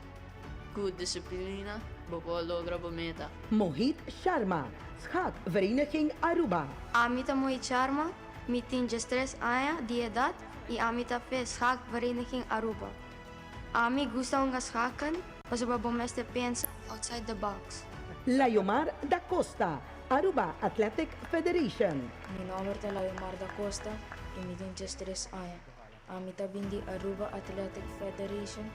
[SPEAKER 14] cu disciplina, bo por logra bo meta.
[SPEAKER 15] Mohit Sharma, Schaak Vereniging Aruba. Ami ta Mohit Sharma, mi tin 13 aña di edad y ami ta di Schaak Vereniging Aruba. Ami gusta hunga schaken, pasobra bo mester pensa outside the box. Layomar Da Costa, Aruba Athletic Federation.
[SPEAKER 16] Mi nomber ta Layomar Da Costa y mi tin 13 aña. Ami ta bin di Aruba Athletic Federation.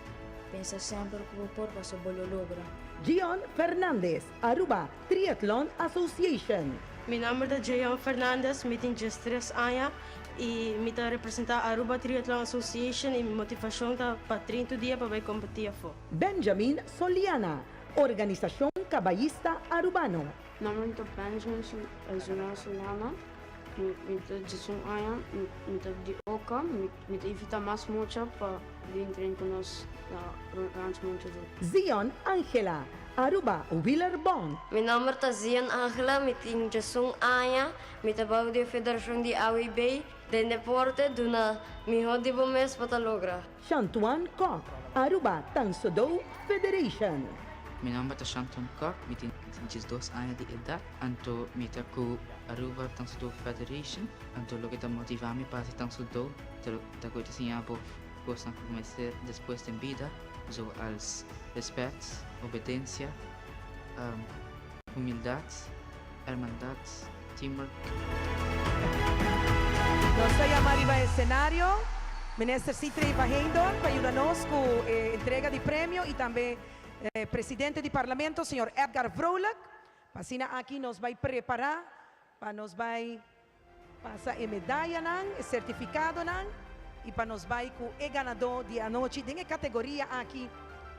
[SPEAKER 16] Pensa semper cu bo por paso bo lo logra.
[SPEAKER 15] Gion Fernandez, Aruba Triathlon Association.
[SPEAKER 8] Mi nomber ta Gion Fernandez, mi tin 13 aña y mi ta representa Aruba Triathlon Association y mi motivacion ta pa 30 dia pa bay competi afo.
[SPEAKER 15] Benjamin Soliana, Organisacion Cabayista Arubano.
[SPEAKER 8] Nomber ta Benjamin Solana, mi ta 11 aña, mi ta di Oca, mi ta invita mas mucha pa bin train cu nos na Rancho Montevideo.
[SPEAKER 15] Zion Angela, Aruba Wieler Bond.
[SPEAKER 17] Mi nomber ta Zion Angela, mi tin 11 aña, mi ta bou di e federacion di AWB. Den deporte duna miho di bo mes pa ta logra.
[SPEAKER 15] Shantuan Kok, Aruba Tansodo Federation.
[SPEAKER 18] Mi nomber ta Shantuan Kok, mi tin 12 aña di edad, anto mi ta cu Aruba Tansodo Federation, anto loke ta motiva mi pa haci Tansodo ta cu e ta siña bo cosnan cu bo mester despues den bida, zoals respet, obedencia, humildad, hermandad, teamwork.
[SPEAKER 15] Nos ta yama riba escenario Minister Sithree van Heydoorn pa yuda nos cu e entrega di premio y tambe Presidente di Parlamento señor Edgar Vrolijk. Pa asina aki nos bay prepara pa nos bay pasa e medayanan, e certificadonan y pa nos bay cu e ganador di e anochi den e categoria aki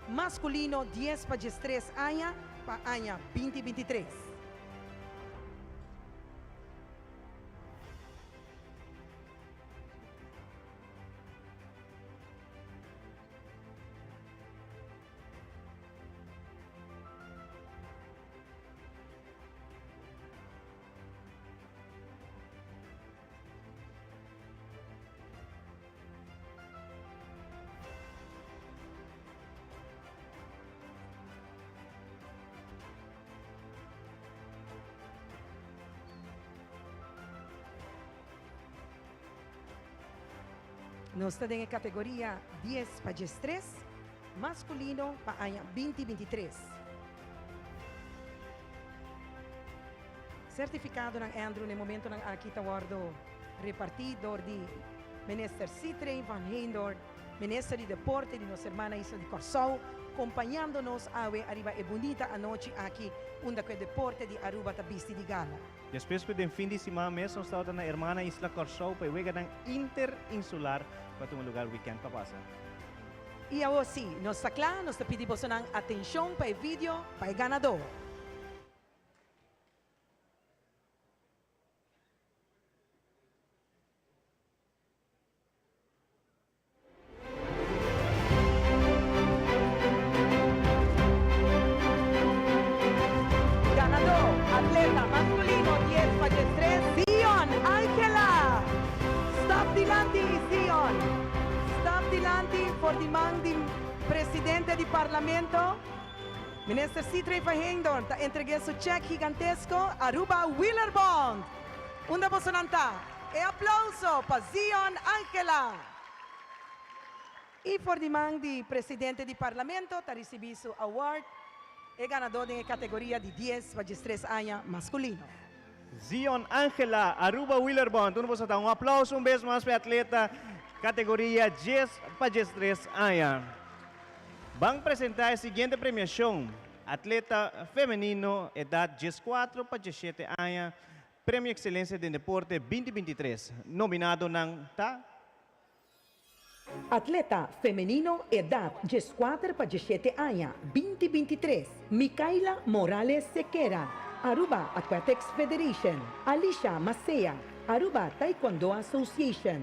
[SPEAKER 15] masculino dies pa 13 aña pa aña 2023. Nos ta den e categoria dies pa 13, masculino pa aña 2023. Certificadonan Andrew na e momentonan aki ta wordo reparti door di Minister Sithree van Heydoorn, Minister di Deporte di nos hermana isla di Corsou, compañando nos awe ariba e bunita anochi aki unda cu e deporte di Aruba ta bisti di gala.
[SPEAKER 14] Despues cu den fin di siman mes nos tabata na hermana isla Corsou pa e weganan interinsular cu a tuma lugar weekend pa pasa.
[SPEAKER 15] Y awo si, nos ta cla, nos ta pidi bosonan atencion pa e video pa e ganador. Ganadó, atleta maskulino dies pa 13, Zion Angela! Stap dilanti, Zion! Stap dilanti for di man di Presidente di Parlamento. Minister Sithree van Heydoorn ta entreg'é su chèk gigantesko Aruba Wielerbond. Unda bosonan ta? E aplauso pa Zion Angela! I for di man di Presidente di Parlamento ta risibí su award e ganadó den e kategoria di dies pa 13 aña maskulino.
[SPEAKER 14] Zion Angela, Aruba Wielerbond. Unda boso ta? Un aplauso un bes mas pa e atleta kategoria dies pa 13 aña. Ban presentá e siguiente premiashon, Atleta femenino, edat 14 pa 17 aña, Premio Excelencia den Deporte 2023. Nominadonan ta.
[SPEAKER 15] Atleta femenino, edat 14 pa 17 aña, 2023, Mikaila Morales Sequera, Aruba Aquatics Federation, Alisha Macea, Aruba Taekwondo Association.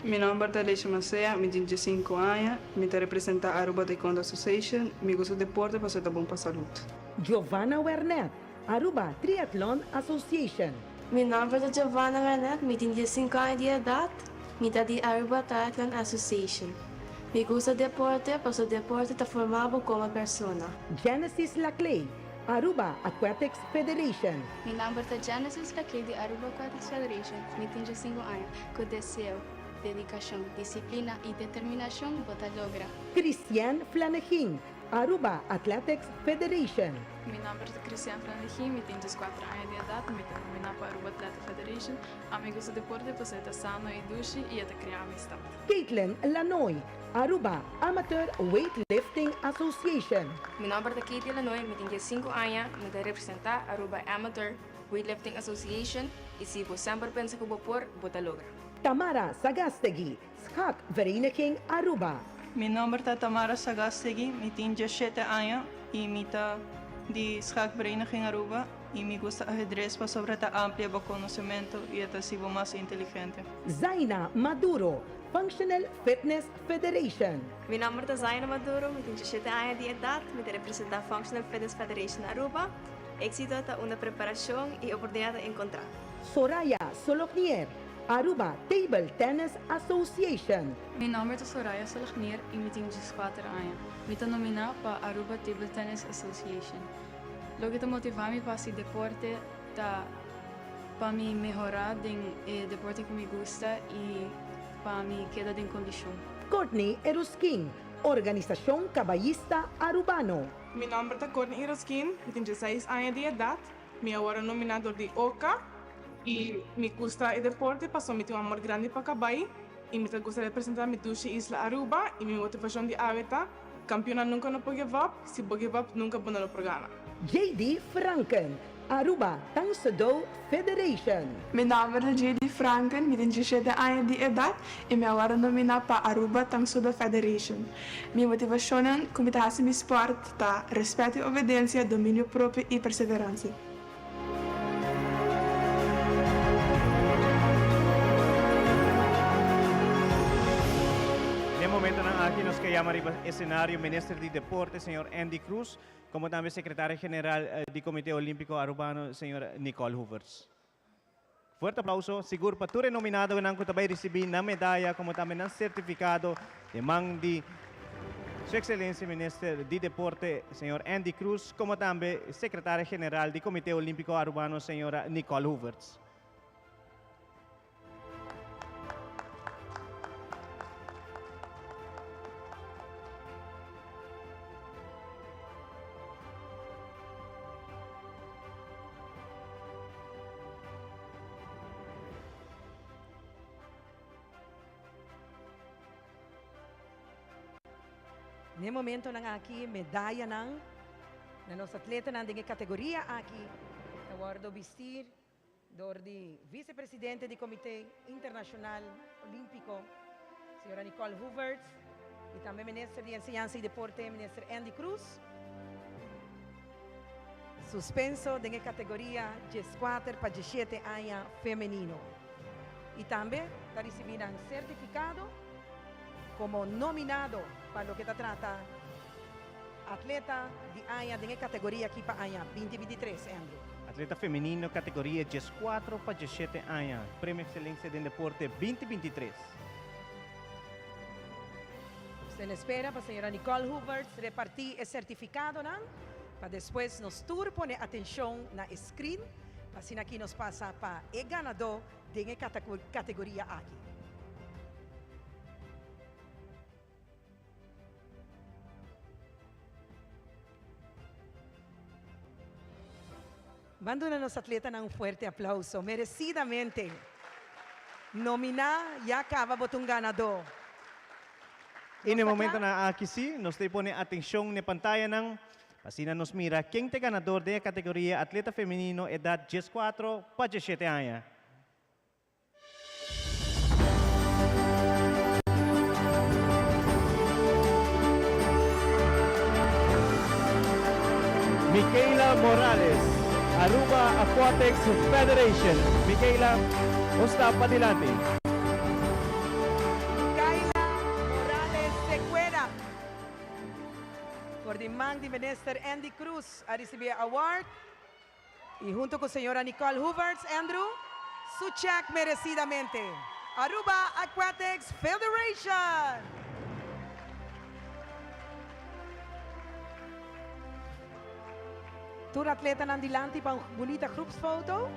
[SPEAKER 19] Mi nomber ta Alisha Macea, mi tin 15 aña, mi ta representa Aruba Taekwondo Association, mi gusta deporte pasobra ta bon pa salud.
[SPEAKER 15] Giovanna Wernet, Aruba Triathlon Association.
[SPEAKER 10] Mi nomber ta Giovanna Wernet, mi tin 15 aña di edad, mi ta di Aruba Triathlon Association. Mi gusta deporte pasobra deporte ta forma bo como persona.
[SPEAKER 15] Genesis Laclay, Aruba Aquatics Federation.
[SPEAKER 3] Mi nomber ta Genesis Laclay di Aruba Aquatics Federation. Mi tin 15 aña. Cu deseo, dedicacion, disciplina y determinacion bo ta logra.
[SPEAKER 15] Christian Flanegin, Aruba Athletics Federation.
[SPEAKER 1] Mi nomber ta Christian Franlegie, mi tin dieskuater aña di edat, mi ta nominá pa Aruba Athletic Federation. Ami gusta deporte pasobra e ta sano i dushi i e ta krea amistat.
[SPEAKER 15] Caitlin Lanoy, Aruba Amateur Weightlifting Association.
[SPEAKER 3] Mi nomber ta Katie Lanoy, mi tin diesinku aña, mi ta representá Aruba Amateur Weightlifting Association i si bo semper pensa ku bo por, bo ta logra.
[SPEAKER 15] Tamara Sagastegui, Schaak Vereniging Aruba.
[SPEAKER 19] Mi nomber ta Tamara Sagastegui, mi tin diesshete aña i mi ta di Schaak Vereniging Aruba i mi gusta ahedres pasobra ta amplia bo konosementu i e ta hasi bo mas inteligente.
[SPEAKER 15] Zaina Maduro, Functional Fitness Federation.
[SPEAKER 20] Mi nomber ta Zaina Maduro, mi tin diesshete aña di edat, mi ta representa Functional Fitness Federation Aruba. Éxito ta unda preparacion y oportunidad ta encontra.
[SPEAKER 15] Soraya Solognier, Aruba Table Tennis Association.
[SPEAKER 1] Mi nomber ta Soraya Solognier y mi tin dieskuater aña. Mi ta nomina pa Aruba Table Tennis Association. Loke ta motiva mi pa haci deporte ta pa mi mehora den e deporte cu mi gusta y pa mi keda den condicion.
[SPEAKER 15] Courtney Eruskin, Organisacion Cabayista Arubano.
[SPEAKER 19] Mi nomber ta Courtney Eruskin, mi tin dieseis aña di edad. Mi a wòrdu nominá dor di oca i mi gusta e deporte pasobra mi tin un amor grandi pa kabai i mi ta gusta representá mi dushi isla Aruba i mi motivashon di awe ta, Kampionnan nunka no por give up, si bo give up nunka bo no lo por gana.
[SPEAKER 15] JD Franken, Aruba Tangsedo Federation.
[SPEAKER 21] Mi nòmber ta JD Franken, mi tin diesshete aña di edat i mi a wòrdu nominá pa Aruba Tangsudo Federation. Mi motivashonnan ku mi ta hasi mi spòrt Ta respet i obedensia, dominio propio i perseveransia.
[SPEAKER 14] Den momentonan aki nos ke yama riba escenario Minister di Deporte, señor Endy Croes, como tambe Secretaria General di Comite Olimpico Arubano, señora Nicole Hoevertsz. Fuerte aplauso sigur pa tur e nominadonan cu ta bay ricibi nan medaya como tambe nan certificado den man di Su Excelencia Minister di Deporte señor Endy Croes como tambe Secretaria General di Comite Olimpico Arubano señora Nicole Hoevertsz.
[SPEAKER 15] N'e momentonan aki medayanan na nos atletanan den e categoria aki ta wordo bisti dor di vicepresidente di Comite Internacional Olimpico, señora Nicole Hoevertsz, y tambe Minister di Enseñansa y Deporte, Minister Endy Croes. Suspenso den e categoria dieskuater pa diesshete aña femenino. Y tambe ta ricibi nan certificado como nominado pa loke ta trata atleta di aña den e categoria aki pa aña binti bintitres, Andrew.
[SPEAKER 14] Atleta femenino categoria dieskuatro pa diesshete aña, Premio Excelencia den Deporte binti bintitres.
[SPEAKER 15] Nos ta en espera pa señora Nicole Hoevertsz reparti e certificadonan pa despues nos tur pone atencion na e screen pa asina aki nos pasa pa e ganador den e categoria aki. Ban duna nos atletanan un fuerte aplauso, merecidamente nominá, ya caba bo ta un ganadó.
[SPEAKER 14] I na e momentonan aki sí, nos ta pone atencion na e pantayanan, pa asina nos mira ken ta e ganador den e categoria atleta femenino edad dieskuatro pa diesshete aña. Michaela Morales, Aruba Aquatics Federation. Michaela, un stap padilanti.
[SPEAKER 15] Michaela Morales Sequera, for di man di Minister Endy Croes a ricibi e award. Y hunto cu señora Nicole Hoevertsz, Andrew, su check merecidamente. Aruba Aquatics Federation! Tur atletanan dilanti pa un bunita groepsfoto.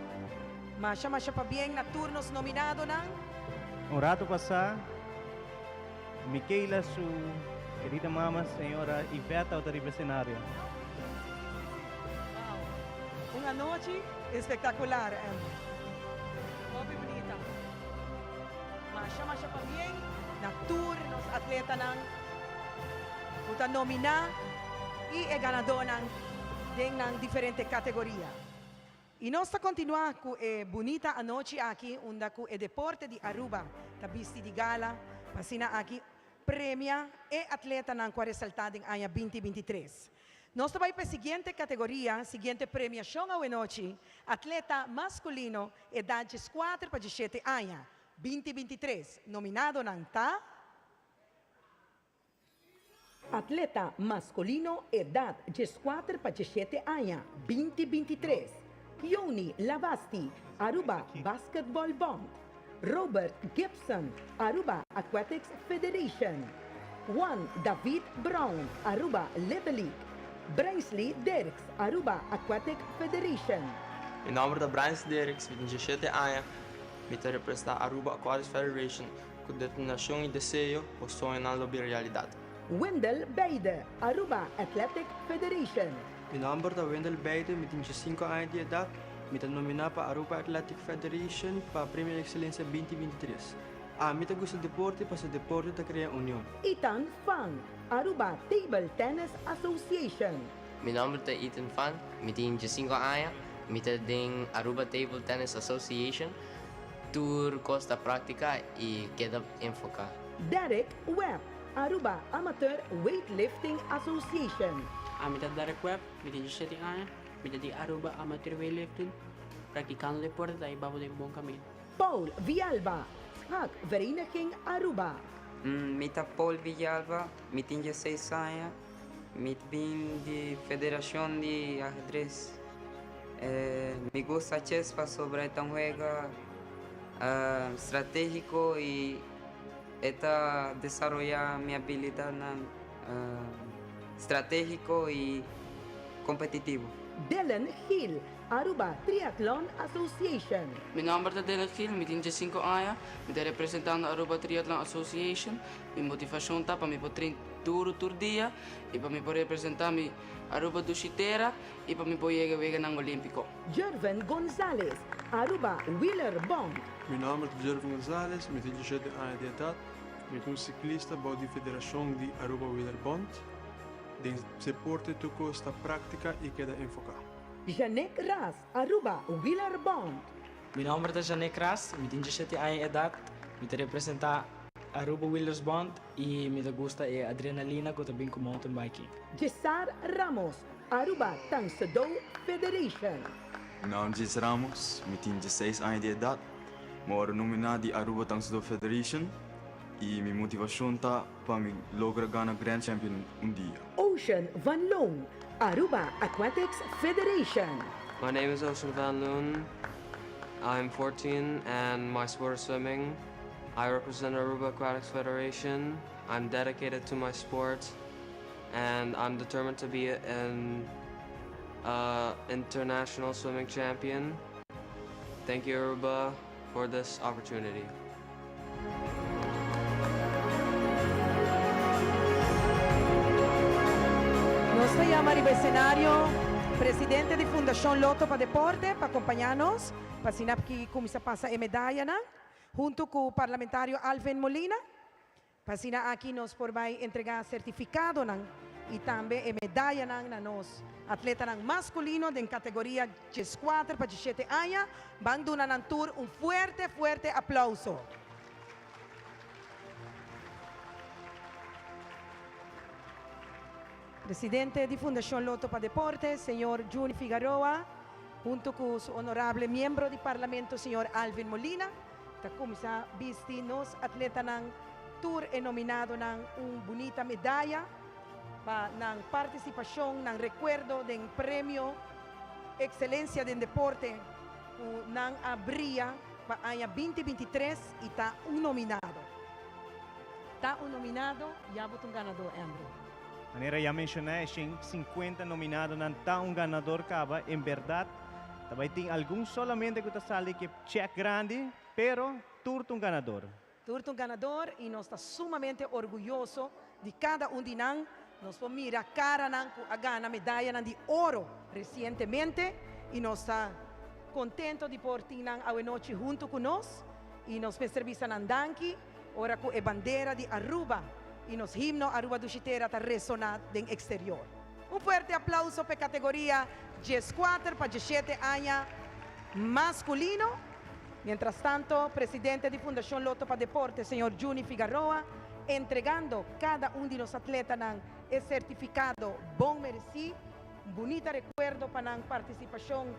[SPEAKER 15] Masha masha pabien na tur nos nominadonan.
[SPEAKER 14] Un rato pasa, Michaela su. Querida mama, señora Ivette ta riba escenario.
[SPEAKER 15] Wow! Un anochi espectacular, Andrew. Hopi bunita. Masha masha pabien na tur nos atletanan cu ta nomina y e ganadonan den nan diferente categoria. Y nos ta continua cu e bunita anochi aki unda cu e deporte di Aruba ta bisti di gala pa asina aki premia e atletanan cu a resalta den aña binti 23. Nos ta bay pa e siguiente categoria, siguiente premiacion awenochi, atleta masculino edad 14 pa 17 aña, 2023. Nominadonan ta. Atleta masculino edad 14 pa 17 aña, 2023. Yoni Lavasti, Aruba Basketball Bond. Robert Gibson, Aruba Aquatics Federation. Juan David Brown, Aruba Little League. Brynsley Dirks, Aruba Aquatic Federation.
[SPEAKER 4] Mi nomber ta Brynsley Dirks, mi tin 17 aña, mi ta representa Aruba Aquatics Federation. Cu determinacion y deseo, bo soñonan lo bira realidad.
[SPEAKER 15] Wendell Beide, Aruba Athletic Federation.
[SPEAKER 22] Mi nomber ta Wendell Beide, mi tin 15 aña di edad, mi ta nomina pa Aruba Athletic Federation pa Premio di Excelencia 2023. Ami ta gusta deporte paso deporte ta crea union.
[SPEAKER 15] Ethan Fang, Aruba Table Tennis Association.
[SPEAKER 23] Mi nomber ta Ethan Fang, mi tin 15 aña, mi ta den Aruba Table Tennis Association. Tur cos ta practica y keda enfoca.
[SPEAKER 15] Derek Webb, Aruba Amateur Weightlifting Association.
[SPEAKER 24] Ami ta Derek Webb, mi tin 17 aña, mi ta di Aruba Amateur Weightlifting, practicando deporte ta hiba bo den bon camino.
[SPEAKER 15] Paul Villalba, Schaak Vereniging Aruba.
[SPEAKER 25] Mi ta Paul Villalba, mi tin 16 aña, mi ta bin di Federacion di Ajedrez. Mi gusta chess pasobra e ta un wega strategico y e ta desaroya mi habilidadnan strategico y competitivo.
[SPEAKER 15] Dylan Gil, Aruba Triathlon Association.
[SPEAKER 26] Mi nomber ta Dylan Gil, mi tin 15 aña, mi ta representando Aruba Triathlon Association. Mi motivacion ta pa mi por train duro tur dia y pa mi por representa mi Aruba dushi tera y pa mi por yega Weganan Olimpico.
[SPEAKER 15] Jervin Gonzalez, Aruba Wieler Bond.
[SPEAKER 27] Mi nomber ta Jervin Gonzalez, mi tin 17 aña di edad, mi ta un ciclista bou di Federacion di Aruba Wieler Bond. Den deporte tur cos ta practica y keda enfoca.
[SPEAKER 15] Janek Ras, Aruba Wieler Bond.
[SPEAKER 28] Mi nomber ta Janek Ras, mi tin 17 aña di edad, mi ta representa Aruba Wielers Bond y mi ta gusta e adrenalina cu ta bin cu mountain biking.
[SPEAKER 15] Jesar Ramos, Aruba Tang Soo Do Federation.
[SPEAKER 29] Mi nomber ta Jesar Ramos, mi tin 16 aña di edad, mi a worde nomina di Aruba Tang Soo Do Federation y mi motivacion ta pa mi logra gana Grand Champion un dia.
[SPEAKER 15] Ocean Van Loon, Aruba Aquatics Federation.
[SPEAKER 4] My name is Ocean Van Loon. I'm 14 and my sport is swimming. I represent Aruba Aquatics Federation. I'm dedicated to my sport and I'm determined to be an international swimming champion. Thank you, Aruba, for this opportunity.
[SPEAKER 15] Nos ta yama riba escenario presidente di Fundacion Lotto pa Deporte pa acompaña nos pa asina aki cuminsa pasa e medayanan hunto cu parlamentario Alvin Molina pa asina aki nos por bay entrega certificadonan y tambe e medayanan na nos atletanan masculino den categoria 14 pa 17 aña. Ban duna nan tur un fuerte fuerte aplauso. Presidente di Fundacion Lotto pa Deporte, señor Juni Figaroa, hunto cu su honorable miembro di Parlamento, señor Alvin Molina, ta cuminsa bisti nos atletanan tur e nominadonan un bunita medaya pa nan participacion, nan recuerdo den Premio Excelencia den Deporte cu nan a bria pa aña 2023 y ta un nominado. Ta un nominado, ya bo ta un ganador, Andrew.
[SPEAKER 14] Manera ya menciona, e 150 nominadonan ta un ganador caba. En berdad, tambe tin algun solamente cu ta sali cu check grandi, pero tur ta un ganador.
[SPEAKER 15] Tur ta un ganador y nos ta sumamente orguyoso. Di kada un di nan nos por mira karanan ku a gana medayanan di oro resientemente i nos ta kontento di por tin nan awenochi huntu ku nos i nos mester bisa nan danki ora ku e bandera di Aruba i nos himno Aruba Dushi Tera ta resona den eksterior. Un fuerte aplauso pa e kategoria dieskuater pa diesshete aña maskulino. Mientrastanto, presidente di Fundashon Lotto pa Deporte, señor Juni Figaroa, entregando kada un di nos atletanan e sertifikado bon meresí, un bunita rekuerdo pa nan partisipashon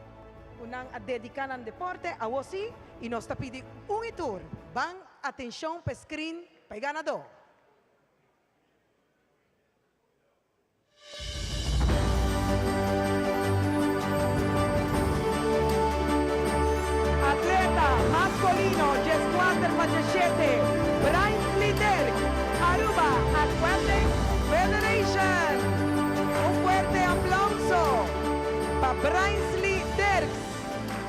[SPEAKER 15] ku nan a dediká nan deporte, awo sí, i nos ta pidi un i tur, ban atenshon pa e screen pa e ganadó. Atleta masculino dieskuater pa diesshete, Brainsley Dirk, Aruba Aquatic Federation. Un fuerte aplauso pa Brainsley Dirks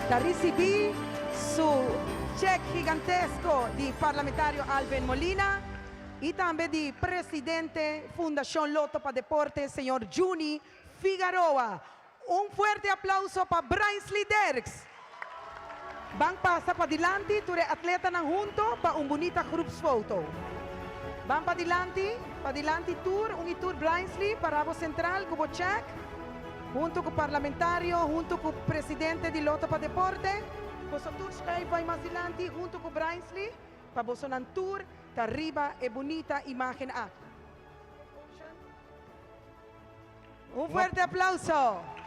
[SPEAKER 15] ta ricibi su check gigantesco di Parlamentario Alvin Molina. Y tambe di presidente Fundacion Lotto pa Deporte señor Juni Figaroa. Un fuerte aplauso pa Brainsley Dirks. Ban pasa padilanti tur e atletanan hunto pa un bunita groepsfoto. Ban padilanti, padilanti tur, un y tur Brainsley para bo central cu bo check, hunto cu parlamentario, hunto cu presidente di Lotto pa Deporte. Boso tur schuif bay mas dilanti hunto cu Brainsley. Pa bosonan tur ta riba e bunita imagen aki. Un fuerte aplauso!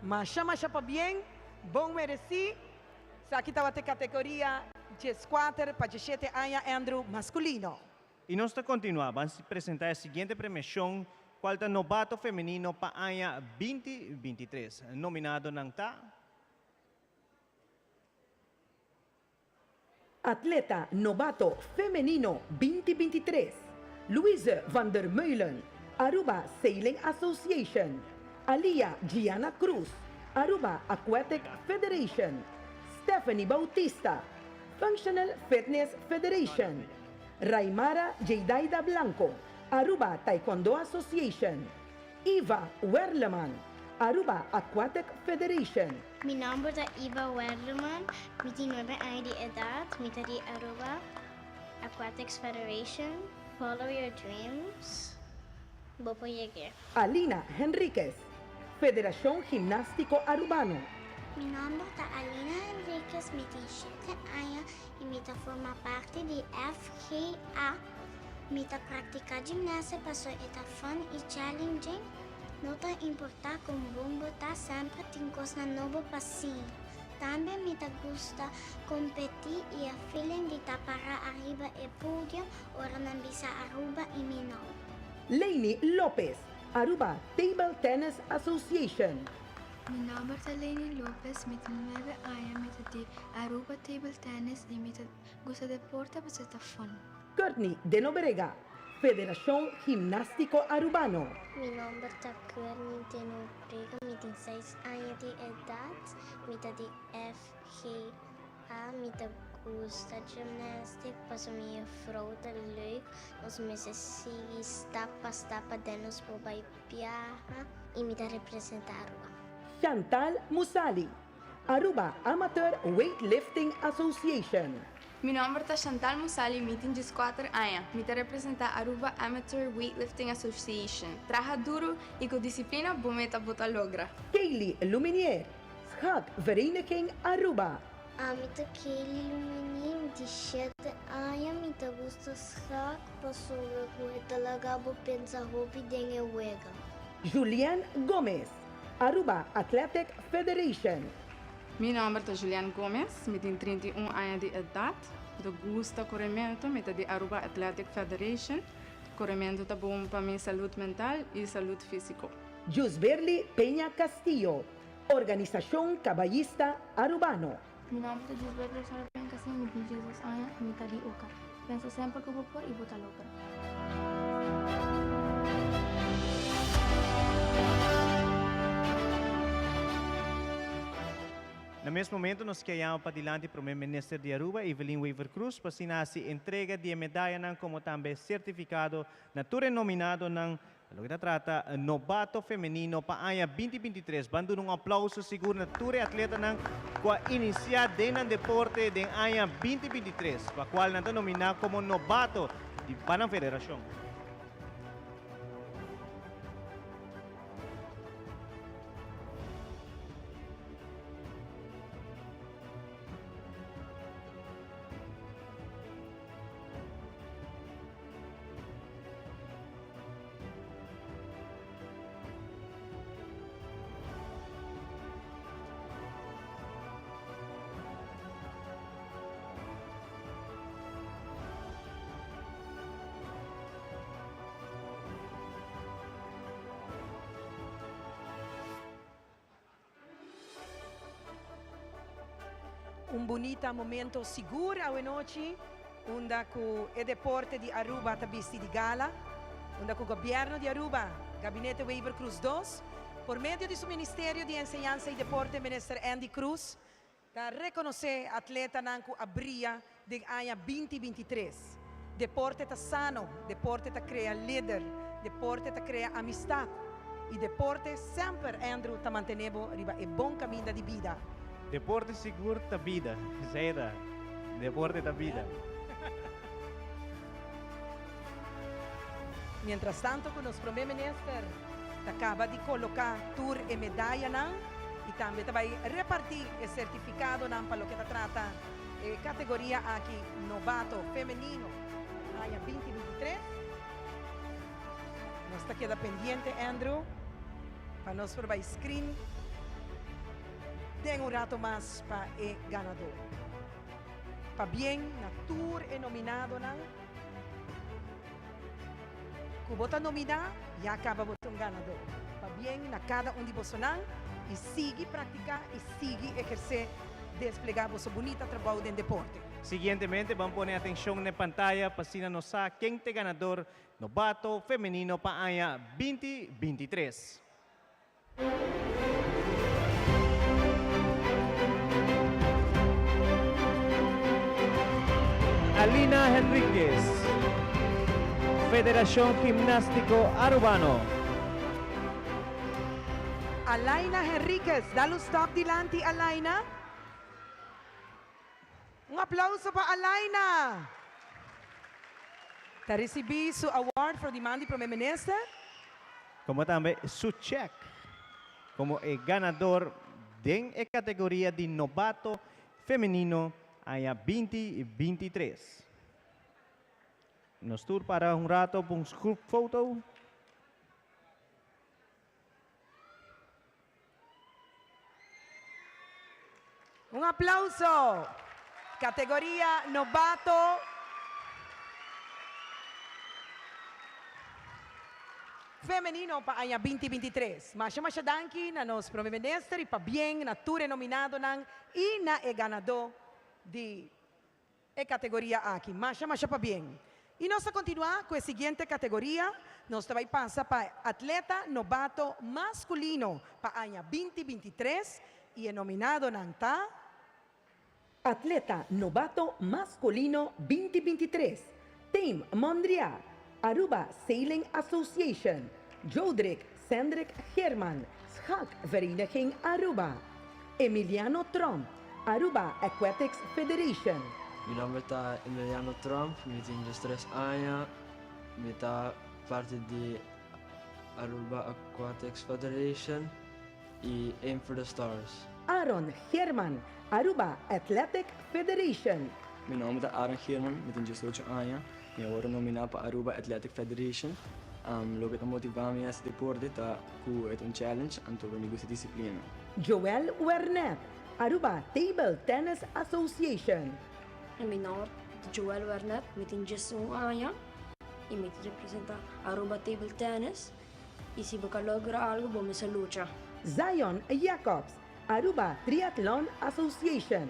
[SPEAKER 15] Masha masha pabien, bon mereci. Esaki tabata e categoria dieskuater pa diesshete aña Andrew masculino.
[SPEAKER 14] I nos ta kontinuá, ban presentá e siguiente premiashon kual ta Nobato Femenino pa aña 2023. Nominadonan ta.
[SPEAKER 15] Atleta Nobato Femenino 2023, Louise van der Meulen, Aruba Sailing Association, Alia Gianna Cruz, Aruba Aquatic Federation, Stephanie Bautista, Functional Fitness Federation, Raimara Jeidaida Blanco, Aruba Taekwondo Association, Iva Werleman, Aruba Aquatic Federation.
[SPEAKER 2] Mi nomber ta Iva Werleman, mi tin nuebe aña di edad, mi ta di Aruba Aquatics Federation. Follow your dreams, bo por yeg'é.
[SPEAKER 15] Alina Henriquez, Federacion Gimnastico Arubano.
[SPEAKER 2] Mi nomber ta Alina Henriquez, mi tin shete aña y mi ta forma parti di FGA. Mi ta practica gimnasia paso e ta fun y challenging. No ta importa con bon bo ta, semper tin cosnan nobo pa siña. Tambe mi ta gusta competi y e feeling di ta para ariba e podium ora nan bisa Aruba y mi nomber.
[SPEAKER 15] Leni Lopez, Aruba Table Tennis Association.
[SPEAKER 1] Mi nomber ta Leni Lopez, mi tin nuebe aña, mi ta di Aruba Table Tennis y mi ta gusta deporte pasobra ta fun.
[SPEAKER 15] Courtney de Nobrega, Federacion Gimnastico Arubano.
[SPEAKER 2] Mi nomber ta Courtney de Nobrega, mi tin seis aña di edad, mi ta di FGA, mi ta gusta gymnastiek pasobra mi juffrouw ta leuk, nos mester sigui stap pa stap pa den nos por bai biaha y mi ta representa Aruba.
[SPEAKER 15] Chantal Musali, Aruba Amateur Weightlifting Association.
[SPEAKER 1] Mi nomber ta Chantal Musali, mi tin dieskuater aña. Mi ta representa Aruba Amateur Weightlifting Association. Traha duro y cu disciplina bo meta bo ta logra.
[SPEAKER 15] Kaylee Luminier, Schaak Vereniging Aruba.
[SPEAKER 2] Ami ta Kaylee Luminier, mi tin shete aña, mi ta gusta schaak pasobra cu e ta laga bo pensa hopi den e wega.
[SPEAKER 15] Julian Gomez, Aruba Athletic Federation.
[SPEAKER 19] Mi nomber ta Julian Gomez, mi tin 31 aña di edad, mi ta gusta coremento, mi ta di Aruba Athletic Federation. Coremento ta bon pa mi salud mental y salud fisico.
[SPEAKER 15] Jusberly Peña Castillo, Organisacion Cabayista Arubano.
[SPEAKER 1] Mi nomber ta Jusberly Rosario Peña Castillo, mi tin 16 aña y mi ta di Oca. Pensa semper cu bo por y bo ta logra.
[SPEAKER 14] Na. mes momento nos kier yama padilanti Prome Minister di Aruba, Evelyn Wever-Croes, pa asina haci entrega di e medayanan como tambe certificado na tur e nominadonan pa loke ta trata nobato femenino pa aña 2023. Ban duna un aplauso sigur na tur e atletanan cu a inicia den nan deporte den aña 2023, pa cual nan ta nomina como nobato di pa nan federacion.
[SPEAKER 15] Un bunita momento sigur awe nochi unda cu e deporte di Aruba ta bisti di gala, unda cu Gobierno di Aruba, Gabinete Wever-Croes dos, por medio di su Ministerio di Enseñansa y Deporte Minister Endy Croes, Ta rekonosé atletanan ku a bria den aña 2023. Deporte ta sano, deporte ta krea lider, deporte ta krea amistat i deporte semper, Andrew, ta mantené bo riba e bon kaminda di bida.
[SPEAKER 14] Deporte sigur ta bida, Zeida. Deporte ta bida.
[SPEAKER 15] Mientrastanto ku nos Prome Minister ta kaba di koloká tur e medayanan i tambe ta bai repartí e sertifikadonan pa loke ta trata e kategoria aki nobato femenino aña 2023. Nos ta keda pendiente Andrew pa nos por bai screen den un rato mas pa e ganadó. Pabien na tur e nominadonan. Ku bo ta nominá, ya kaba bo ta un ganadó. Pabien na kada un di bosonan i sigui praktiká i sigui ehersé, desplegá boso bunita trabou den deporte.
[SPEAKER 14] Siguientemente ban pone atencion n'e pantaya pa asina nos sa ken t'e ganador nobato femenino pa aña 2023. Alina Henriquez, Federacion Gimnastico Arubano.
[SPEAKER 15] Alaina Henriquez, dal un stap dilanti Alaina. Un aplauso pa Alaina! Ta ricibi su award for di man di Prome Minister.
[SPEAKER 14] Como tambe su check como e ganador den e categoria di nobato femenino aña 2023. Nos tur para un rato pa un group photo.
[SPEAKER 15] Un aplauso! Categoria nobato femenino pa aña 2023. Masha masha danki na nos Prome Minister y pabien na tur e nominadonan y na e ganador di e categoria aki. Masha masha pabien. Y nos ta continua cu e siguiente categoria. Nos ta bay pasa pa atleta nobato masculino pa aña 2023 y e nominadonan ta.
[SPEAKER 5] Atleta nobato masculino 2023, Team Mondriaan, Aruba Sailing Association, Jodrick Sendrick Geerman, Schaak Vereniging Aruba, Emiliano Tromp, Aruba Aquatics Federation.
[SPEAKER 22] Mi nomber ta Emiliano Tromp, mi tin 13 aña, mi ta parti di Aruba Aquatics Federation y Aim for the Stars.
[SPEAKER 5] Aaron Geerman, Aruba Athletic Federation.
[SPEAKER 22] Mi nomber ta Aaron Geerman, mi tin 18 aña, mi a wordo nomina pa Aruba Athletic Federation. Loke ta motiva mi haci deporte ta cu e ta un challenge, anto mi gusta disciplina.
[SPEAKER 5] Joel Wernet, Aruba Table Tennis Association.
[SPEAKER 17] Mi nomber ta Joel Wernet, mi tin 11 aña y mi ta representa Aruba Table Tennis y si bo ka logra algo bo mester lucha.
[SPEAKER 5] Zion Jacobs, Aruba Triathlon Association.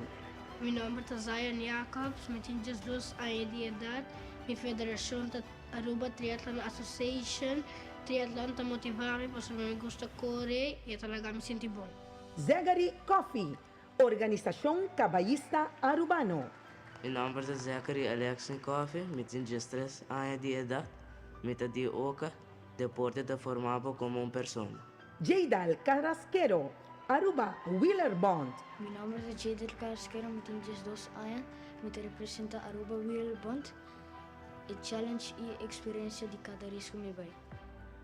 [SPEAKER 6] Mi nomber ta Zion Jacobs, mi tin 12 aña di edad, mi federacion ta Aruba Triathlon Association. Triathlon ta motiva mi pasobra mi gusta core y e ta laga mi sinti bon.
[SPEAKER 5] Zachary Coffey, Organisacion Cabayista Arubano.
[SPEAKER 7] Mi nomber ta Zachary Alexin Coffie, mi tin diestres aña di edat, mi ta di Oca, deporte ta forma bo komo un persona.
[SPEAKER 5] Jadal Carrasquero, Aruba Wieler Bond.
[SPEAKER 6] Mi nomber ta Jadal Carrasquero, mi tin 12 aña, mi ta representa Aruba Wieler Bond. E challenge y e experiencia di cada race cu mi bay.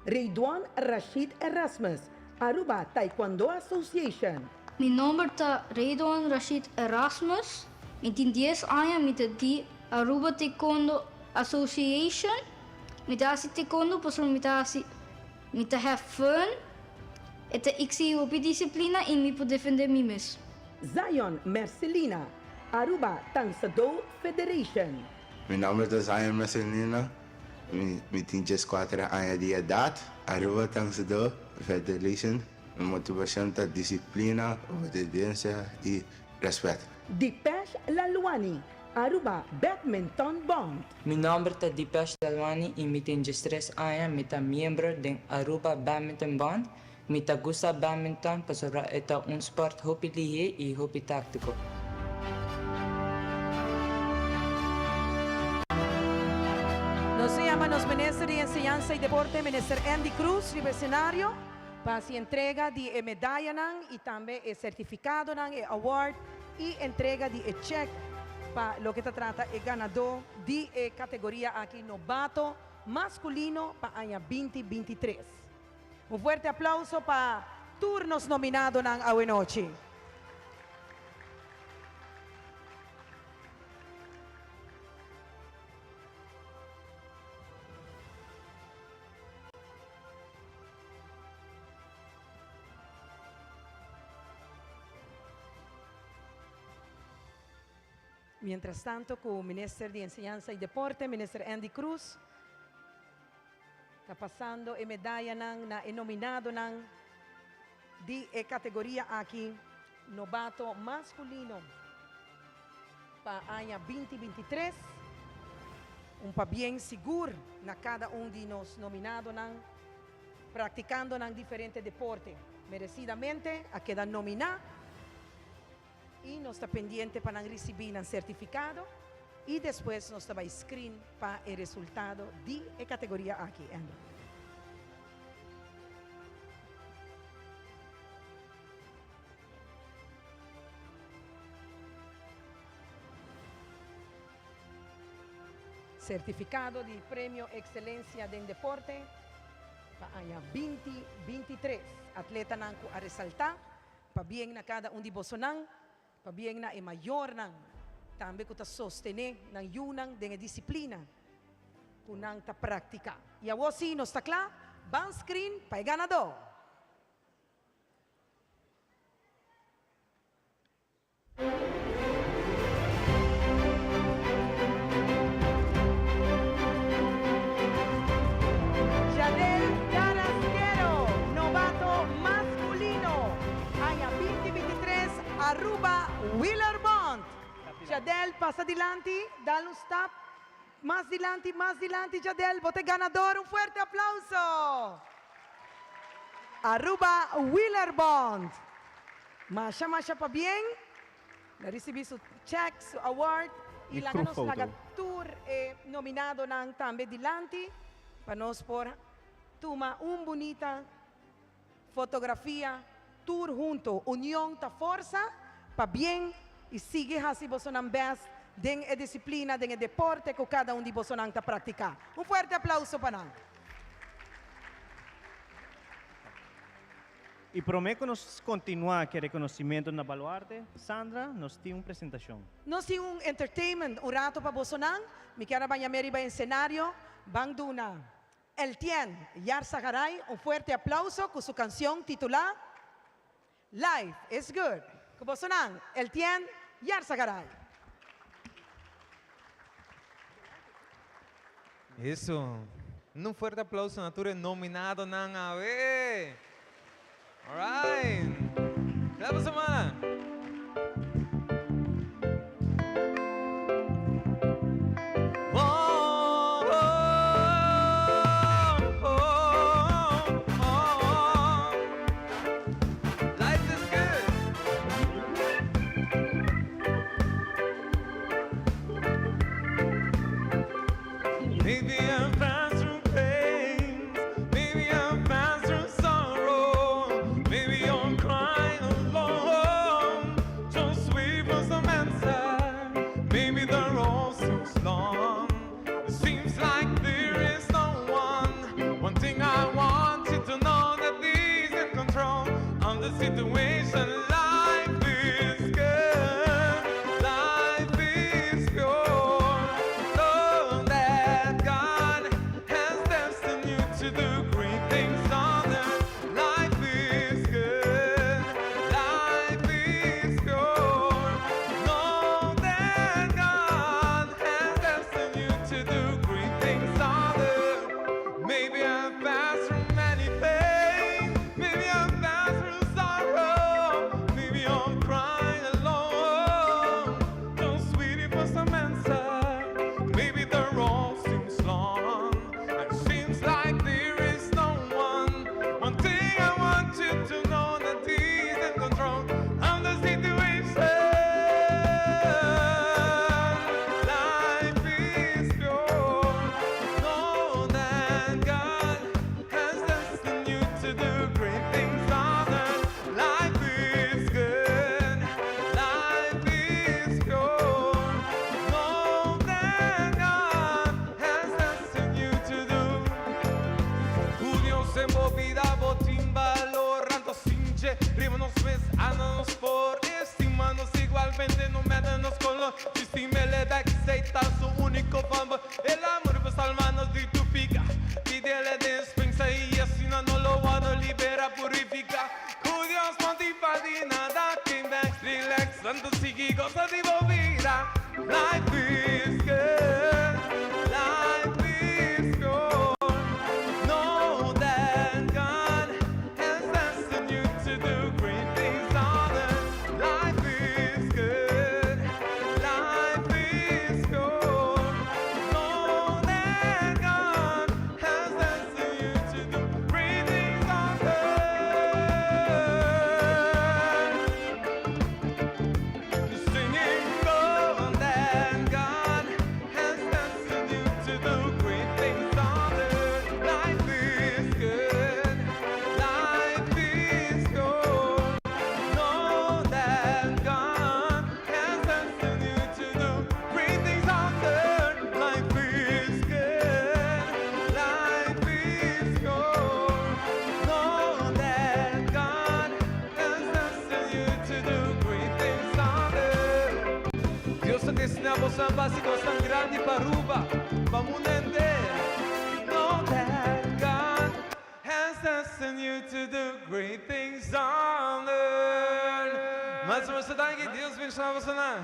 [SPEAKER 5] Ridwan Rashid Erasmus, Aruba Taekwondo Association.
[SPEAKER 6] Mi nomber ta Ridwan Rashid Erasmus, mi tin dies aña, mi ta di Aruba Taekwondo Association. Mi ta haci taekwondo pasobra mi ta haci, mi ta have fun, e ta exigi hopi disciplina y mi por defende mi mes.
[SPEAKER 5] Zion Mercelina, Aruba Tansado Federation.
[SPEAKER 8] Mi nomber ta Zion Mercelina, mi tin dieskuater aña di edat, Aruba Tansado Federation. Mi motivacion ta disciplina, obediencia y respet.
[SPEAKER 5] Deepesh Lalwani, Aruba Badminton Bond.
[SPEAKER 9] Mi nomber ta Deepesh Lalwani y mi tin diestres aña, mi ta miembro den Aruba Badminton Bond. Mi ta gusta badminton pasobra e ta un sport hopi lihé i hopi táktiko.
[SPEAKER 15] Nos ta yama nos Minister di Enseñansa y Deporte, Minister Endy Croes, riba escenario pa haci entrega di e medayanan y tambe e certificadonan, e award y entrega di e check pa loke ta trata e ganador di e categoria aki, nobato masculino pa aña binti 23. Un fuerte aplauso pa tur nos nominadonan awenochi. Mientras tanto cu Minister di Enseñansa y Deporte, Minister Endy Croes, Ta pasando e medayanan na e nominadonan di e categoria aki, Nobato masculino pa aña 2023. Un pabien sigur na cada un di nos nominadonan practicando nan diferente deporte. Merecidamente a keda nomina. Y nos ta pendiente pa nan ricibi nan certificado y despues nos ta bay screen pa e resultado di e categoria aki, Andrew. Certificado di Premio Excelencia den Deporte pa aña 2023. Atletanan cu a resalta Pabien na kada un di bosonan, pabien na e mayornan tambe ku ta sostené nan yunan den e disiplina ku nan ta praktiká. I awor sí nos ta kla, ban screen pa e ganadó! Jadel Carrasquero, nobato masculino, aña 2023, Aruba Wieler Bond. Jadel, pasa dilanti, dal un stap mas dilanti, mas dilanti, Jadel, bo ta e ganador, un fuerte aplauso. Aruba Wieler Bond. Masha masha pabien. El a ricibi su check, su award y laga nos laga tur e nominadonan tambe dilanti pa nos por tuma un bunita fotografia tur hunto. Union ta forsa, pabien y sigui haci bosonan best den e disciplina, den e deporte cu cada un di bosonan ta practica. Un fuerte aplauso pa nan.
[SPEAKER 14] Y prome cu nos continua cu e reconocimento na Baluarte, Sandra, nos tin un presentacion.
[SPEAKER 15] Nos tin un entertainment un rato pa bosonan. Mi kier a baña me riba escenario. Ban duna Eltien Yarzagaray un fuerte aplauso cu su cancion titula Life is Good. Cu bosonan, Eltien Yarzagaray.
[SPEAKER 10] Eso. Un fuerte aplauso na tur e nominadonan awe. Alright. Klap su man. Oh, oh, oh, oh. Life is good. na boso pa hasi cosnan grandi pa Aruba, pa mundo henter. Know that God has destined you to do great things on earth. Mas masha danki, Dios bendiciona bosonan.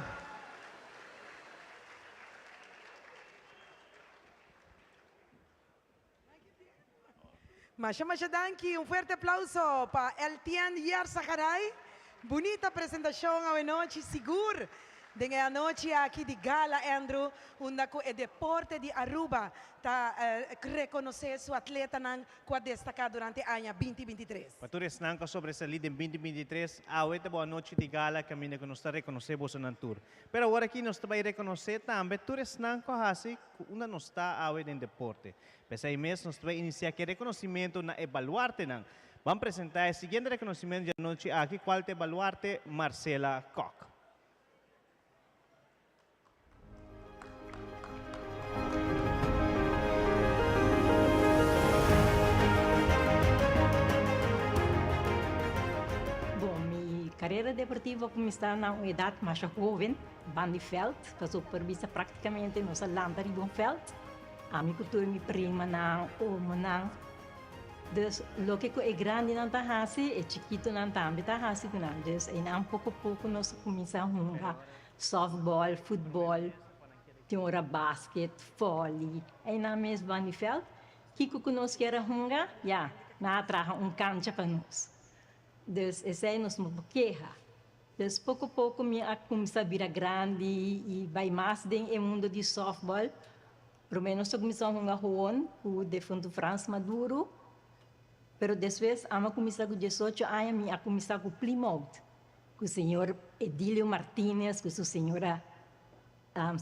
[SPEAKER 15] Masha masha danki, un fuerte aplauso pa Eltienne Yarzagaray. Bunita presentacion awenochi, sigur den e anochi aki di gala Andrew, unda cu e deporte di Aruba ta reconoce su atletanan cu a destaca durante aña binti 23.
[SPEAKER 14] Pa tur esnan cu a sobresali den binti 23, awe ta bo anochi di gala caminda cu nos ta reconoce bosonan tur. Pero awor aki nos ta bay reconoce tambe tur esnan cu a haci cu unda nos ta awe den deporte. P'esei mes nos ta bai inisiá ku e rekonosimentu na e baluartenan. Ban presentá e siguiente rekonosimentu dje anochi aki, kual ta e baluarte Marcela Kok.
[SPEAKER 3] Bon, mi karera deportivo a kuminsá na un edat masha hoven, ban di vèlt, pasobra por bisa praktikamente nos a lanta riba un vèlt. Ami ku tur mi primanan, omonan. Dus loke ku e grandinan ta hasi, e chikitonan tambe ta hasi ku nan. Dus einan poko poko nos a kuminsá hunga sòftbòl, futbòl, tin ora basket, vòli. Einan mes ban di vèlt. Kiko ku nos kier a hunga, ya, nan a traha un kancha pa nos. Dus esei nos no por keha. Dus poko poko mi a kuminsá bira grandi i bai mas den e mundo di sòftbòl. Promé nos a kuminsá hunga hon ku defuntu Frans Maduro, pero despues ami a kuminsá ku diesocho aña mi a kuminsá ku Plymouth, ku señor Edilio Martinez ku su señora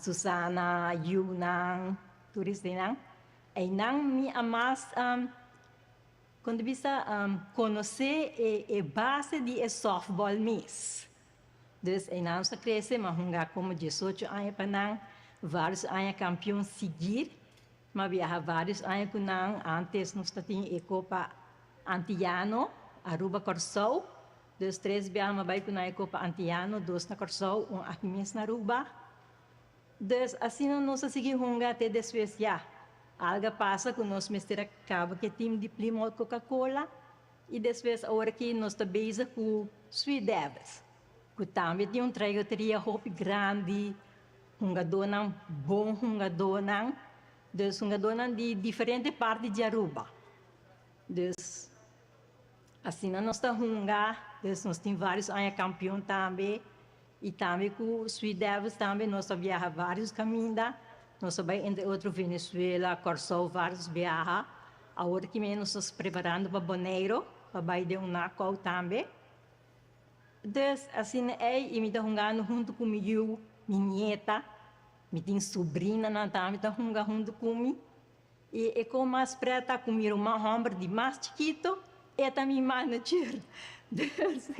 [SPEAKER 3] Susana, yunan, tur eseinan. Einan mi a mas Kon ta bisa konosé e base di e softball mes. Dus einan nos a krese, m'a hunga komo 18 aña pa nan, vários aña kampion siguir. M'a biaha vários aña ku nan, ántes nos ta tin e Kopa Antiyano, Aruba Kòrsou. Dus tres biaha m'a bai ku nan e Kopa Antiyano, dos na Kòrsou, un aki mes na Aruba. Dus asina nos a sigui hunga te despues ya. Alga pasa ku nos mester a kaba ku e team di Plymouth Coca Cola i despues awor aki nos ta bezig ku Sweet Devils ku tambe tin un trayectoria hopi grandi, hungadónan bon hungadónan, dus hungadónan di diferente parti di Aruba. Dus asina nos ta hunga, dus nos tin varios aña kampion tambe. I tambe ku Sweet Devils tambe nos a biaha varios kaminda. Nos a bai entre otro Venezuela, Kòrsou varios biaha. Awor ki mes nos ta preparando pa Boneiru pa bai den un knockout tambe. Dus asina ei i mi ta hungando huntu ku mi yu, mi nieta, mi tin subrinanan tambe ta hunga huntu ku mi. I e kon mas pret ta ku mi ruman hòmber di mas chikito, e ta mi manager. Dus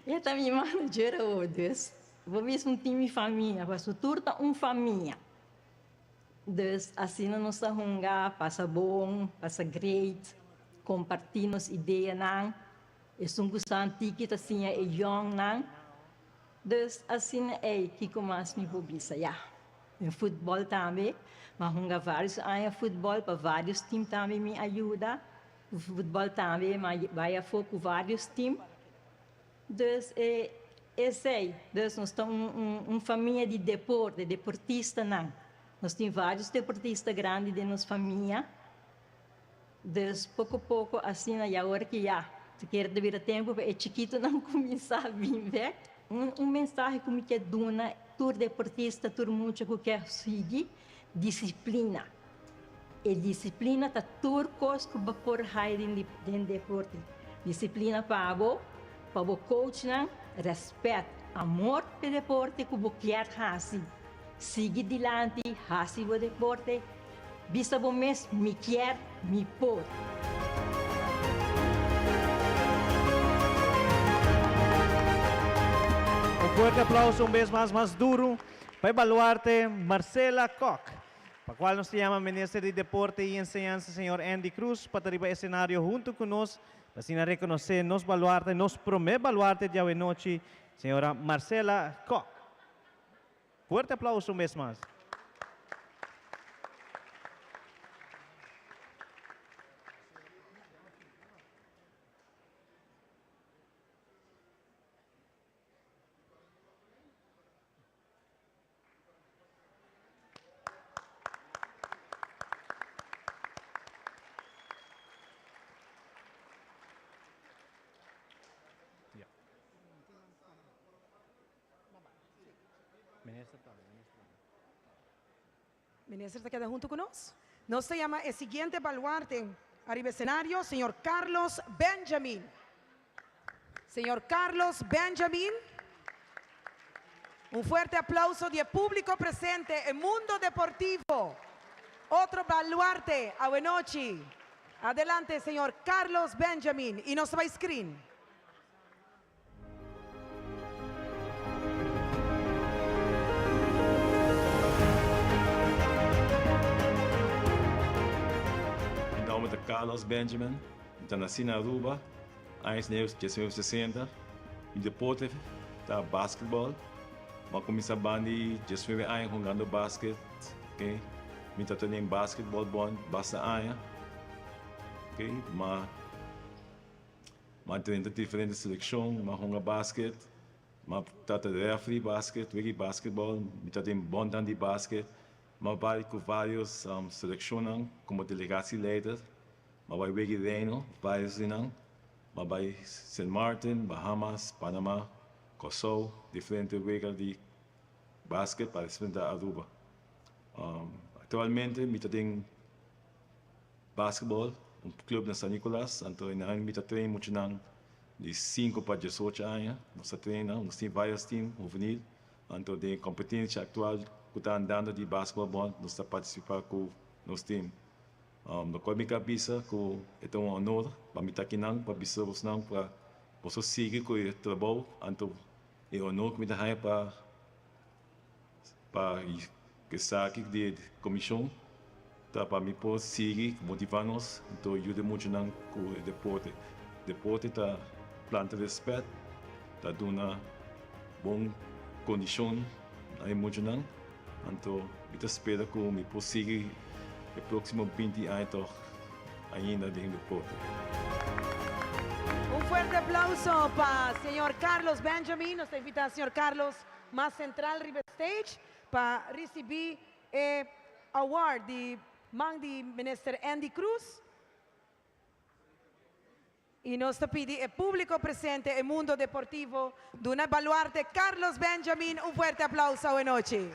[SPEAKER 3] e ta mi manager awor. Dus bo bisa un tin mi famia, pasobra tur ta un famia. Dus asina nos ta hunga, pasa bon, pasa great, kompartí nos ideanan. Esun ku sa antiki ta siña e yòngnan. Dus asina ei, kiko mas mi por bisa? Ya, den futbòl tambe, mi a hunga vários aña futbòl, pa vários tim tambe mi a yuda. Ku futbòl tambe mi a bai afó ku vários tim. Dus e esei, dus nos ta un un un famia di deporte, deportistanan. Nos tin vários deportista grandi den nos famia. Dus poko poko asina ya ora ki ya ta kere ta bira tempu pa e chikitonan kuminsá bin bek. Un mensahe ku mi ke duna tur deportista, tur mucha ku ke sigui, disiplina. E disiplina ta tur kos ku bo por hai den deporte. Disiplina pa bo, pa bo coachnan, rèspèt, amor p'e deporte ku bo kier hasi. Sigui dilanti, hasi bo deporte. Bisa bo mes, Mi kier, mi por.
[SPEAKER 14] Un fuerte aplauso un bes mas mas duro pa e baluarte Marcela Kock, pa cual nos ta yama Minister di Deporte y Enseñansa señor Endy Croes pa ta riba escenario hunto cu nos pa asina reconoce nos baluarte, nos prome baluarte djawe nochi, señora Marcela Kock. Fuerte aplauso un bes mas.
[SPEAKER 15] Minister ta keda hunto cu nos. Nos ta yama e siguiente baluarte ariba escenario, señor Carlos Benjamin. Señor Carlos Benjamin. Un fuerte aplauso di e publico presente, e mundo deportivo. Otro baluarte awenochi. Adelante, señor Carlos Benjamin. Y nos ta bay screen.
[SPEAKER 11] Mi nomber ta Carlos Benjamin, mi ta naci na Aruba, aña 1960. Mi deporte ta basketball. Mi a cuminsa bandi 19 aña hungando basket. Mi ta tene basketball bon basta aña. Ma Mi a drenta diferente seleccion, mi a hunga basket, mi a ta referee basket, wiki basketball, mi ta den bondan di basket, mi a bai cu varios seleccionnan como delegatieleider, mi a bai wiki Reino, varios di nan, mi a bai Sint Maarten, Bahamas, Panama, Corsou, diferente wega di basket pa representa Aruba. Actualmente mi ta den. Basketball, un club na San Nicolas, anto e nan mi ta train muchanan di sinku pa diesocho aña, nos ta train nan, nos tin varios team huvenil, anto den e competencia actual cu ta andando di basketball bond nos ta participa cu nos team. Locual mi ka bisa cu e ta un honor pa mi ta akinan pa bisa bosnan pa boso sigui cu e trabou, anto e honor cu mi ta haya pa Pa esaki di comision ta pa mi por sigui motiva nos anto yuda muchanan cu e deporte. Deporte ta planta respet, ta duna bon condicion na e muchanan, anto mi ta spera cu mi por sigui e proximo binti aña toch ainda den deporte.
[SPEAKER 15] Un fuerte aplauso pa señor Carlos Benjamin. Nos ta invita señor Carlos mas central riba stage pa ricibi e award di man di Minister Endy Croes. Y nos ta pidi e publico presente, e mundo deportivo, duna baluarte Carlos Benjamin un fuerte aplauso awenochi.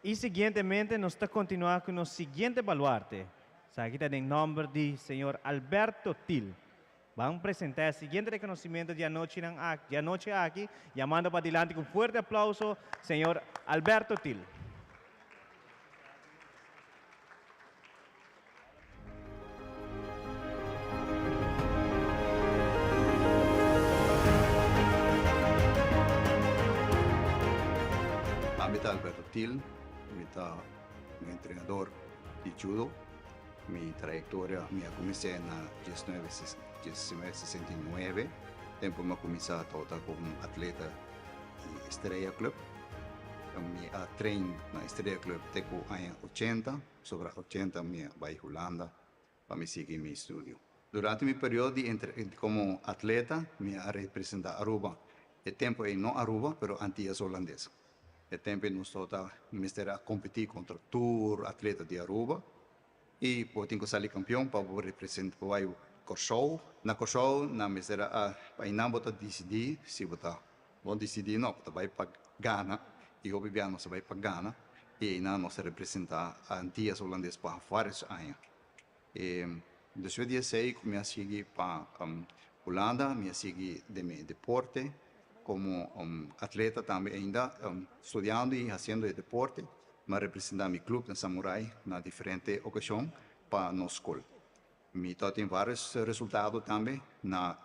[SPEAKER 14] Y siguientemente nos ta continua cu nos siguiente baluarte. Esaki ta den nomber di señor Alberto Thiel. Ban presenta e siguiente reconocimiento di anochinan aki, di anochi aki, yamando padilanti cu un fuerte aplauso señor Alberto Thiel.
[SPEAKER 12] Ami ta Alberto Thiel, mi ta un entrenador di judo. Mi trayectoria mi a cuminsa na diesnuebe diesnuebe sesenta i nuebe, tempo mi a cuminsa tabata como atleta di Estrella Club. Mi a train na Estrella Club te cu aña ochenta, sobra ochenta mi a bay Hulanda pa mi sigui mi estudio. Durante mi periodo di entre como atleta mi a representa Aruba, e tempo ey no Aruba pero Antillas Holandes. E tempo ei nos tabata mester a competi contra tur atleta di Aruba y bo tin cu sali campeon pa bo representa pa bai Corsou. Na Corsou nan mester a pa einan bo ta dicidi si bo ta bon dicidi no bo ta bai pa gana y hopi bia nos a bai pa gana y einan nos a representa Antillas Holandes pa varios aña. E despues di esei ku mi a sigui pa Hulanda, mi a sigui den mi deporte komo atleta tambe ainda studiando i hasiendo e deporte. Mi a representá mi klup na Samurai na diferente okashon pa nos skol. Mi tabatin vários resultado tambe na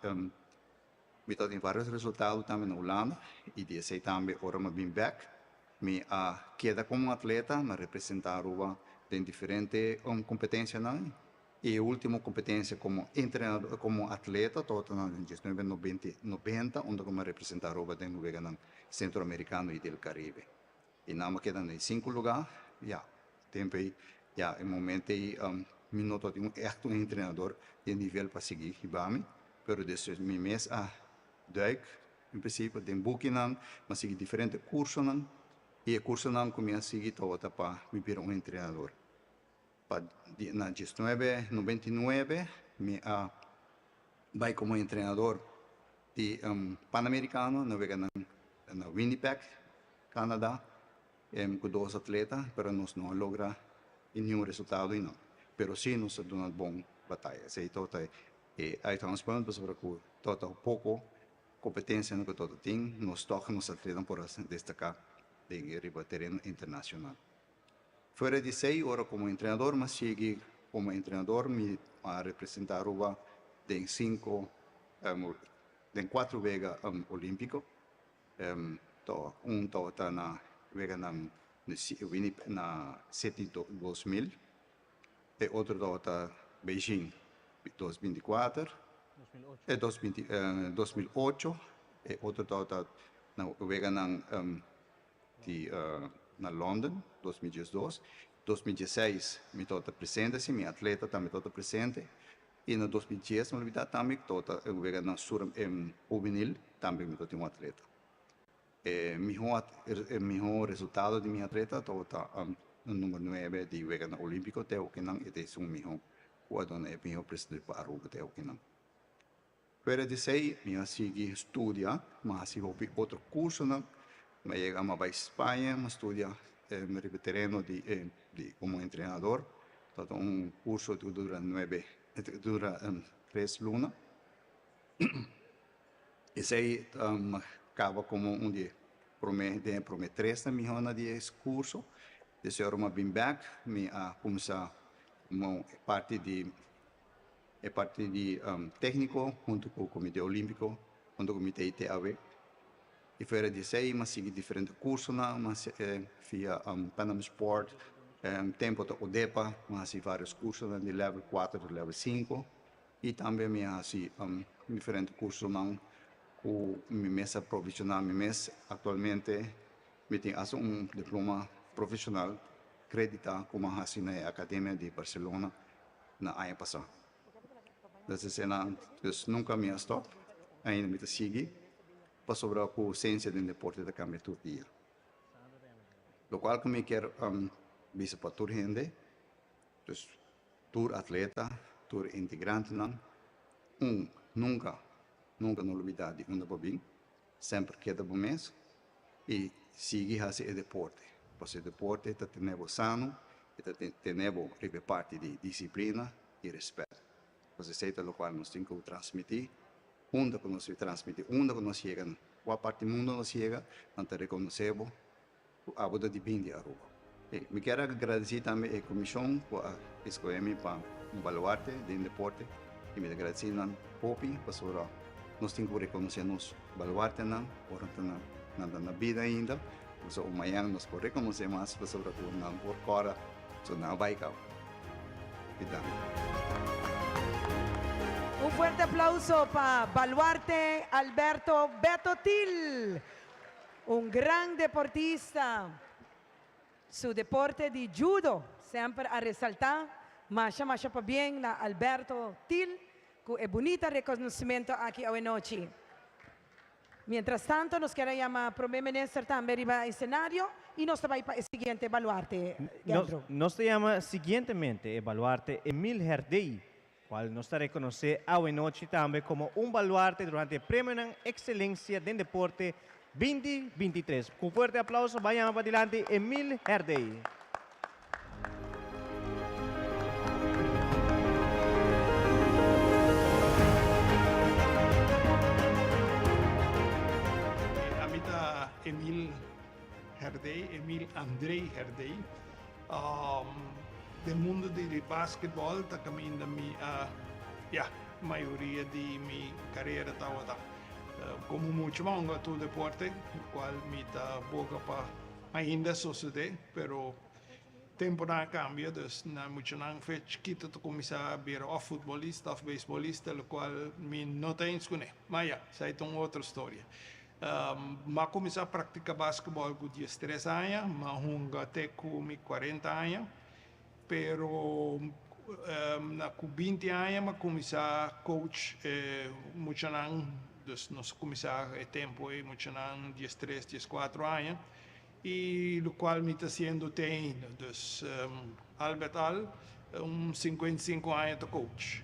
[SPEAKER 12] mi tabatin vários resultado tambe na Hulanda i di esei tambe ora mi a bin bèk Mi a keda komo un atleta, mi a representá Aruba den diferente kompetensianan. E ultimo competencia como entrenador, como atleta tabata na 1990 unda cu mi a representa Aruba den Weganan Centroamericano y del Caribe. Y nan a keda na e cinco lugar, ya, tempo ey, ya, e momento ey mi no tabatin un echt un entrenador di e nivel pa sigui hiba mi, pero despues mi mes a duik en principio den bukinan, mi a sigui diferente cursonan y e cursonan cu mi a sigui tabata pa mi bira un entrenador. Pa na diesnuebe nobenta i nuebe mi a bai komo entrenador di Panamericano na wega na Winnipeg, Canada, ku dos atleta, pero nos no a logra niun resultado einan. Pero si nos a duna bon bataya. Esei tabata e uitgangspunt pasobra ku tabata poko kompetensianan ku tabata tin, nos tòg nos atletan por a destaká den riba tereno internashonal. Fuera di esei, ora komo entrenador mi a sigui komo entrenador, mi a representá Aruba den sinku, den kuatro wega olímpiko. Un tabata na weganan na Sydney 2000, e otro tabata Beijing 2024, 2008, e otro tabata na weganan di na London 2012. 2016 mi tabata presente si, mi atleta tambe tabata presente y na 2010 mi olbida tambe tabata e wega na Sur Juvenil tambe mi tabatin un atleta. E miho e miho resultado di mi atleta tabata number nuebe di weganan Olimpico te okinan e ta esun miho cu a duna e miho presentacion pa Aruba te okinan. Fuera di esei mi a sigui studia, mi a hasi hopi otro cursonan, mi a yega mi a bai Spaña, mi a studia riba tereno di di como entrenador, tabata un curso cu dura nuebe dura tres luna, esei mi a caba como un di e prome den e prome tresnan mihonan di e curso, despues ora mi a bin bek mi a cuminsa como parti di. E parti di tékniko huntu ku Komité Olímpiko, huntu ku Komité ITAW. I fuera di esei mi a sigui diferente kursonan, mi a hasi via Pan Am Sport, tempu ta ODEPA, mi a hasi vários kursonan di level kuater te level sinku. I tambe mi a hasi diferente kursonan ku mi mes a provishoná mi mes. Aktualmente mi tin hasta un diploma profeshonal kreditá ku mi a hasi na e akademia di Barcelona. na aña pasá. Des esena dus nunka mi a stòp, ainda mi ta sigui pasobra ku sensia den deporte ta kambia tur dia. Lokual ku mi kier bisa pa tur hende, dus tur atleta, tur integrantenan, un, nunka, nunka no lubidá di unda bo bin, semper keda bo mes i sigui hasi e deporte, pasobra e deporte ta tene bo sano, e ta tene bo riba e parti di disiplina i rèspèt. Pasobra esei ta lokual nos tin ku transmití, unda ku nos transmití, unda ku nos yega, kua parti mundu nos yega, nan ta rekonosé bo ku abo ta di bin di Aruba. Mi kier a gradisí tambe e komishon ku a eskohé mi pa un baluarte den deporte i mi ta gradisí nan hopi pasobra nos tin ku rekonosé nos baluartenan ora ta nan ta na bida ainda pasobra un mañana nos por rekonosé mas pasobra ku nan por kòrda so nan a bai kaba. I danki.
[SPEAKER 15] Un fuerte aplauso pa Baluarte Alberto Beto Thiel. Un gran deportista. Su deporte di judo semper a resalta masha masha pabien na Alberto Thiel cu e bunita reconocimento aki awenochi. Mientras tanto nos kier a yama Prome Minister tambe riba escenario y nos ta bay pa e siguiente baluarte, Gendro.
[SPEAKER 14] Nos ta yama siguientemente e baluarte Emil Herdey Cual nos ta reconoce awenochi tambe como un baluarte durante e Premionan Excelencia den Deporte 2023. Cu un fuerte aplauso bay yama padilanti Emil Herdey.
[SPEAKER 13] Ami ta Emil Herdey, Emil Andrey Herdey. Den mundo di basketball ta caminda mi a, ya, mayoria di mi carera tabata como mucho mas hunga tur deporte, cual mi ta boga pa ainda sosode, pero. Temponan a cambia, dus na muchanan fe chikito ta cuminsa bira of futbolista of beisbolista, locual mi no ta eens cune. Ma ya, esai ta un otro storia. M'a cuminsa practica basketball cu diestres aña, m'a hunga te cu mi cuarenta aña, pero na cu binti aña m'a cuminsa coach e muchanan, dus nos a cuminsa e tempo ei muchanan diestres, diescuatro aña. Y locual mi ta haciendo te ainda. Dus al met al un 55 aña ta coach.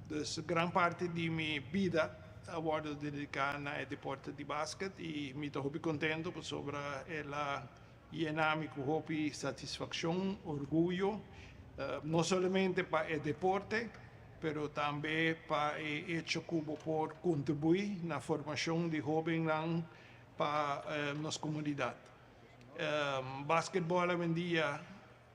[SPEAKER 13] Dus gran parti di mi bida a wordo dedica na e deporte di basket y mi ta hopi contento pasobra el a yena mi cu hopi satisfaccion, orguyo, no solamente pa e deporte pero tambe pa e hecho cu bo por contribui na formacion di hobennan pa nos comunidad. Basketball awendia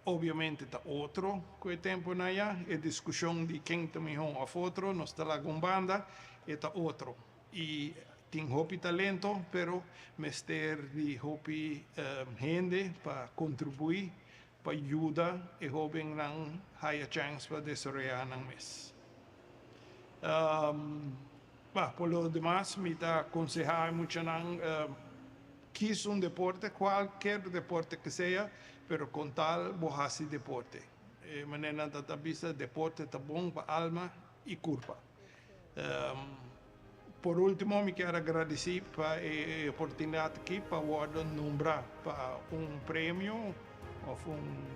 [SPEAKER 13] obviamente ta otro cu e temponan ya. E discusion di ken ta miho of otro nos ta laga un banda, e ta otro. Y tin hopi talento pero mester di hopi hende pa contribui pa yuda e hobennan haya chance pa desaroya nan mes. Bah, por lo demas mi ta conseha e muchanan kies un deporte, cualkier deporte que sea, pero con tal bo haci deporte. E manera nan ta ta bisa deporte ta bon pa alma y curpa. Por ultimo mi kier a gradici pa e oportunidad aki pa wordo nombra pa un premio of un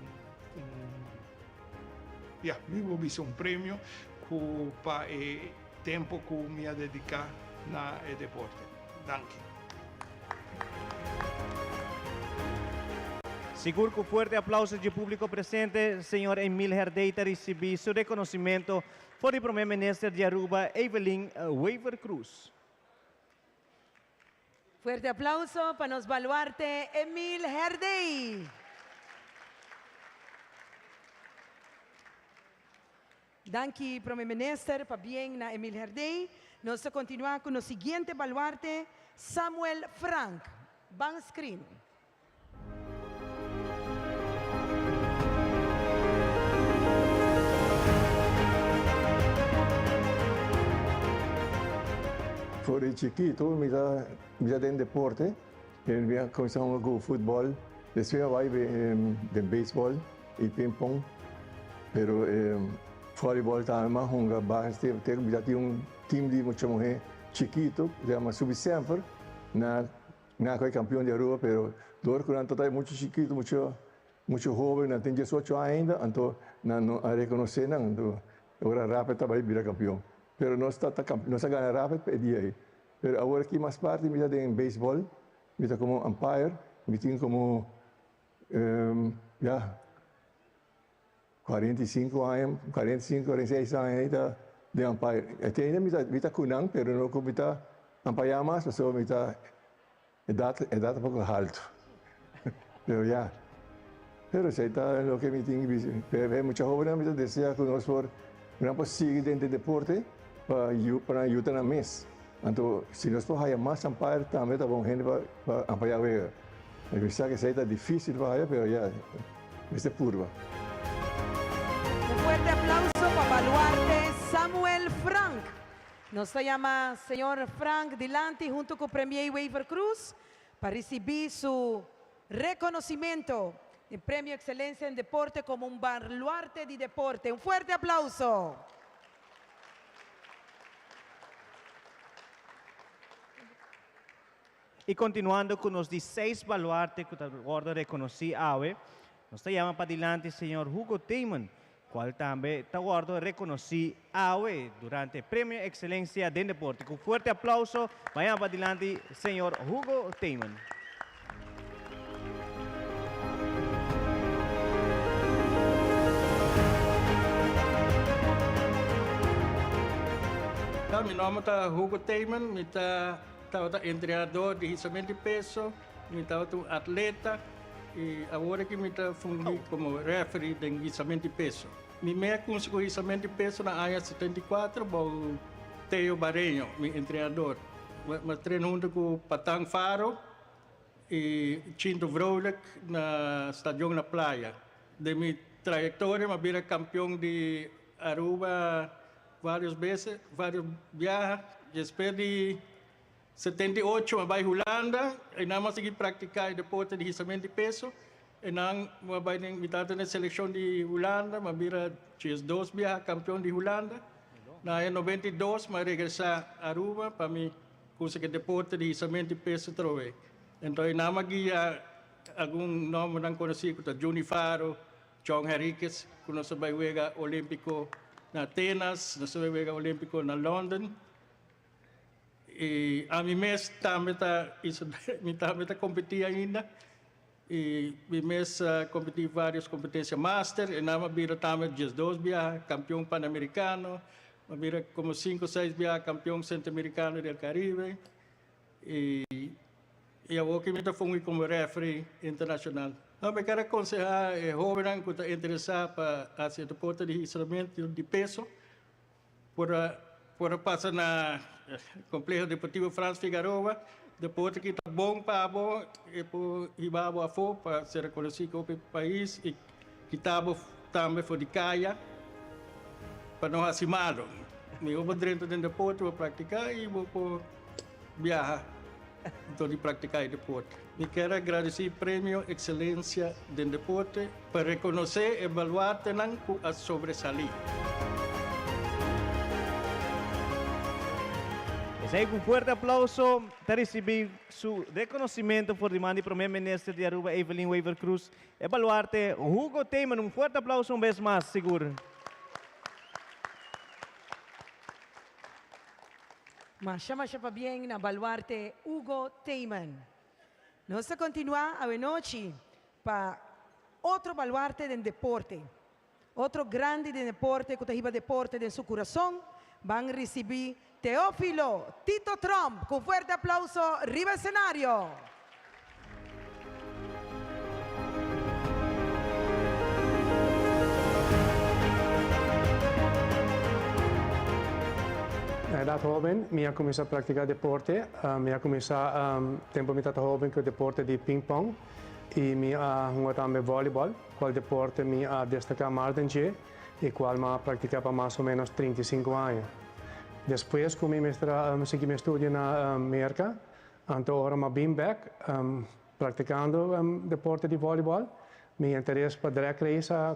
[SPEAKER 13] ya mi por bisa un premio cu pa e tempo cu mi a dedica na e deporte. Danki.
[SPEAKER 14] Sigur cu fuerte aplauso dje publico presente, señor Emil Herdey ta ricibi su reconocimento For di Prome Minister di Aruba Evelyn Wever Croes.
[SPEAKER 15] Fuerte aplauso pa nos baluarte Emil Herdey. Danki Prome Minister, pabien na Emil Herdey. Nos ta continua cu nos siguiente baluarte Samuel Frank. Ban screen.
[SPEAKER 16] For di chikito mi ta mi ta den deporte, mi a kuminsá hunga ku futbòl, despues mi a bai den beisbòl i pinpòn, pero vòlibòl tambe mi a hunga basta te ku mi ta tin un tim di mucha muhé chikito ku ta yama Subi Semper na Nan a campeon di Aruba pero door cu nan ta mucho chikito mucho mucho hoben nan tin diesocho aña ainda anto nan no a reconoce nan anto ora Rapid ta bay bira campeon pero nos ta ta nos a gana Rapid pa e dia ey pero awor aki mas parti mi ta den baseball mi ta como umpire mi tin como ya 45 aña, 45, 46 aña ahí ta den umpire. Este ainda mi ta, mi ta cu nan, pero no cu mi ta umpire mas, pasobra mi ta edad, edad ta poco halto. Pero ya. Pero esey ta loke mi tin bisa. Pero e mucha hobennan mi ta desea cu nos por, nan por sigui den den deporte pa yu, pa nan yuda nan mes. Anto si nos por haya mas umpire tambe ta bon hende pa, pa umpire wega. Mi sa cu esey ta dificil pa haya, pero ya. Mester purba.
[SPEAKER 15] Un fuerte aplauso pa baluarte Samuel Frank. Nos ta yama señor Frank dilanti hunto cu Premier Wever Croes pa ricibi su reconocimento den Premio Excelencia en Deporte como un baluarte di deporte. Un fuerte aplauso.
[SPEAKER 14] Y continuando cu nos di seis baluarte cu ta wordo reconoci awe, nos ta yama padilanti señor Hugo Themen, cual tambe ta wordo reconoci awe durante Premio Excelencia den Deporte. Cu fuerte aplauso, ban yama padilanti señor Hugo Themen.
[SPEAKER 17] Mi nomber ta Hugo Themen, mi ta Tabata entrenador di hisamento di peso, mi tabata un atleta y awor aki mi ta fungi como referee den hisamento di peso. Mi me a cuminsa cu hisamento di peso na aña 74 bou Teo Bareño, mi entrenador. Mi a train hunto cu Patan Faro y Chinto Vrolijk na Stadion na Playa. Den mi trayectoria mi a bira campeon di Aruba varios bes, varios biaha. Despues di 78 mi a bay Hulanda, eynan mi a sigui practica e deporte di hisamento di peso. Eynan mi a bay den, mi tabata den e seleccion di Hulanda, mi a bira 12 biaha campeon di Hulanda. Na aña 92 mi a regresa Aruba pa mi cusa cu e deporte di hisamento di peso atrobe. Enton eynan mi a guia algun nombernan conoci cu ta Juni Faro, John Henriquez cu nos a bay wega Olimpico na Atenas, nos a bay wega Olimpico na London. Y ami mes tambe ta mi tambe ta competi ainda y mi mes a competi varios competencia master y nan a bira tambe 12 biaha campeon panamericano, a bira como cinco o seis biaha campeon centroamericano del Caribe y y awor ki mi ta fungi como referee internacional. No, mi kier aconseha e hobennan cu ta interesa pa haci e deporte di hisamento di peso Por a por a pasa na Complejo Deportivo Frans Figaroa, deporte ki ta bon pa bo, e por hiba bo afó pa ser rekonosí ku hopi pais i kita bo tambe for di kaya pa no hasi malo. Mihó bo drenta den deporte, bo praktiká i bo por biaha dor di praktiká e deporte. Mi kier a gradisí Premio Excelencia den Deporte pa rekonosé e baluartenan ku a sobresalí.
[SPEAKER 14] Esei ku un fuerte aplauso ta risibí su rekonosimento for di man di Prome Minister di Aruba Evelyn Wever-Croes, e baluarte Hugo Themen. Un fuerte aplauso un bes mas, sigur.
[SPEAKER 15] Masha masha pabien na baluarte Hugo Themen. Nos ta continua awenochi pa otro baluarte den deporte. Otro grandi den deporte cu ta hiba deporte den su curason. Ban ricibi Teofilo Tito Tromp cu fuerte aplauso riba escenario.
[SPEAKER 18] Na edat hoben mi a kuminsá praktiká deporte. Mi a kuminsá tempu mi tabata hoben ku e deporte di ping pong i mi a hunga tambe vòlibòl, kual deporte mi a destaká mas den dje i kual mi a praktiká pa mas o ménos 35 aña. Despues ku mi mester a sigui mi estudio na Merka, Anto ora m'a bin bek praktikando deporte di volleyball, mi interes pa drag race a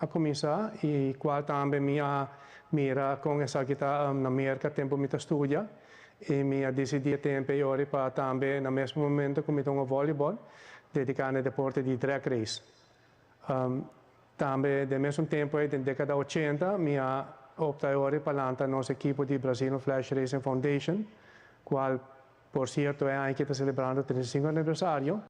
[SPEAKER 18] kuminsá i kual tambe mi a mira kon esaki ta na Merka tempu mi ta studia i mi a disidí e tempu ei ora pa tambe na mesmo momento ku mi ta hunga volleyball dediká na e deporte di drag race. Tambe den mesun tempu ei den dekada ochenta mi a opta e ora pa lanta nos ekipo di Brazilian Flash Racing Foundation, kual por sierto e aña aki ta selebrando 35 aniversario,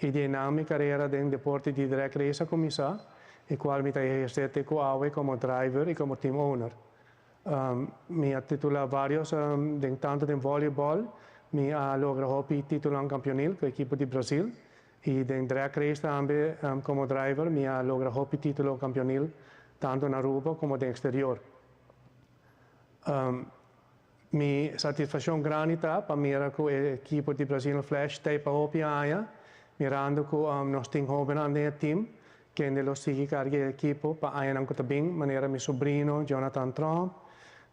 [SPEAKER 18] i di einan mi karera den deporte di drag race a kuminsá, e kual mi ta ehersé te ku awe komo driver i komo team owner. Mi a titulá varios den tanto den volleyball, mi a logra hopi titulonan kampionil ku ekipo di Brazil, I den drag race tambe como driver mi a logra hopi titulo campeonil tanto na Aruba como den exterior. Mi satisfaccion grandi ta pa mira cu e ekipo di Brazilian Flash ta pa hopi aña mirando cu nos tin hobennan den e team kende lo sigui carga e ekipo pa añanan cu ta bin manera mi sobrino Jonathan Tromp,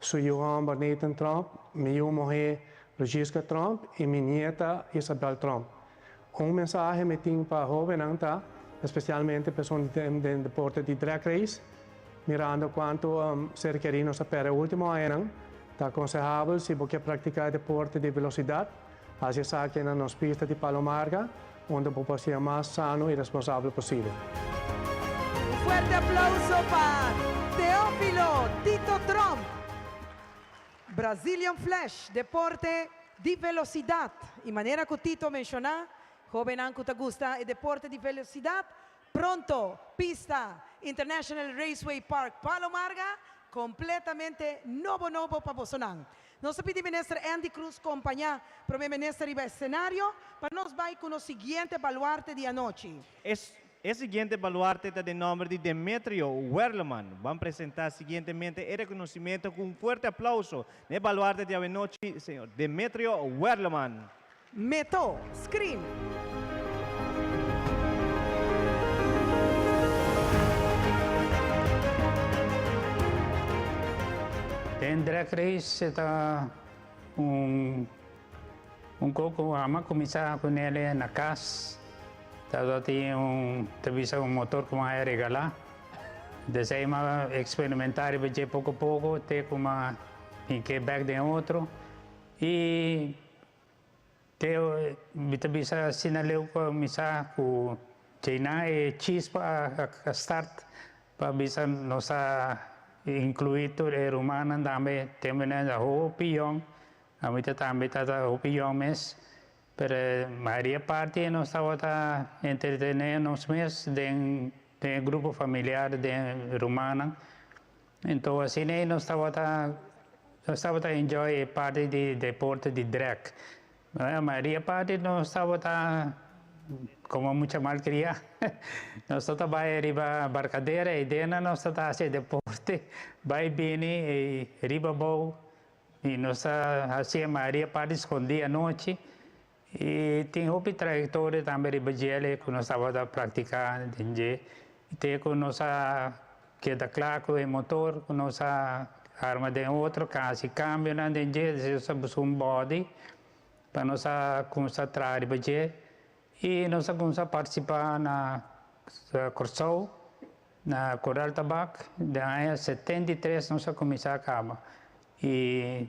[SPEAKER 18] su yu homber Nathan Tromp, mi yu muhe Rogisca Tromp y mi nieta Isabel Tromp. Un mensahe mi tin pa hobennan ta, especialmente persona den deporte di drag race, mirando cuanto ser keri nos a perde ultimo añanan, ta aconsehabel si bo kier practica e deporte di velocidad, haci esaki na nos pista di Palo Marga, unda bo por sea mas sano y responsabel posibel.
[SPEAKER 15] Un fuerte aplauso pa Teófilo Tito Tromp. Brazilian Flash, deporte di velocidad. Y manera cu Tito a menciona, hobennan cu ta gusta e deporte di velocidad, pronto pista International Raceway Park Palo Marga completamente nobo nobo pa bosonan. Nos ta pidi Minister Endy Croes compaña Prome Minister riba escenario pa nos bay cu nos siguiente baluarte di anochi.
[SPEAKER 14] E siguiente baluarte ta den nomber di Demetrio Werleman. Ban presenta siguientemente e reconocimento cu un fuerte aplauso na e baluarte di awenochi, señor Demetrio Werleman.
[SPEAKER 15] Meto, screen.
[SPEAKER 20] Den drag race ta un un koko ama kuminsá ku nele na kas. Tabata tin un ta bisa un motor ku mi a regalá. Desei mi a eksperimentá riba dje poko poko te ku mi a hink'é bèk den otro. I te mi ta bisa asina leu ku a kuminsá ku djeiná e chispa a start pa bisa nos a inkluí tur e rumannan tambe tempu nan ta hopi yòn, ami ta tambe ta hopi yòn mes. Pero mayoria parti nos tabata entretené nos mes den den e grupo familiar, den rumannan. Enton asina ei nos tabata nos tabata enjoy e parti di deporte di drag. Mayoria parti nos tabata komo mucha malkriá. Nos tabata bai riba barkadera ei dena nos tabata hasi e deporte, bai bini ei riba abou. I nos a hasi e mayoria parti skondí anochi i tin hopi trayektoria tambe riba djele ku nos tabata praktiká den dje te ku nos a keda kla ku e motor ku nos a arma den otro ka hasi kambionan den dje despues nos a buska un bòdi pa nos a kumsa traha riba dje i nos a kumsa partisipá na Kòrsou. Na Koral Tabak den aña 73 nos a kuminsá kaba i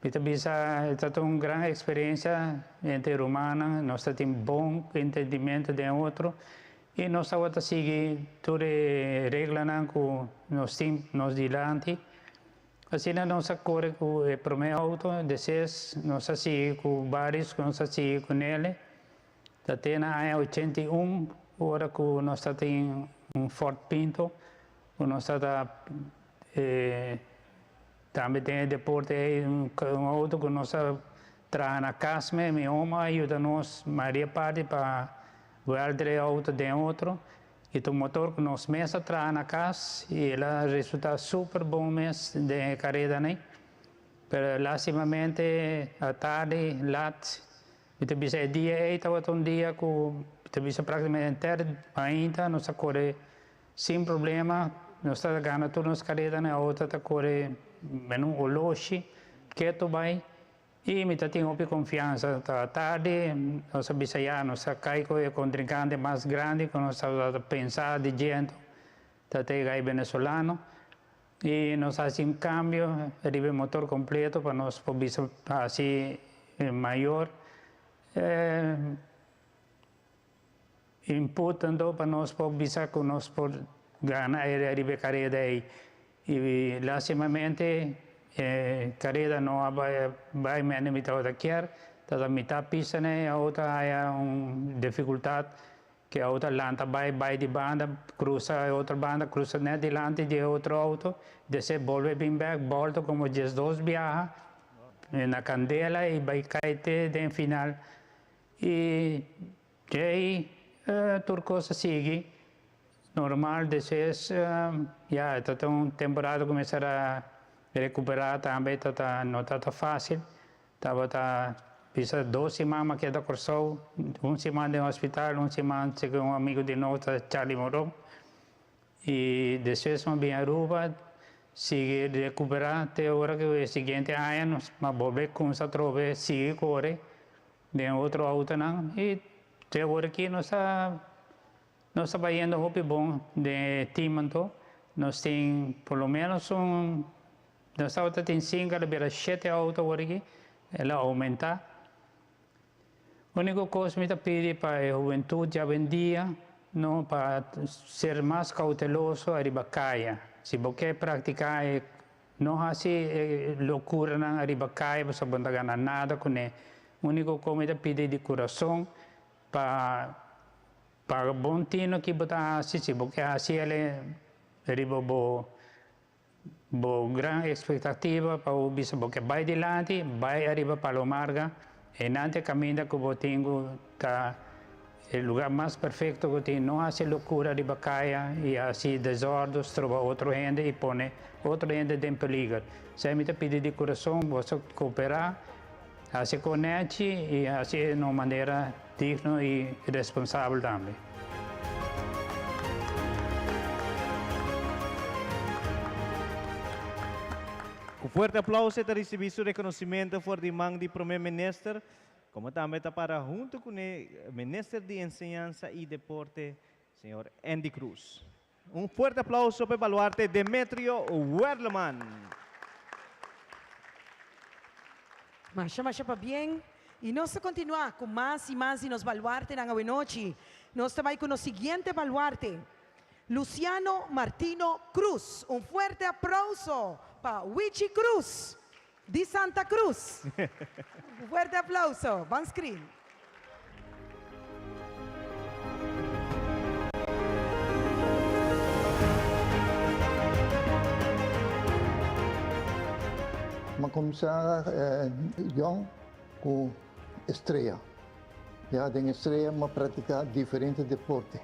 [SPEAKER 20] mi ta bisa e ta un gran eksperensia entre rumannan, nos ta tin bon entendimentu den otro i nos tabata sigui tur e reglanan ku nos tin nos dilanti. Asina nos a kore ku e promé outo, despues nos a sigui ku vários ku nos a sigui ku nele. Ta te na aña 81 ora ku nos ta tin un Ford Pinto ku nos ta ta tambe den e deporte ei un outo ku nos a traha na kas mes mi oma a yuda nos mayoria parti pa wèlder e outo den otro i ta un motor ku nos mes a traha na kas i el a resulta super bon mes den e karedanan ei pero lastimamente atardi lat Mi ta bisa e dia ei tabata un dia ku mi ta bisa praktikamente henter mainta nos a kore sin problema, nos ta gana tur nos karedanan, e outo ta kore meno un oloshi ketu bai i mi ta tin hopi konfiansa. Ta tardi nos a bisa ya nos a kai ku e kontrinkante mas grandi ku nos tabata pensa di djento ta te gai venezolano I nos hasi un kambio riba e motor kompleto pa nos por bisa hasi mayor input anto pa nos por bisa ku nos por gana riba e kareda ei. I lastimamente e kareda no a bai mende mi tabata kier, tabata mitad pista nei, awor ta haya un difikultat Ke auto a lanta bai bai di banda, crusa e otro banda, crusa net dilanti di e otro auto, despues bolbe bin bek, bolto como 12 biaha na candela y bai cay te den final. Y djey tur cos a sigui normal, despues ya ta ta un temporada cu mester a recupera tambe ta ta no ta ta facil. Tabata bisa dos siman m'a keda Kòrsou, un siman den hospital, un siman segun un amigu di nos ta Charlie Moron. I despues m'a bin Aruba, sigui rekuperá te ora ku e siguiente aña nos m'a bolbe kumsa atrobe sigui kore den otro outonan i te ora aki nos ta nos ta bayendo hopi bon den e team anto. Nos tin por lo menos un Nos tabata tin sinku, el a bira shete outo awor aki, el a oumentá. Úniko kos mi ta pidi pa e hubentut djawendia, no, pa ser mas kouteloso ariba kaya. Si bo ke praktiká e, no hasi e lokuranan ariba kaya pasobra bo no ta gana nada kuné. Úniko kos mi ta pidi di kurason pa paga bon tino ki bo ta hasi, si bo ke hasi el riba bo Bo gran expectativa pa bo bisa bo ke bai dilanti, bai ariba Palo Marga, einan ta e caminda cu bo tin cu ta e lugar mas perfecto cu tin, no haci locura riba caya y haci desordo, stroba otro hende y pone otro hende den peliger. Esey mi ta pidi di curason, boso coopera, haci con nechi y haci e na un manera digno y responsabel tambe.
[SPEAKER 21] Ku.
[SPEAKER 14] fuerte aplauso e ta ricibi su reconocimento for di man di Prome Minister, como tambe ta para hunto cu ne Minister di Enseñansa y Deporte, señor Endy Croes. Un fuerte aplauso pa e baluarte Demetrio Werleman.
[SPEAKER 15] Masha masha pabien y nos ta continua cu mas y mas di nos baluartenan awenochi. Nos ta bay cu nos siguiente baluarte, Luciano Martino Cruz. Un fuerte aplauso pa Wichi Cruz di Santa Cruz. Un fuerte aplauso. Ban screen.
[SPEAKER 4] M'a kuminsá yòn ku Estrella. Ya den Estrella m'a praktiká diferente deporte,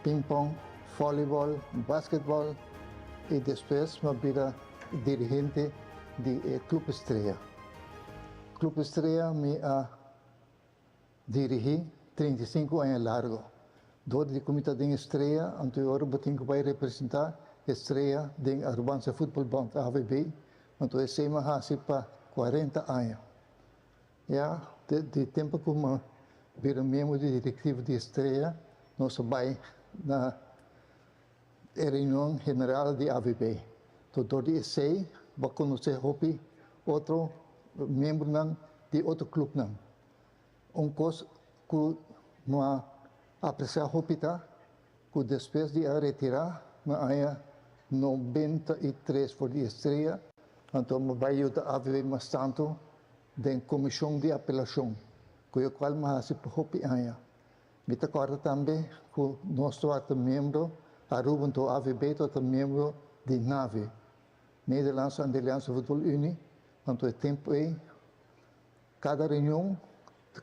[SPEAKER 4] pingpong, vòlibòl, basketbòl i despues m'a bira dirigente di e Club Estrella. Club Estrella mi a dirigí 35 aña largo. Dor di ku mi ta den Estrella, anto e ora bo tin ku bai representá Estrella den Arubanse Futbol Bond, AVB, anto esei mi a hasi pa 40 aña. Ya, di tempu ku mi a bira miembro di direktiva di Estrella, nos a bai na e reunion general di AVB. Anto dor di esei bo a konosé hopi otro miembronan di otro klupnan. Un kos ku no a apresiá hopi ta ku despues di a retirá na aña 93 for di Estrella, anto mi bai yuda AVB mas tantu den komishon di apelashon, ku e kual mi a hasi pa hopi aña. Mi ta kòrda tambe ku nos tabata miembro, Aruba anto AVB tabata miembro di NAVI, Nederlandse Antilliaanse Voetbal Unie, anto e tempu ei kada reunion,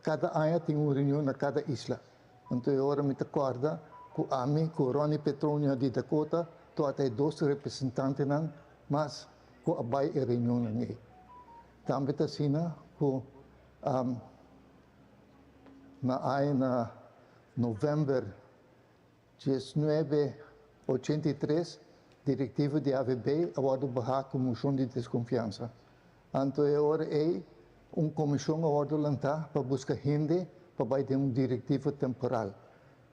[SPEAKER 4] kada aña tin un reunion na kada isla. Anto e ora mi ta kòrda ku ami ku Ronnie Petronia di Dakota tabata e dos representantenan mas ku a bai e reunionnan ei. Tambe ta asina ku Na aña na november 1983 direktiva di AVB a wòrdu bahá ku moshon di deskonfiansa. Anto e ora ei un komishon a wòrdu lantá pa buska hende pa bai den un direktiva temporal.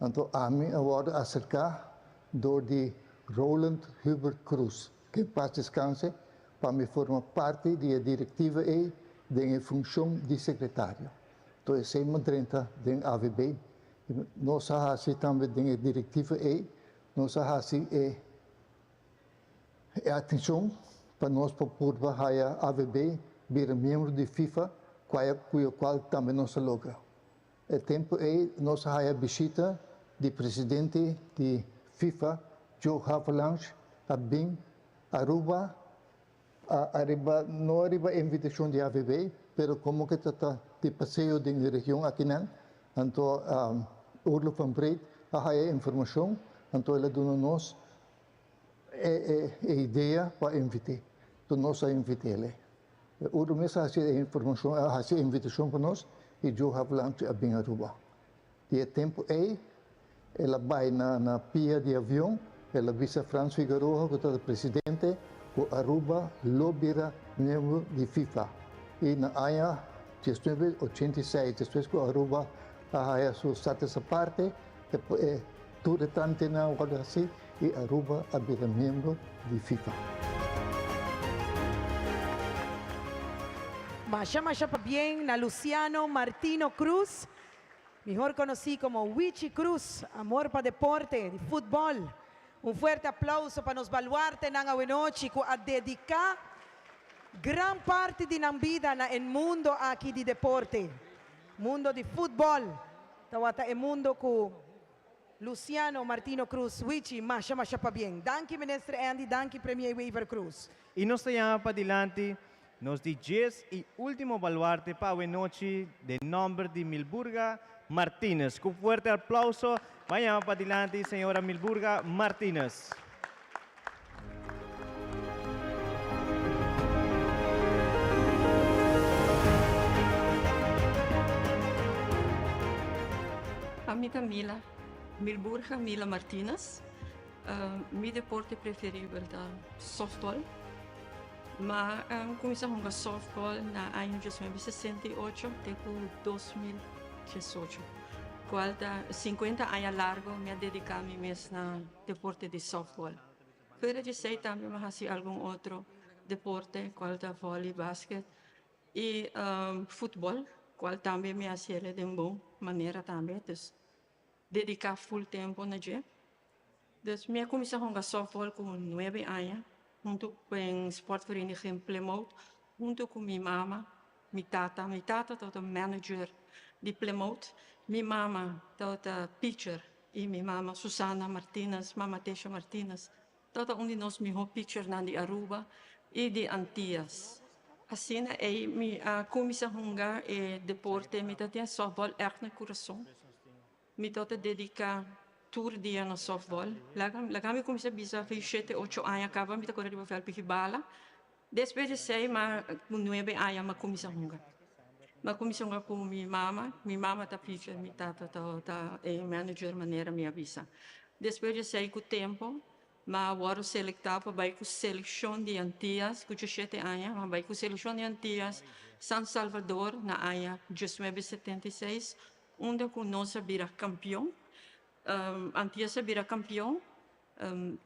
[SPEAKER 4] Anto ami a wòrdu aserká dor di Roland Hubert Croes, ke en pas deskanse, pa mi forma parti di e direktiva ei den e funshon di sekretario. Tur esei mi drenta den AVB. I nos a hasi tambe den e direktiva ei, nos a hasi e e atenshon pa nos por purba haya AVB bira miembro di FIFA, kuyo kual tambe nos a logra. E tempu ei nos a haya bishita di presidente di FIFA, Joe Havelange, a bin Aruba a ariba no ariba invitashon di AVB, pero komo ke ta ta di paseo den e region akinan, anto Urlo van Breed a haya informashon, anto el a duna nos e e idea pa invit'é. Anto nos a invit'é. Urlo mes a hasi e informashon, a hasi e invitashon pa nos i Joe Havelange a bin Aruba. Di e tempu ei el a bai na na pia di avion, el a bisa Frans Figaroa ku tabata presidente ku Aruba lo bira miembro di FIFA. I na aña 1986 despues ku Aruba a haya su status aparte e tur e trámitenan a wòrdu hasi i Aruba a bira miembro di FIFA.
[SPEAKER 15] Masha masha pabien na Luciano Martino Cruz Mihor conoci como Wichi Cruz, amor pa deporte di futbol. Un fuerte aplauso pa nos baluartenan awenochi cu a dedica gran parti di nan bida na e mundo aki di deporte. Mundo di futbol tawata e mundo cu Luciano Martino Cruz, Wichi, masha masha pabien. Danki Minister Endy, danki Premier Wever Croes.
[SPEAKER 14] Y nos ta yama padilanti nos di djes y ultimo baluarte pa awenochi den nomber di Milburga Martinez. Cu fuerte aplauso ban yama padilanti señora Milburga Martinez.
[SPEAKER 21] Ami ta Mila, Milburga Mila Martinez. Mi deporte preferibel ta softball. M'a kuminsá hunga softball na aña 1968 te ku 2018, kual ta 50 aña largu mi a dediká mi mes na deporte di softball. Fuera di esei tambe mi a hasi algun otro deporte, kual ta vòli, basket i futbòl, kual tambe mi a hasiel den bon manera tambe. Dus dediká full tempu na dje. Dus mi a kuminsá hunga softball ku nuebe aña huntu ku e sportvereniging Plymouth huntu ku mi mama, mi tata. Mi tata tabata manager di Plymouth, mi mama tabata pitcher i mi mama Susana Martinez, mama Tesha Martinez, tabata un di nos mihó pitchernan di Aruba i di Antias. Asina ei mi a kuminsá hunga e deporte, mi ta tin softball ègt na kurason. Mi tabata dediká tur dia na softball. Laga laga mi kuminsá bisa afei shete, ocho aña kaba mi ta kore riba vèlt piki bala. Despues di esei ma ku nuebe aña mi a kuminsá hunga. Mi a kuminsá hunga ku mi mama. Mi mama ta pitcher, mi tata tabata e manager manera mi a bisa. Despues di esei ku tempu Mi a wòrdu selektá pa bai ku selekshon di Antias ku djeshete aña. Mi a bai ku selekshon di Antias San Salvador na aña 1976, unda ku nos a bira kampion. Antias a bira kampion,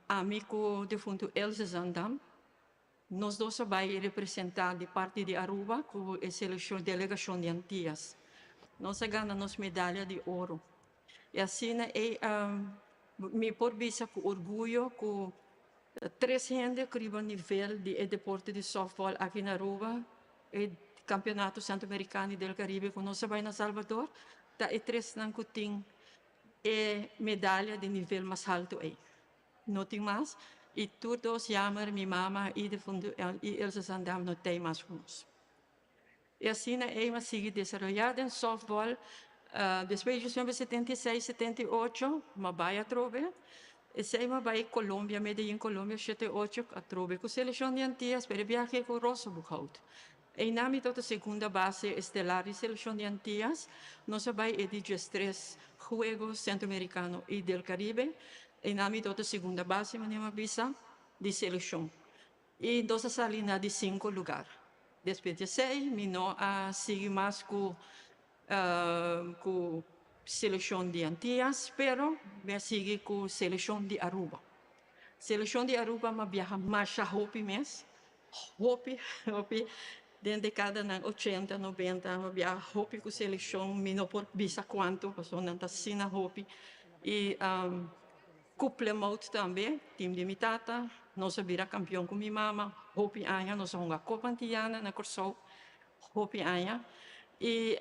[SPEAKER 21] ami ku defuntu Elze Zandam. Nos dos a bai representá di parti di Aruba ku e selekshon delegashon di Antias. Nos a gana nos medalya di oro. I asina ei mi por bisa ku orguyo ku tres hende ku riba nivel di e deporte di softball aki na Aruba, e Campeonato Centroamericano y del Caribe ku nos a bai na Salvador, ta e tresnan ku tin e medalya di nivel mas haltu ei. No tin mas i tur dos yamer mi mama i defuntu i Elsa Zandam no tei mas ku nos. I asina ei a sigui desaroyá den softball. Despues di 1976, 78 m'a bai atrobe. Esei m'a bai Colombia, Medellin, Colombia, 78 atrobe ku selekshon di Antias, pero e biahe ku Rosa Boekhout. Einan mi tabata segunda base estelar di selekshon di Antias. Nos a bai e di 13 Juegos Centroamericano y del Caribe. Einan mi tabata segunda base, manera mi a bisa, di selekshon. I nos a sali na di sinku lugar. Despues di esei mi no a sigui mas ku ku selekshon di Antias, pero mi a sigui ku selekshon di Aruba. Selekshon di Aruba mi a biaha masha hopi mes, hopi hopi den dekadanan ochenta, nobenta mi a biaha hopi ku selekshon, mi no por bisa kuantu pasobra nan ta asina hopi. I Ku Plymouth tambe, tim di mi tata, nos a bira kampion ku mi mama hopi aña, nos a hunga Kopa Antiana na Kòrsou hopi aña. I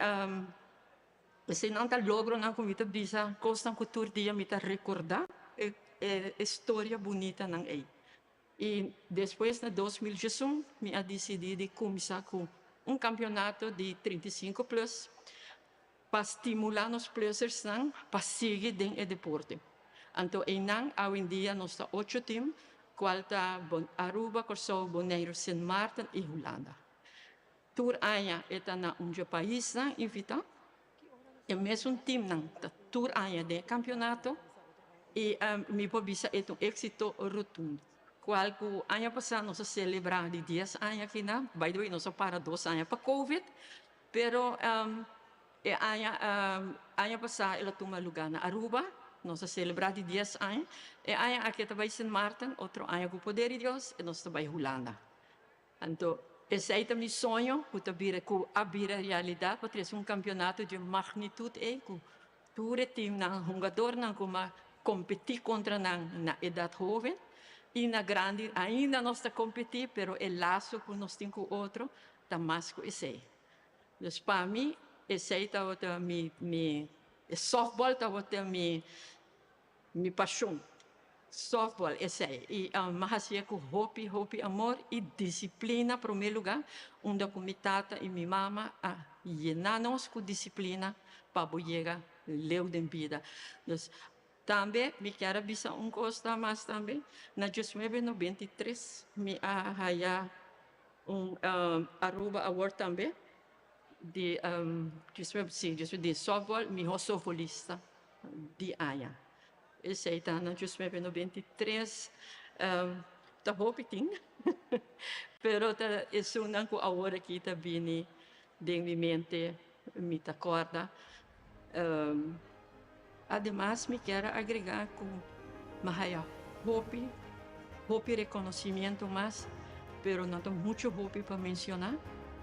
[SPEAKER 21] eseinan ta logronan ku mi ta bisa, kosnan ku tur dia mi ta rekordá e e storia bunitanan ei. I despues na 2011 mi a disidí di kuminsá ku un kampionato di 35 plus pa stimulá nos plusersnan pa sigui den e deporte. Anto einan awendia nos ta ocho tim, kual ta Aruba, Kòrsou, Boneiru, Sint Maarten i Hulanda. Tur aña e ta na un dje paisnan invitá. E mesun timnan ta tur aña den e kampionato i mi por bisa e ta un éksito rotundo. Kual ku aña pasá nos a selebrá di dies aña akinan, by the way nos a para dos aña pa covid, Pero e aña aña pasá el a tuma lugá na Aruba, nos a selebrá di dies aña. E aña aki e ta bai Sint Maarten, otro aña ku poder di Dios e nos ta bai Hulanda. Anto esei ta mi soño ku ta bira ku a bira realidat pa trese un kampionato dje magnitut ei ku tur e timnan, hungadornan ku a kompetí kontra nan na edat hoven i na grandi ainda nos ta kompetí pero e laso ku nos tin ku otro ta mas ku esei. Dus pa mi esei tabata mi mi e softball tabata mi mi pashon. Softball esei i mi a hasié ku hopi hopi amor i disiplina promé lugá unda ku mi tata i mi mama a yena nos ku disiplina pa bo yega leu den bida. Dus tambe mi kier a bisa un kos ta mas tambe na 1993 mi a haya Un Aruba Award tambe di si di softball miho softballista di aña. Esey ta na 1993. Ta hopi tin. Pero ta esunnan ku awor aki ta bini den mi mente mi ta kòrda. Ademas mi kier a agregá ku mi haya hopi, hopi rekonosimiento mas, pero no ta muchu hopi pa menshoná.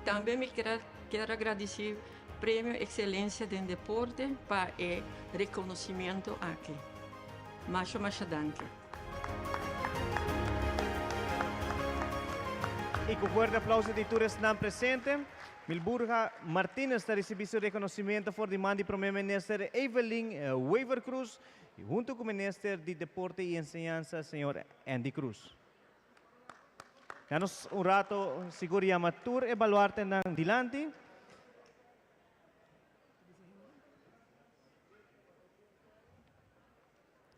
[SPEAKER 21] Tambe mi kier a gradisí Premio Excelencia den Deporte pa e rekonosimiento aki. Masha masha danki.
[SPEAKER 14] Y cu fuerte aplauso di tur esnan presente, Milburga Martinez ta ricibi su reconocimento for di man di Prome Minister Evelyn Wever-Croes y hunto cu Minister di Deporte y Enseñansa señor Endy Croes. Na nos un rato sigur yama tur e baluartenan dilanti.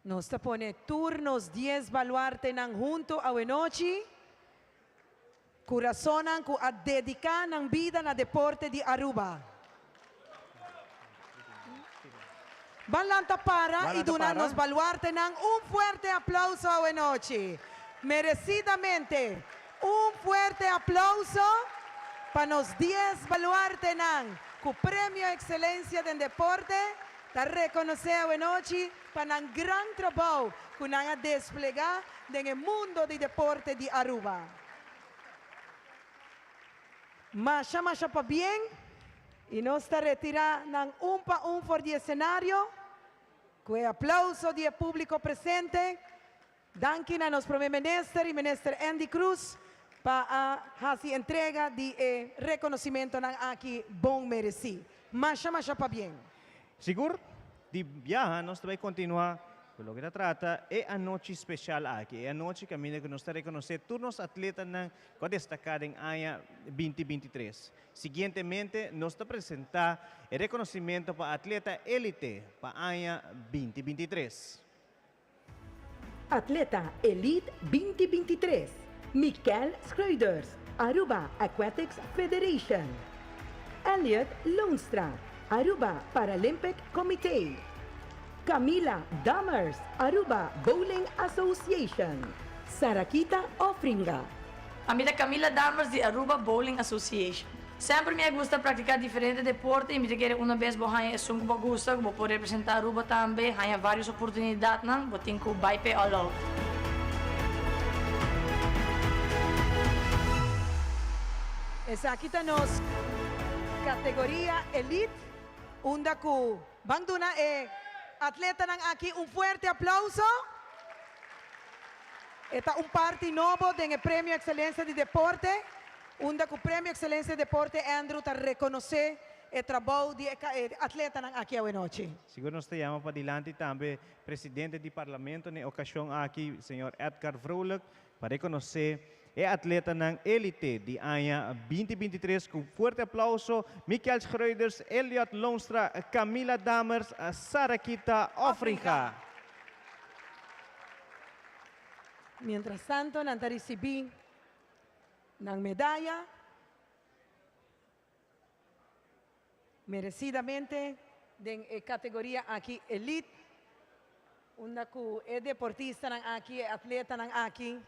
[SPEAKER 15] Nos ta pone tur nos dies baluartenan hunto awenochi, Curazonnan cu a dedica nan bida na deporte di Aruba. Ban lanta para y duna nos baluartenan un fuerte aplauso awenochi. Merecidamente un fuerte aplauso pa nos dies baluartenan cu Premio Excelencia den Deporte ta reconoce awenochi pa nan gran trabou cu nan a desplega den e mundo di deporte di Aruba. Masha masha pabien y nos ta retira nan un pa un for di escenario cu e aplauso di e publico presente. Danki na nos Prome Minister y Minister Endy Croes pa a haci entrega di e reconocimentonan aki bon mereci. Masha masha pabien.
[SPEAKER 14] Sigur di biaha nos ta bay continua cu loke ta trata e anochi special aki, e anochi caminda cu nos ta reconoce tur nos atletanan cu a destaca den aña binti 23. Siguientemente nos ta presenta e reconocimento pa atleta elite pa aña binti 23.
[SPEAKER 5] Atleta Elite 2023, Mikel Schreuders, Aruba Aquatics Federation. Elliot Loonstra, Aruba Paralympic Committee. Camila Dammers, Aruba Bowling Association. Sarakita Offringa.
[SPEAKER 2] Ami ta Camila Dammers di Aruba Bowling Association. Semper mi a gusta practica diferente deporte y mi ta kere una bes bo haña esun cu bo gusta cu bo por representa Aruba tambe, haña varios oportunidadnan, bo tin cu bay p'e all out.
[SPEAKER 15] Esaki ta nos categoria Elite unda cu ban duna e atletanan aki un fuerte aplauso. E ta un parti nobo den e Premio Excelencia di Deporte, unda cu Premio Excelencia di Deporte Andrew ta reconoce e trabou di e atletanan aki awenochi.
[SPEAKER 14] Sigur nos ta yama padilanti tambe Presidente di Parlamento na e ocasion aki, señor Edgar Vrolijk, pa reconoce e atletanan elite di aña 2023 cu fuerte aplauso, Michael Schreuders, Elliot Loonstra, Camila Dammers, Sarakita Offringa.
[SPEAKER 15] Mientras tanto nan ta ricibi nan medaya merecidamente den e categoria aki elite, unda cu e deportistanan aki, e atletanan aki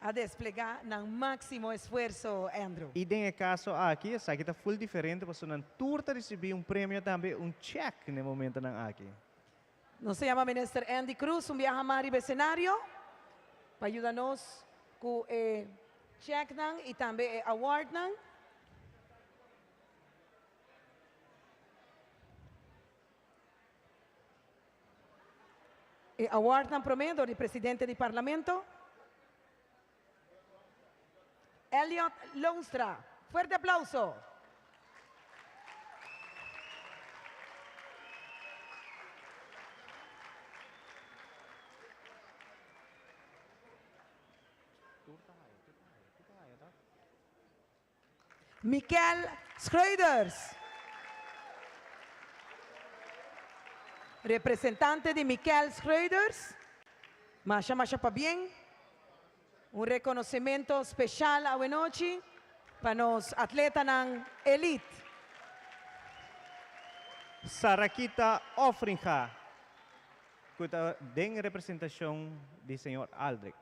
[SPEAKER 15] a desplega nan maximo esfuerso, Andrew.
[SPEAKER 14] Y den e caso aki esaki ta full diferente pasobra nan tur ta ricibi un premio tambe, un check na e momentonan aki.
[SPEAKER 15] Nos ta yama Minister Endy Croes un biaha mas riba escenario pa yuda nos cu e checknan y tambe e awardnan. E awardnan prome door di Presidente di Parlamento, Elliot Loonstra. Fuerte aplauso. Mikel Schreuders. Representante di Mikel Schreuders. Masha masha pabien. Un reconocimento special awenochi pa nos atletanan elite.
[SPEAKER 14] Sarakita Offringa, cu ta den representacion di señor Aldrich.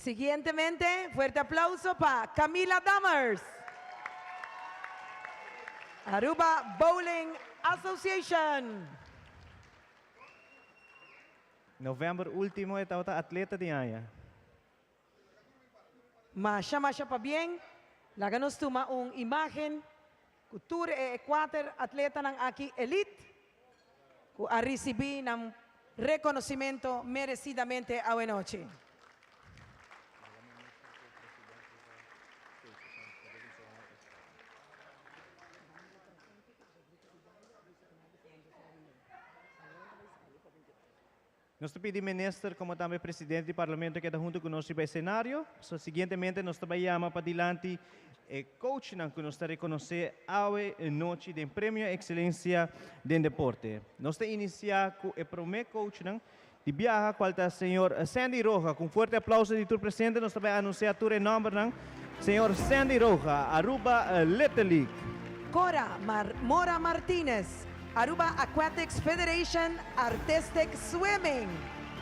[SPEAKER 15] Siguientemente, fuerte aplauso pa Camila Dammers. Aruba Bowling Association.
[SPEAKER 14] November ultimo e tabata atleta di aña.
[SPEAKER 15] Masha masha pabien. Laga nos tuma un imagen cu tur e cuater atletanan aki elite cu a ricibi nan reconocimento merecidamente awe nochi.
[SPEAKER 14] Nos ta pidi Minister como tambe Presidente di Parlamento keda hunto cu nos riba e scenario. So siguientemente nos ta bay yama padilanti e coachnan cu nos ta reconoce awe nochi den Premio Excelencia den Deporte. Nos ta inicia cu e prome coachnan di biaha cual ta señor Sandy Roja. Cu un fuerte aplauso di tur presente nos ta bay anuncia tur e nombernan. Señor Sandy Roja, Aruba Little League.
[SPEAKER 15] Cora Mora Martinez, Aruba Aquatics Federation Artistic Swimming.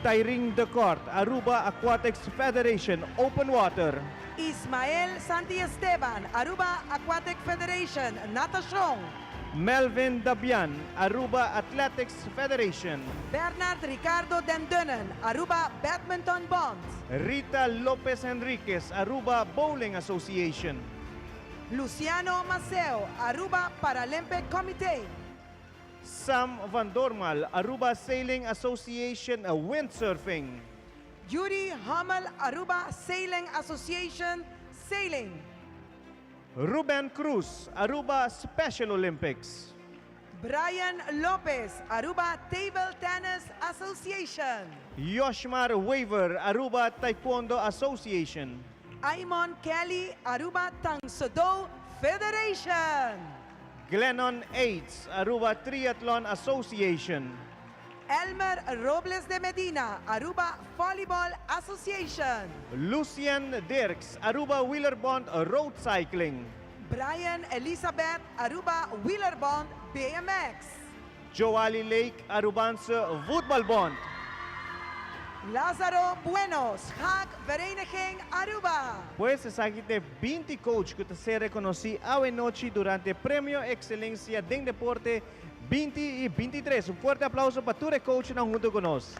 [SPEAKER 14] Tyrin de Kort, Aruba Aquatics Federation Open Water.
[SPEAKER 15] Ismael Santi Esteban, Aruba Aquatic Federation Natacion.
[SPEAKER 14] Melvin Dabian, Aruba Athletics Federation.
[SPEAKER 15] Bernard Ricardo Den Dunnen, Aruba Badminton Bond.
[SPEAKER 14] Rita Lopez Henriquez, Aruba Bowling Association.
[SPEAKER 15] Luciano Maceo, Aruba Paralympic Committee.
[SPEAKER 14] Sam van Dormal, Aruba Sailing Association Windsurfing.
[SPEAKER 15] Judy Hummel, Aruba Sailing Association Sailing.
[SPEAKER 14] Ruben Cruz, Aruba Special Olympics.
[SPEAKER 15] Brian Lopez, Aruba Table Tennis Association.
[SPEAKER 14] Yoshmar Wever, Aruba Taekwondo Association.
[SPEAKER 15] Aimon Kelly, Aruba Tang Soo Do Federation.
[SPEAKER 14] Glennon Aids, Aruba Triathlon Association.
[SPEAKER 15] Elmer Robles de Medina, Aruba Volleyball Association.
[SPEAKER 14] Lucien Dirks, Aruba Wielerbond Road Cycling.
[SPEAKER 15] Brian Elizabeth, Aruba Wielerbond BMX.
[SPEAKER 14] Joali Lake, Arubaanse Voetbalbond.
[SPEAKER 15] Lazaro Bueno, Schaak Vereniging Aruba.
[SPEAKER 14] Pues esaki ta 20 coach cu ta ser reconoci awe nochi durante Premio Excelencia den Deporte 20 y 23. Un fuerte aplauso pa tur e coachnan hunto cu nos.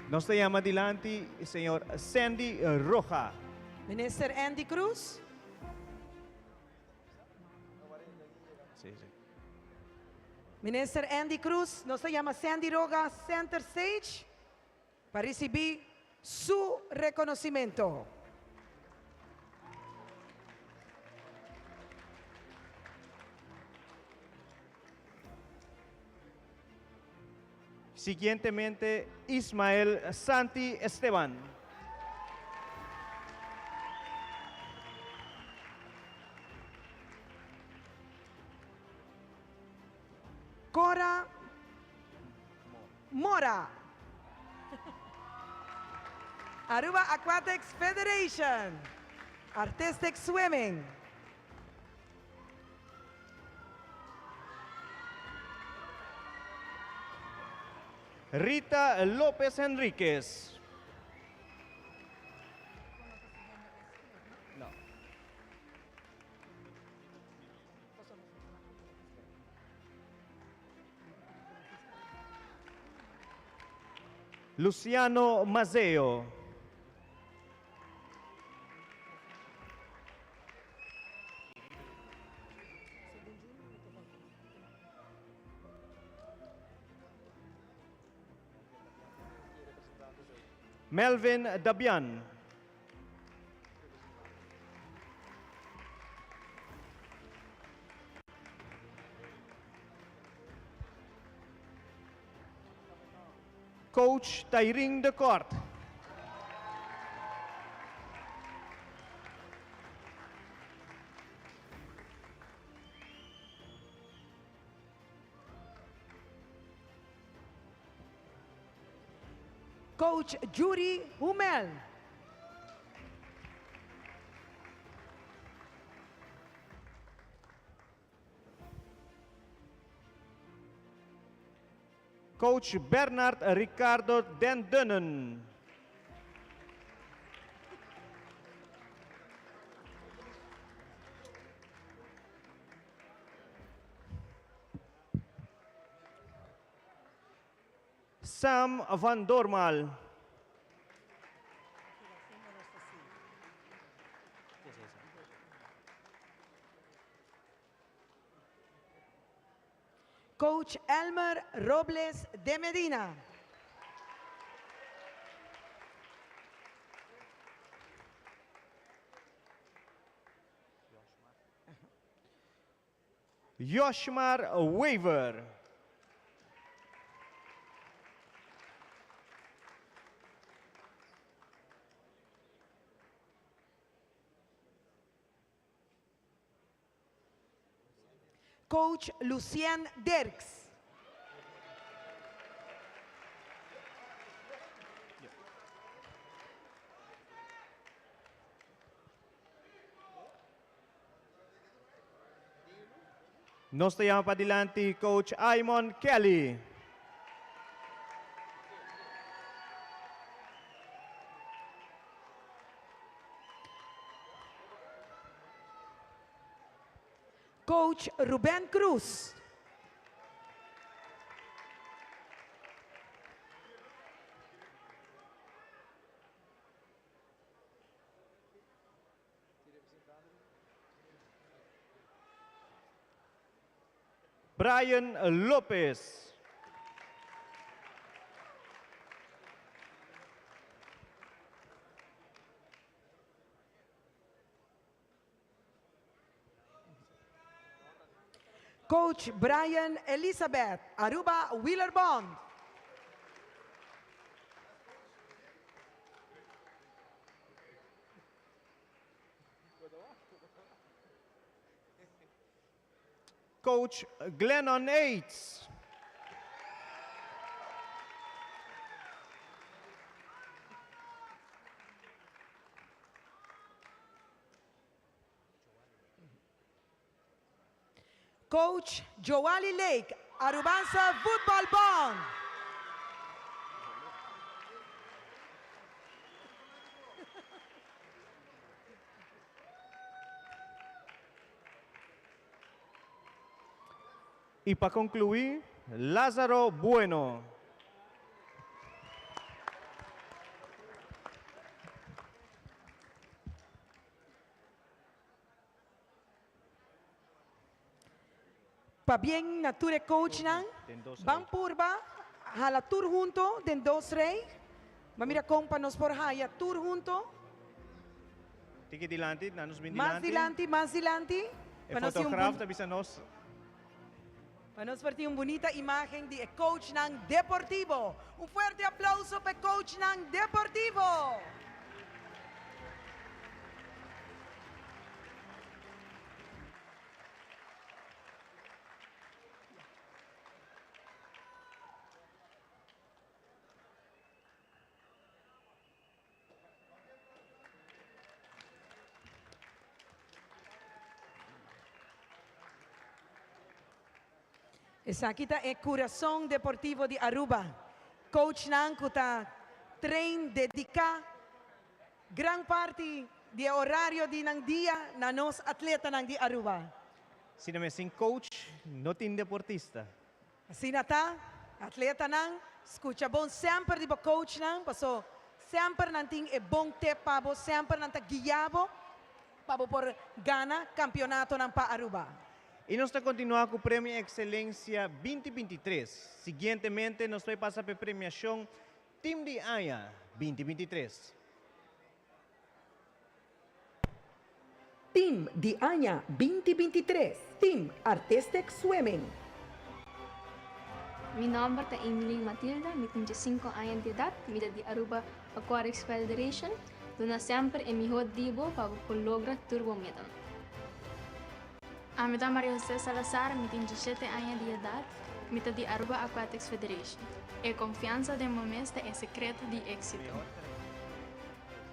[SPEAKER 14] Nos ta yama dilanti señor Sandy Roja.
[SPEAKER 15] Minister Andy Cruz. Minister Andy Cruz, nos ta yama Sandy Roja center stage pa ricibi su reconocimento.
[SPEAKER 14] Siguientemente, Ismael Santi Esteban.
[SPEAKER 15] Cora Mora. Aruba Aquatics Federation. Artistic Swimming.
[SPEAKER 14] Rita Lopez Henriquez. No. Luciano Mazeo. Melvin Dabian. Coach Tyrene de Kort.
[SPEAKER 15] Coach Jury Humel.
[SPEAKER 14] Coach Bernard Ricardo Den Dunnen. Sam van Dormaal.
[SPEAKER 15] Coach Elmer Robles de Medina.
[SPEAKER 14] Yoshmar Wever.
[SPEAKER 15] Coach Lucien Dirks.
[SPEAKER 14] Nos ta yama padilanti Coach Aimon Kelly.
[SPEAKER 15] Coach Ruben Cruz.
[SPEAKER 14] Brian Lopez.
[SPEAKER 15] Coach Brian Elizabeth, Aruba Wheeler Bond.
[SPEAKER 14] Coach Glennon Aids.
[SPEAKER 15] Coach Joali Lake, Arubanza Voetbal Bond.
[SPEAKER 14] Y pa conclui, Lazaro Bueno.
[SPEAKER 15] Pabien na tur e coachnan. Ban purba, hala tur hunto den dos rij. Ban mira con pa nos por haya tur hunto.
[SPEAKER 14] Tiki dilanti, na nos bin
[SPEAKER 15] Mas
[SPEAKER 14] dilanti.
[SPEAKER 15] dilanti, mas dilanti.
[SPEAKER 14] E
[SPEAKER 15] Pa nos tin un
[SPEAKER 14] fotograaf
[SPEAKER 15] bun-
[SPEAKER 14] ta bisa nos.
[SPEAKER 15] Pa nos por tin un bunita imagen di e coachnan deportivo. Un fuerte aplauso pa e coachnan deportivo! Esaki ta e curason deportivo di Aruba. Coachnan cu ta train dedica gran parti di e horario di nan dia na nos atletanan di Aruba.
[SPEAKER 14] Asina mes sin coach no tin deportista.
[SPEAKER 15] Asina ta, atletanan, scucha bon semper di bo coachnan, paso semper nan tin e bon tip pa bo, semper nan ta guia bo pa bo por gana campeonatonan pa Aruba.
[SPEAKER 14] Y nos ta continua cu Premio Excelencia 2023. Siguientemente nos bay pasa p'e premiacion Team di Aña 2023.
[SPEAKER 5] Team di aña 2023, Team Artistic Swimming.
[SPEAKER 1] Mi nomber ta Emily Matilda, mi tin 15 aña di edad, mi ta di Aruba Aquatics Federation. Duna semper e miho di bo pa bo por logra tur bo metanan.
[SPEAKER 19] Ami ta Maria Jose Salazar, mi tin 17 aña di edad, mi ta di Aruba Aquatics Federation. E confiansa den bo mes ta e secreto di exito.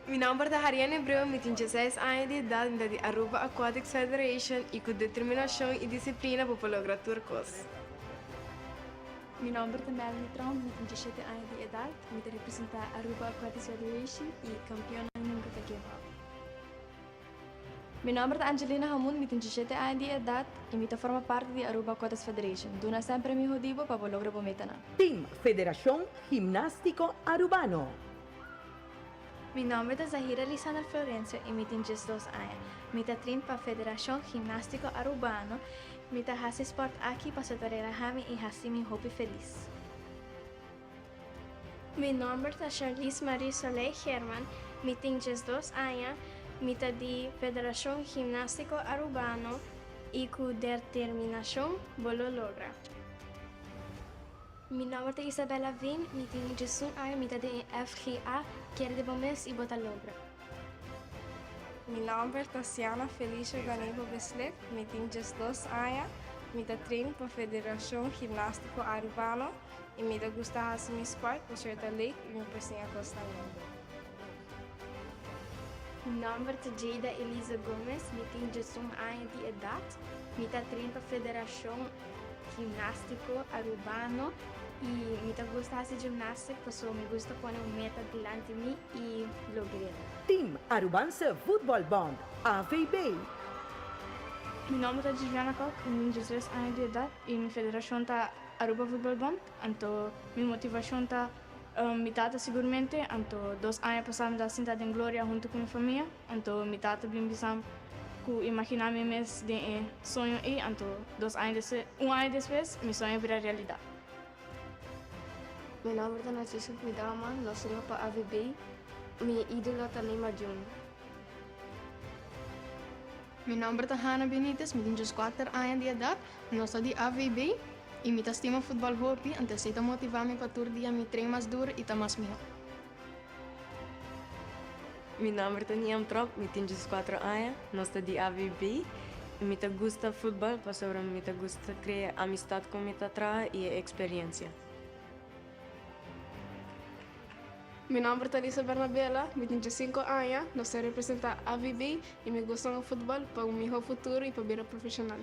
[SPEAKER 23] Mi nomber ta Hariane Abreu, mi tin 16 aña di edad, mi ta di Aruba Aquatics Federation y cu determinacion y disciplina bo por logra tur cos.
[SPEAKER 1] Mi nomber ta Melanie Tromp, mi tin 17 aña di edad, mi ta representa Aruba Aquatics Federation y campeonnan nunca ta give up.
[SPEAKER 6] Mi nomber ta Angelina Hamoen, mi tin 17 aña di edad y mi ta forma parti di Aruba Aquatics Federation. Duna semper e miho di bo pa bo logra bo metanan.
[SPEAKER 5] Team Federacion Gimnastico Arubano.
[SPEAKER 19] Mi nomber ta Zahira Lisandra Florencio y mi tin 12 aña. Mi ta train pa Federacion Gimnastico Arubano. Mi ta haci sport aki pasobra ta relaha mi y haci mi hopi feliz.
[SPEAKER 1] Mi nomber ta Charlize Marie Soleil Herman, mi tin 12 aña, mi ta di Federacion Gimnastico Arubano y cu determinacion bo lo logra.
[SPEAKER 7] Mi nomber ta Isabella Veen, mi tin 11 aña, mi ta den FGA, kere den bo mes y bo ta logra.
[SPEAKER 23] Mi nomber ta Siana Felicia Ganibo Beslik, mi tin 12 aña, mi ta train pa Federacion Gimnastico Arubano y mi ta gusta haci mi sport pasobra ta leuk y mi por siña cosnan nobo.
[SPEAKER 1] Mi nomber ta Jada Elisa Gomez, mi tin 11 aña di edad, mi ta train pa Federacion Gimnastico Arubano y mi ta gusta haci gymnastics pasobra mi gusta pone un meta dilanti mi y logr'e.
[SPEAKER 5] Team Arubaanse Voetbalbond, AVB.
[SPEAKER 22] Mi nomber ta Giviana Kok, mi tin 13 aña di edad y mi federacion ta Aruba Voetbalbond. Anto mi motivacion ta mi tata siguramente, anto 2 aña pasa mi ta sinta den Gloria hunto cu mi famia, anto mi tata bin bisa cu imagina mi mes den e soño ey, anto 2 aña despues, un aña despues, mi soño a bira realidad.
[SPEAKER 7] Mi nomber ta Narciso Cuidama, nos ta pa AVB, mi idolo ta Neymar Jr.
[SPEAKER 1] Mi nomber ta Hannah Benitez, mi tin 4 aña di edad, nos ta di AVB y mi ta stima futbol hopi, anto esey ta motiva mi pa tur dia mi train mas duro y ta mas miho.
[SPEAKER 24] Mi nomber ta Niam Trop, mi tin 4 aña, nos ta di AVB y mi ta gusta futbol pasobra mi ta gusta crea amistad cu mi ta traha y experiencia.
[SPEAKER 23] Mi nomber ta Lisa Bernabela, mi tin 5 aña, nos ta representa AVB y mi gusta e futbol pa un miho futuro y pa bira profesional.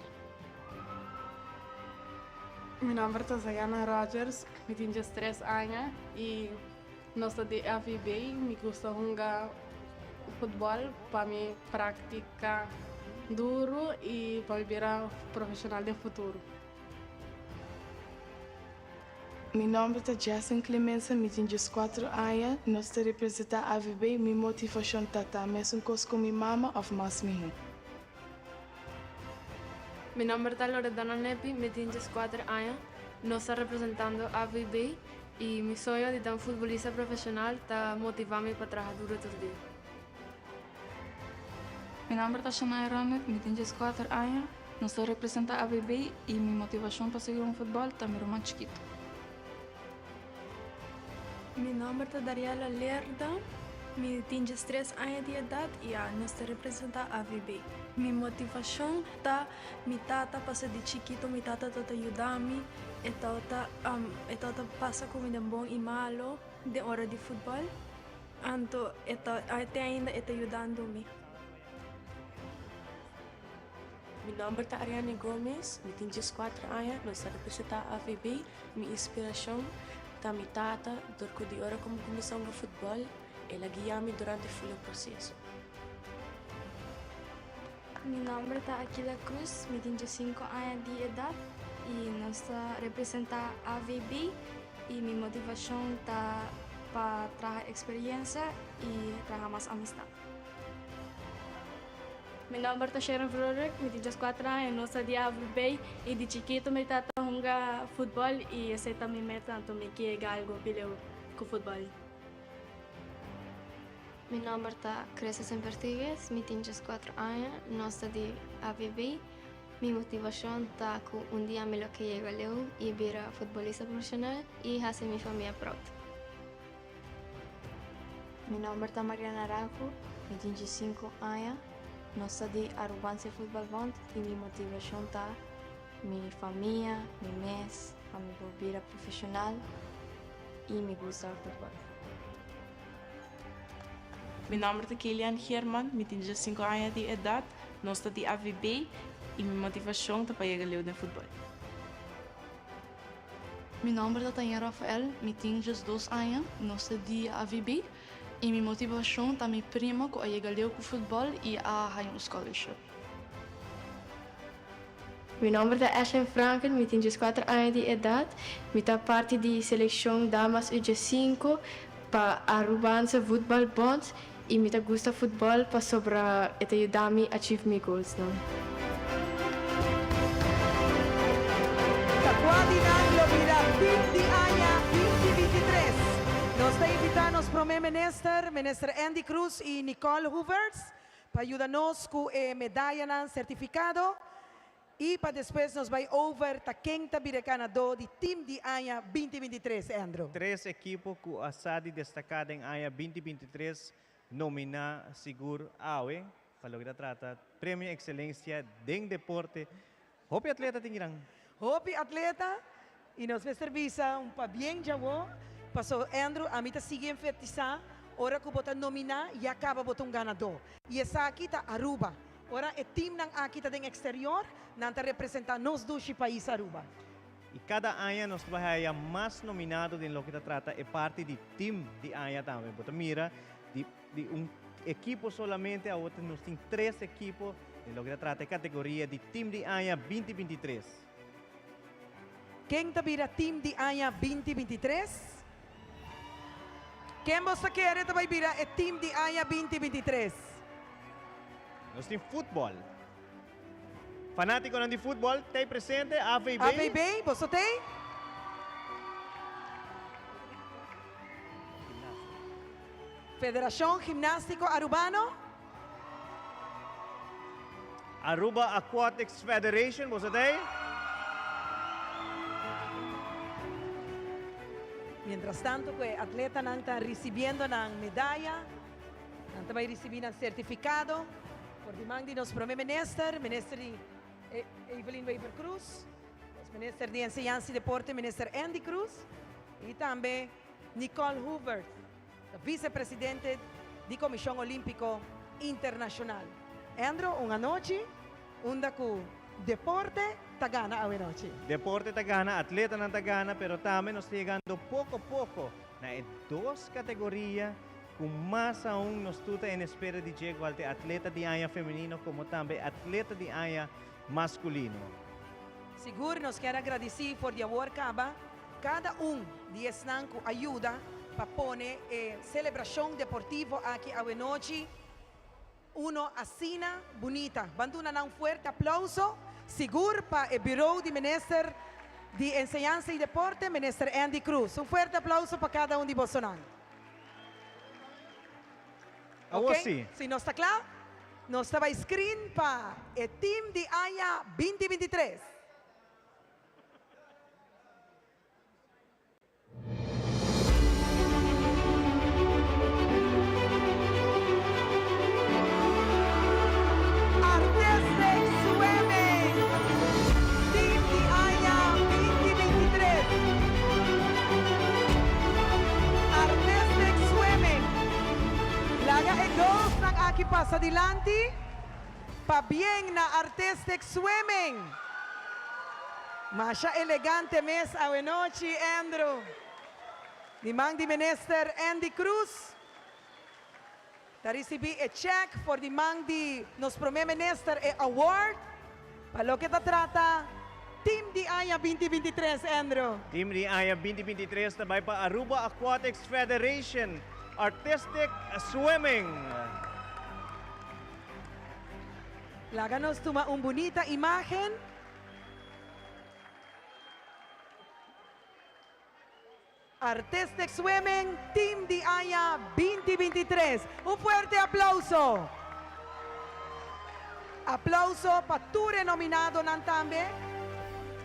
[SPEAKER 25] Mi nomber ta Zayana Rogers, mi tin 3 aña y nos ta di AVB, mi gusta hunga futbol pa mi practica duro y pa bira profesional den futuro.
[SPEAKER 26] Mi nomber ta Jason Clemenza, mi tin 4 aña, nos ta representa AVB, mi motivacion ta ta mesun cos cu mi mama of mas miho.
[SPEAKER 25] Mi nomber ta Loredana Nepi, mi tin 4 aña, nos ta representando AVB y mi soño di ta un futbolista profesional ta motiva mi pa traha duro tur dia.
[SPEAKER 27] Mi nomber ta Shania Ronnet, mi tin 4 aña, nos ta representa AVB y mi motivacion pa sigui futbol ta mi ruman chikito.
[SPEAKER 28] Mi nomber ta Dariela Lerda, mi tin 3 aña di edad y nos ta representa AVB. Mi motivacion ta mi tata paso di chikito, mi tata ta yuda mi, e tata e tata pasa cu mi den bon y malo den ora di futbol. Anto e ta te ainda e ta yudando mi.
[SPEAKER 29] Mi nomber ta Ariane Gomes, mi tin 4 aña, nos ta representa AVB, mi inspiracion ta mi tata, dor cu di ora cu mi cuminsa futbol, el a guia mi durante e proceso.
[SPEAKER 1] Mi nomber ta Aquila Cruz, mi tin 5 aña di edad y nos ta representa AVB y mi motivacion ta pa traha experiencia y traha mas amistad.
[SPEAKER 30] Mi nomber ta Sharon Vrolijk, mi tin 4 aña, nos ta di AVB y di chikito mi tata hunga futbol y esey ta mi meta, anto mi kier algo bileu cu futbol.
[SPEAKER 7] Mi nomber ta Cresa Sempertigues, mi tin 4 aña, nos ta di AVB. Mi motivacion ta cu un dia mi lo kier yega leu y bira futbolista profesional y haci mi famia proud.
[SPEAKER 6] Mi nomber ta Mariana Araujo, mi tin 5 aña, nos ta di Arubaanse Voetbalbond y mi motivacion ta mi famia, mi mes, pa mi bira profesional y mi gusta futbol.
[SPEAKER 31] Mi nomber ta Kilian Herman, mi tin 5 aña di edad, nos ta di AVB y mi motivacion ta pa yega leu den futbol.
[SPEAKER 27] Mi nomber ta Tanya Rafael, mi tin 12 aña, nos ta di AVB y mi motivacion ta mi prima cu a yega leu cu futbol y a haya un scholarship.
[SPEAKER 7] Mi nomber ta Ashlyn Franken, mi tin 14 aña di edad, mi ta parti di seleccion Damas U15 pa Arubaanse Voetbalbond y mi ta gusta futbol pasobra e ta yuda mi achieve mi goals nan.
[SPEAKER 15] Ta cua di nan lo bira team di aña 2023? Nos ta invita nos Prome Minister, Minister Endy Croes y Nicole Hoevertsz pa yuda nos cu e medayanan certificado y pa despues nos bay over ta ken ta bira e ganador di team di aña 2023, Andrew.
[SPEAKER 14] Tres ekipo cu a sa di destaca den aña 2023 nomina sigur awe pa loke ta trata Premio Excelencia den Deporte. Hopi atleta tin kinan.
[SPEAKER 15] Hopi atleta y nos mester bisa un pabien djawo paso Andrew ami ta sigui enfatisa ora cu bo ta nomina ya caba bo ta un ganador y esaki ta Aruba. Ora e teamnan aki ta den exterior nan ta representa nos dushi pais Aruba.
[SPEAKER 14] Y cada aña nos ta bay haya mas nominado den loke ta trata e parti di team di aña tambe. Bo ta mira di di un ekipo solamente awor nos tin tres ekipo den loke ta trata e categoria di team di aña 2023.
[SPEAKER 15] Ken ta bira team di aña 2023? Ken bo ta kere ta bay bira e team di aña 2023?
[SPEAKER 14] Nos tin futbol. Fanaticonan di futbol t'ey presente, AVB.
[SPEAKER 15] AVB, boso t'ey? Federacion Gimnastico Arubano.
[SPEAKER 14] Aruba Aquatics Federation, boso t'ey?
[SPEAKER 15] Mientras tanto cu e atletanan ta ricibiendo nan medaya, nan ta bay ricibi nan certificado for di man di nos Prome Minister, Minister di Evelyn Wever-Croes, nos Minister di Enseñansa y Deporte, Minister Endy Croes, y tambe Nicole Hoevertsz, ta Vicepresidente di Comision Olimpico Internacional. Andrew, un anochi unda cu deporte ta gana awenochi.
[SPEAKER 14] Deporte ta gana, atletanan ta gana, pero tambe nos ta yegando poco poco na e dos categoria cu mas aun nos tur ta en espera di dje cual ta e atleta di aña femenino como tambe atleta di aña masculino.
[SPEAKER 15] Sigur nos kier a gradici for di awor caba cada un di esnan cu a yuda pa pone e celebracion deportivo aki awenochi uno asina bunita. Ban duna nan un fuerte aplauso, sigur pa e Bureau di Minister di Enseñansa y Deporte, Minister Endy Croes. Un fuerte aplauso pa cada un di bosonan.
[SPEAKER 14] Awor
[SPEAKER 15] Ok,
[SPEAKER 14] si.
[SPEAKER 15] si nos ta cla, nos ta bay screen pa e team di aña 2023. Artistic Swimming Team di aña 2023. Artistic Swimming Laga e girlsnan aki pasa dilanti. Pabien na Artistic Swimming! Masha elegante mes awenochi, Andrew. Di man di Minister Endy Croes ta ricibi e check for di man di nos Prome Minister e award pa loke ta trata Team di Aña 2023, Andrew.
[SPEAKER 14] Team di Aña 2023 ta bay pa Aruba Aquatics Federation Artistic Swimming.
[SPEAKER 15] Laga nos tuma un bunita imagen. Artistic Swimming Team di aña 2023. Un fuerte aplauso. Aplauso pa tur e nominadonan tambe.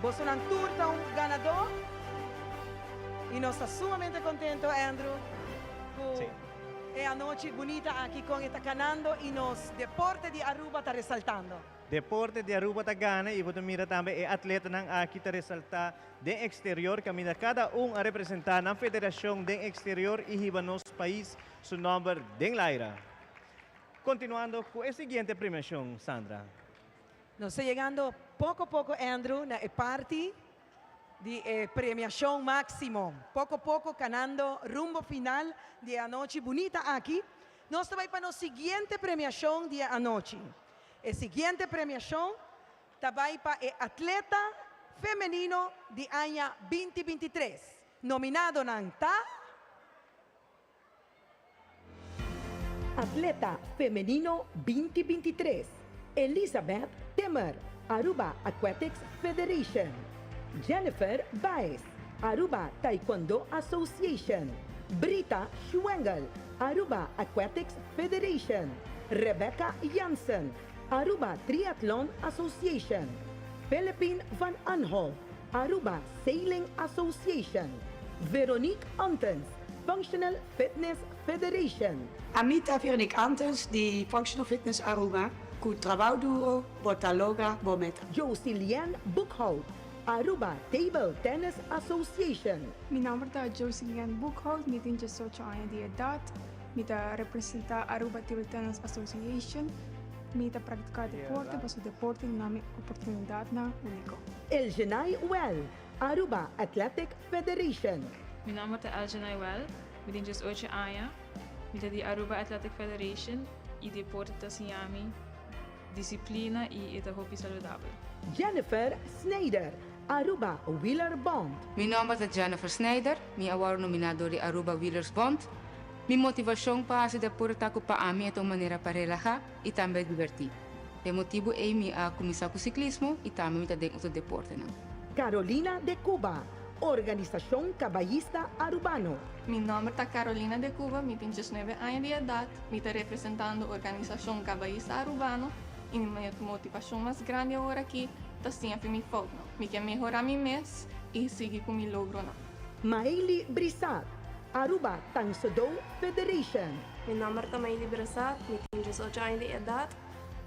[SPEAKER 15] Bosonan tur ta un ganador. Y nos ta sumamente contento, Andrew, cu e anochi bunita aki con e ta ganando y nos deporte di Aruba ta resaltando.
[SPEAKER 14] Deporte di Aruba ta gana y bo ta mira tambe e atletanan aki ta resalta den exterior caminda cada un a representa nan federacion den exterior y hiba nos pais su nomber den laira. Continuando cu e siguiente premiacion, Sandra.
[SPEAKER 15] Nos ta yegando poco poco, Andrew, na e parti. di e premiacion maximo. Poco poco canando rumbo final di e anochi bunita aki. Nos ta bay pa nos siguiente premiacion di e anochi. E siguiente premiacion ta bay pa e atleta femenino di aña binti 23. Nominadonan ta.
[SPEAKER 5] Atleta femenino 2023, Elizabeth Timmer, Aruba Aquatics Federation, Jennifer Baez, Aruba Taekwondo Association, Brita Schwengel, Aruba Aquatics Federation, Rebecca Jansen, Aruba Triathlon Association, Philippine van Anholt, Aruba Sailing Association, Veronique Antens, Functional Fitness Federation.
[SPEAKER 3] Ami ta Veronique Antens di Functional Fitness Aruba, cu trabao duro bo ta logra bo meta.
[SPEAKER 5] Josilienne Boekhout, Aruba Table Tennis Association.
[SPEAKER 8] Mi nomber ta Josilienne Boekhout, mi tin 18 aña di edad, mi ta representa Aruba Table Tennis Association, mi ta practica deporte pasobra deporte duna mi oportunidadnan unico.
[SPEAKER 5] Elgenay Well, Aruba Athletic Federation.
[SPEAKER 9] Mi nomber ta Elgenay Well, mi tin 18 aña, mi ta di Aruba Athletic Federation y deporte ta siña mi disciplina y e ta hopi saludabel.
[SPEAKER 5] Jennifer Snijder, Aruba Wieler Bond.
[SPEAKER 10] Mi nomber ta Jennifer Snijder, mi a wòrdu nominá dor di Aruba Wielers Bond. Mi motivashon pa hasi deporte ta ku pa ami e ta un manera pa relahá i tambe divertí. E motibu ei mi a kuminsá ku siklismo i tambe mi ta den otro deportenan.
[SPEAKER 5] Carolina de Cuba, Organisashon Kabayista Arubano.
[SPEAKER 11] Mi nòmber ta Carolina de Cuba, mi tin 19 aña di edat, mi ta representando Organisashon Kabayista Arubano i mi motivashon mas grandi awor aki ta siña fi mi foutnan. Mi ke mehorá mi mes i sigui ku mi logronan.
[SPEAKER 5] Maely Brisat, Aruba Tangsedo Federation.
[SPEAKER 23] Mi nòmber ta Maely Brisat, mi tin 18 aña di edat,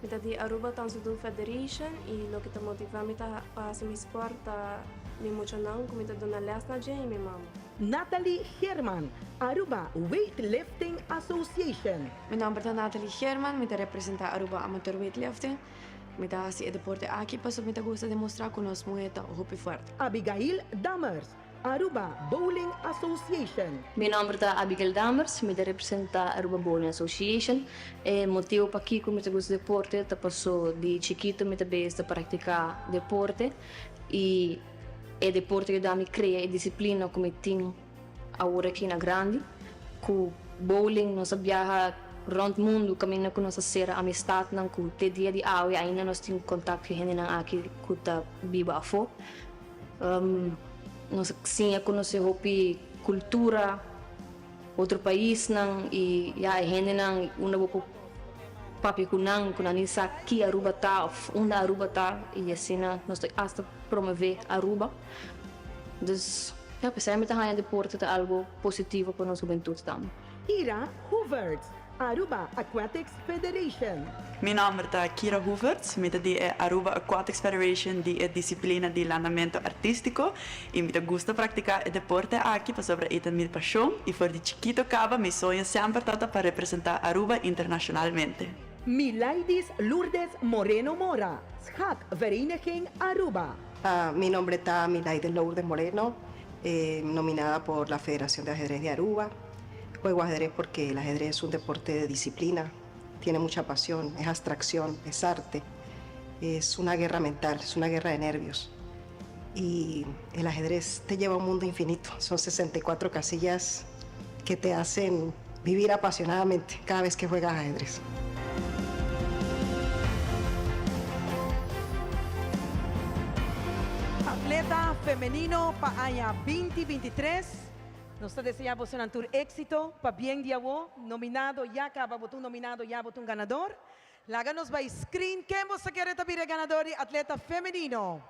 [SPEAKER 23] Mi ta di Aruba Tansudu Federation y loke ta motiva mi ta pa haci mi sport ta mi muchanan cu mi ta duna les na dje y mi mama.
[SPEAKER 5] Natalie Geerman, Aruba Weightlifting Association.
[SPEAKER 24] Mi nomber ta Natalie Geerman, mi ta representa Aruba Amateur Weightlifting. Mi ta haci e deporte aki pasobra mi ta gusta demostra cu nos muhe ta hopi fuerte.
[SPEAKER 5] Abigail Dammers, Aruba Bowling Association.
[SPEAKER 12] Mi nomber ta Abigail Dammers, mi ta representa Aruba Bowling Association. E motibo pakico mi ta gusta deporte ta paso di chikito mi ta bezig ta practica deporte y e deporte a yuda mi crea e disciplina cu mi tin awor aki na grandi. Cu bowling nos a biaha rond mundo caminda cu nos a cera amistadnan cu te dia di awe ainda nos tin contacto cu e hendenan aki cu ta biba afo. Nos a siña konosé hopi kultura, otro paisnan i ya e hendenan unda bo por papia ku nan, ku nan ni sa ki Aruba ta òf unda Aruba ta i asina nos ta asta promové Aruba. Dus ya p'esei mi ta haña deporte ta algu positivo pa nos hubentut tambe.
[SPEAKER 5] Kira Hoevertsz, Aruba Aquatics Federation.
[SPEAKER 31] Mi nomber ta Kira Hoevertsz, mi ta di e Aruba Aquatics Federation di e disciplina di landamento artistico y mi ta gusta practica e deporte aki pasobra e ta mi pasion y for di chikito caba mi soño semper tata pa representa Aruba internacionalmente.
[SPEAKER 5] Milaidis Lourdes Moreno Mora, Schaak Vereniging Aruba.
[SPEAKER 13] Mi nombre ta Milaidis Lourdes Moreno, nominada por la Federación de Ajedrez de Aruba. Juego ajedrez porque el ajedrez es un deporte de disciplina, tiene mucha pasión, es abstracción, es arte, es una guerra mental, es una guerra de nervios. Y el ajedrez te lleva a un mundo infinito, son 64 casillas que te hacen vivir apasionadamente cada vez que juegas ajedrez.
[SPEAKER 15] Atleta femenino pa aña 2023. Nos ta desea bosonan tur exito pabien di awo nominado ya caba bo ta un nominado ya bo ta un ganador. Laga nos bay screen ken bo sa kere ta bira e ganador di atleta femenino.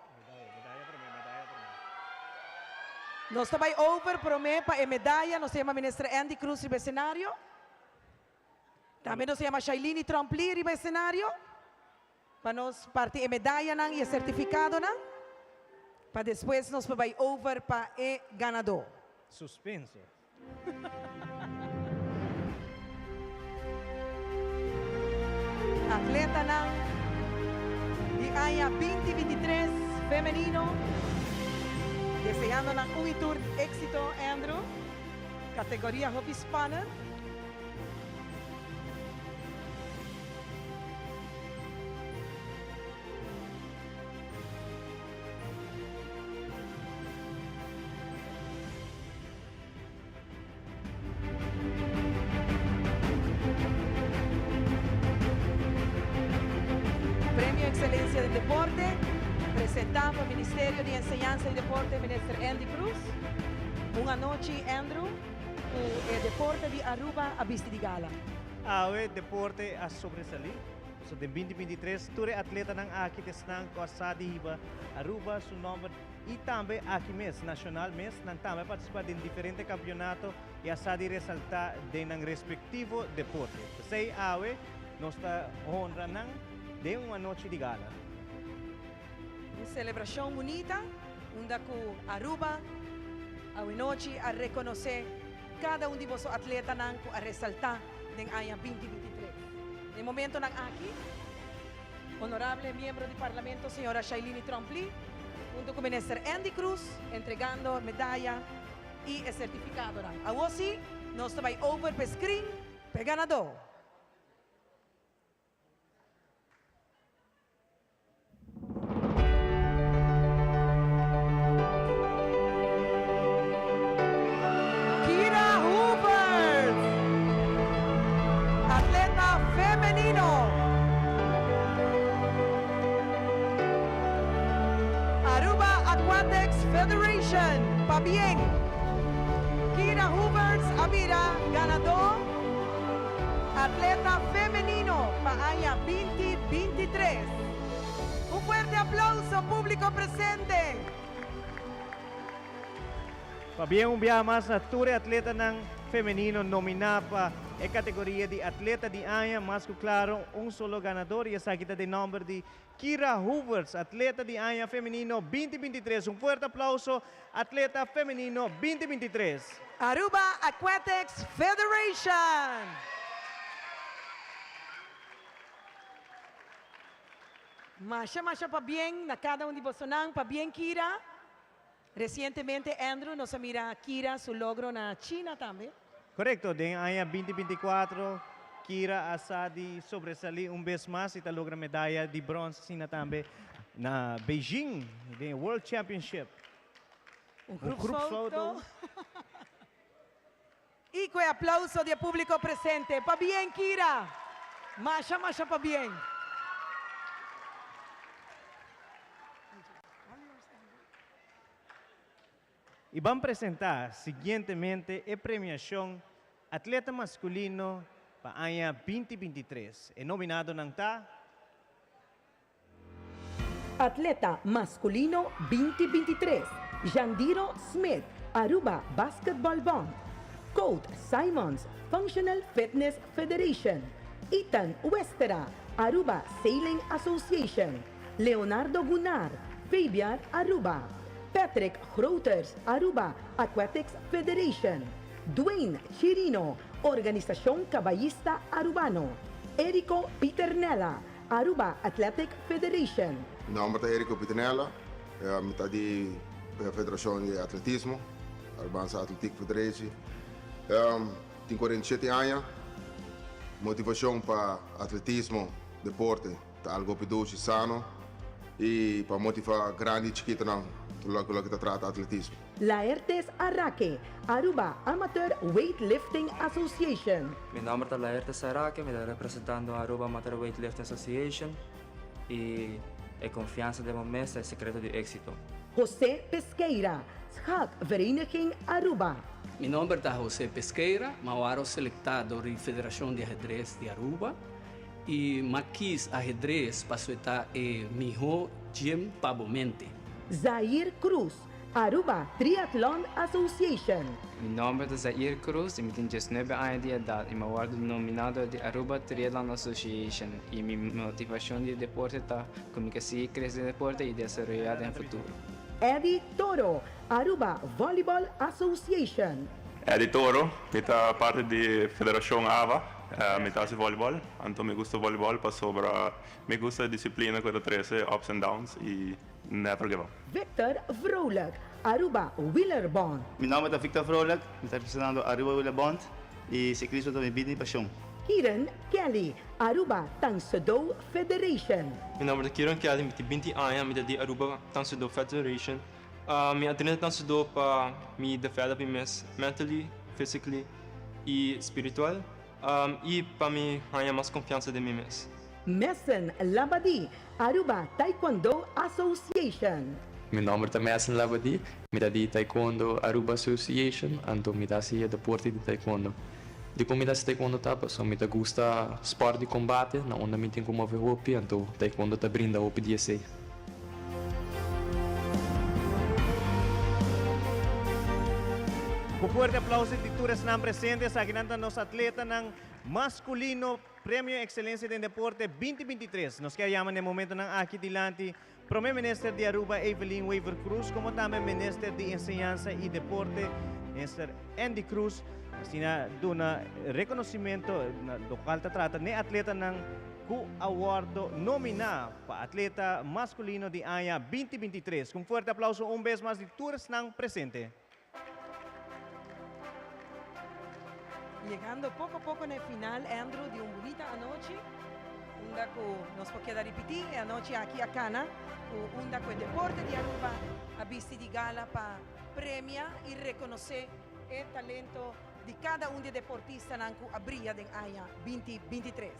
[SPEAKER 15] Nos ta bay over prome pa e medaya nos ta yama Minister Endy Croes riba e scenario. Tambe nos ta yama Shailini Tromp-Lee riba e scenario pa nos parti e medayanan y e certificadonan pa despues nos por bay over pa e ganador.
[SPEAKER 14] Suspenso.
[SPEAKER 15] Atletanan di aña 2023 femenino. Deseando nan un y tur exito, Andrew. Categoria hopi spannend. Premio Excelencia den Deporte, presenta pa Ministerio di Enseñansa y Deporte, Minister Endy Croes. Un anochi, Andrew, cu e deporte di Aruba a bisti di gala.
[SPEAKER 14] Awe deporte a sobresali. So den 2023 tur e atletanan aki ta esnan cu a sa di hiba Aruba su nomber Y tambe aki mes, nacional mes, nan tambe a participa den diferente campeonato y a sa di resalta den nan respectivo deporte. P'esey awe nos ta honra nan den un anochi di gala.
[SPEAKER 15] Un celebracion bunita unda cu Aruba awe nochi a reconoce cada un di boso atletanan cu a resalta den aña 2023. Den momentonan aki. Honorable miembro di Parlamento señora Shailiny Tromp-Lee hunto cu Minister Endy Croes entregando medaya y e certificadonan. Awo si nos ta bay over p'e screen p'e ganador. Kira Hoevertsz, atleta femenino. Aruba Aquatics Federation, pabien! Kira Hoevertsz a bira ganadó atleta femenino pa aña 2023. Un fuerte aplauso publico presente!
[SPEAKER 14] Pabien un biaha mas na tur e atletanan femenino nominá pa e kategoria di Atleta di Aña. Mas ku klaro un solo ganador i esaki ta den nòmber di Kira Hoevertsz, Atleta di Aña Femenino 2023. Un fuerte aplauso Atleta Femenino 2023.
[SPEAKER 15] Aruba Aquatics Federation. Masha masha pabien na kada un di bosonan. Pabien Kira. Resientemente Andrew nos a mira Kira su logro na China tambe.
[SPEAKER 14] Korekto, den aña 2024 Kira a sa di sobresalí un bes mas i ta logra medaya di brons asina tambe na Beijing den e World Championship.
[SPEAKER 15] Un groepsfoto. I ku e aplauso di e públiko presente. Pabien Kira! Masha masha pabien!
[SPEAKER 14] I ban presentá siguientemente e premiashon Atleta Maskulino pa aña 2023. E nominadonan ta.
[SPEAKER 5] Atleta masculino 2023, Jandiro Smith, Aruba Basketball Bond, Colt Simons, Functional Fitness Federation, Ethan Westera, Aruba Sailing Association, Leonardo Gunar, Fabian Aruba, Patrick Groters, Aruba Aquatics Federation, Dwayne Chirino, Organisacion Caballista Arubano, Erico Pieternella, Aruba Athletic Federation.
[SPEAKER 2] Mi nomber ta Erico Pieternella, mi ta di Federacion di Atletismo, Arubaanse Atletiek Federatie. Tin 47 aña. Motivacion pa atletismo, deporte, ta algo hopi dushi, sano y pa motiva grandi y chikitonan tur loke loke ta trata atletismo.
[SPEAKER 5] Laertes Arake, Aruba Amateur Weightlifting Association.
[SPEAKER 4] Mi nomber ta Laertes Arake, mi ta representando Aruba Amateur Weightlifting Association y e confiansa den bo mes ta e secreto di exito.
[SPEAKER 5] Jose Pesqueira, Schaakvereniging Aruba.
[SPEAKER 16] Mi nomber ta Jose Pesqueira, mi a wòrdu selektá dor di Federashon di Ahedres di Aruba i mi a kis ahedres pasobra e ta e mihó gym pa bo mente.
[SPEAKER 5] Zair Cruz, Aruba Triathlon Association.
[SPEAKER 17] Mi nomber ta Zair Cruz y mi tin diesnuebe aña di edad y mi a wordo nomina dor di Aruba Triathlon Association y mi motivacion di e deporte ta cu mi ke sigui crece den deporte y desaroya den futuro.
[SPEAKER 5] Eddie Toro, Aruba Volleyball Association.
[SPEAKER 18] Eddie Toro, Mi ta parti di Federacion ava, mi ta haci volleyball, anto mi gusta volleyball pasobra mi gusta e disciplina cu ta trece ups and downs y never give up.
[SPEAKER 5] Victor Vrolijk, Aruba Wielerbond.
[SPEAKER 1] Mi nomber ta Victor Vrolijk, mi ta representando Aruba Wielerbond y ciclismo ta mi bida y pasion.
[SPEAKER 5] Kiran Kelly, Aruba Tansedo Federation.
[SPEAKER 6] Mi nomber ta Kiran Kelly, mi tin binti aña, mi ta di Aruba Tansedo Federation. Mi a drenta Tansedo pa mi develop mi mes mentally, physically y spiritual y pa mi haña mas confiansa den mi mes.
[SPEAKER 5] Messen Labadie, Aruba Taekwondo Association.
[SPEAKER 17] Mi nomber ta Messen Labadie, mi ta di Taekwondo Aruba Association, anto mi ta hasi e deporte di taekwondo. Dikon mi ta hasi taekwondo ta pasobra mi ta gusta sport di kombate na unda mi tin ku move hopi, anto taekwondo ta brinda hopi di esei.
[SPEAKER 14] Ku fuerte aplauso di tur esnan presente, esakinan ta nos atletanan maskulino. Premio Excelencia den Deporte 2023. Nos kier yama na e momentonan aki dilanti Prome Minister di Aruba Evelyn Wever-Croes como tambe Minister di Enseñansa y Deporte Minister Endy Croes asina duna reconocimento na locual ta trata n'e atletanan cu a wordo nomina pa atleta masculino di aña 2023. Cu un fuerte aplauso un bes mas di tur esnan presente.
[SPEAKER 15] Yegando poco poco na e final, Andrew, di un bunita anochi, unda cu nos por keda ripiti e anochi aki a cana cu unda cu e deporte di Aruba a bisti di gala pa premia y reconoce e talento di cada un di e deportistanan cu a bria den aña binti bintitres.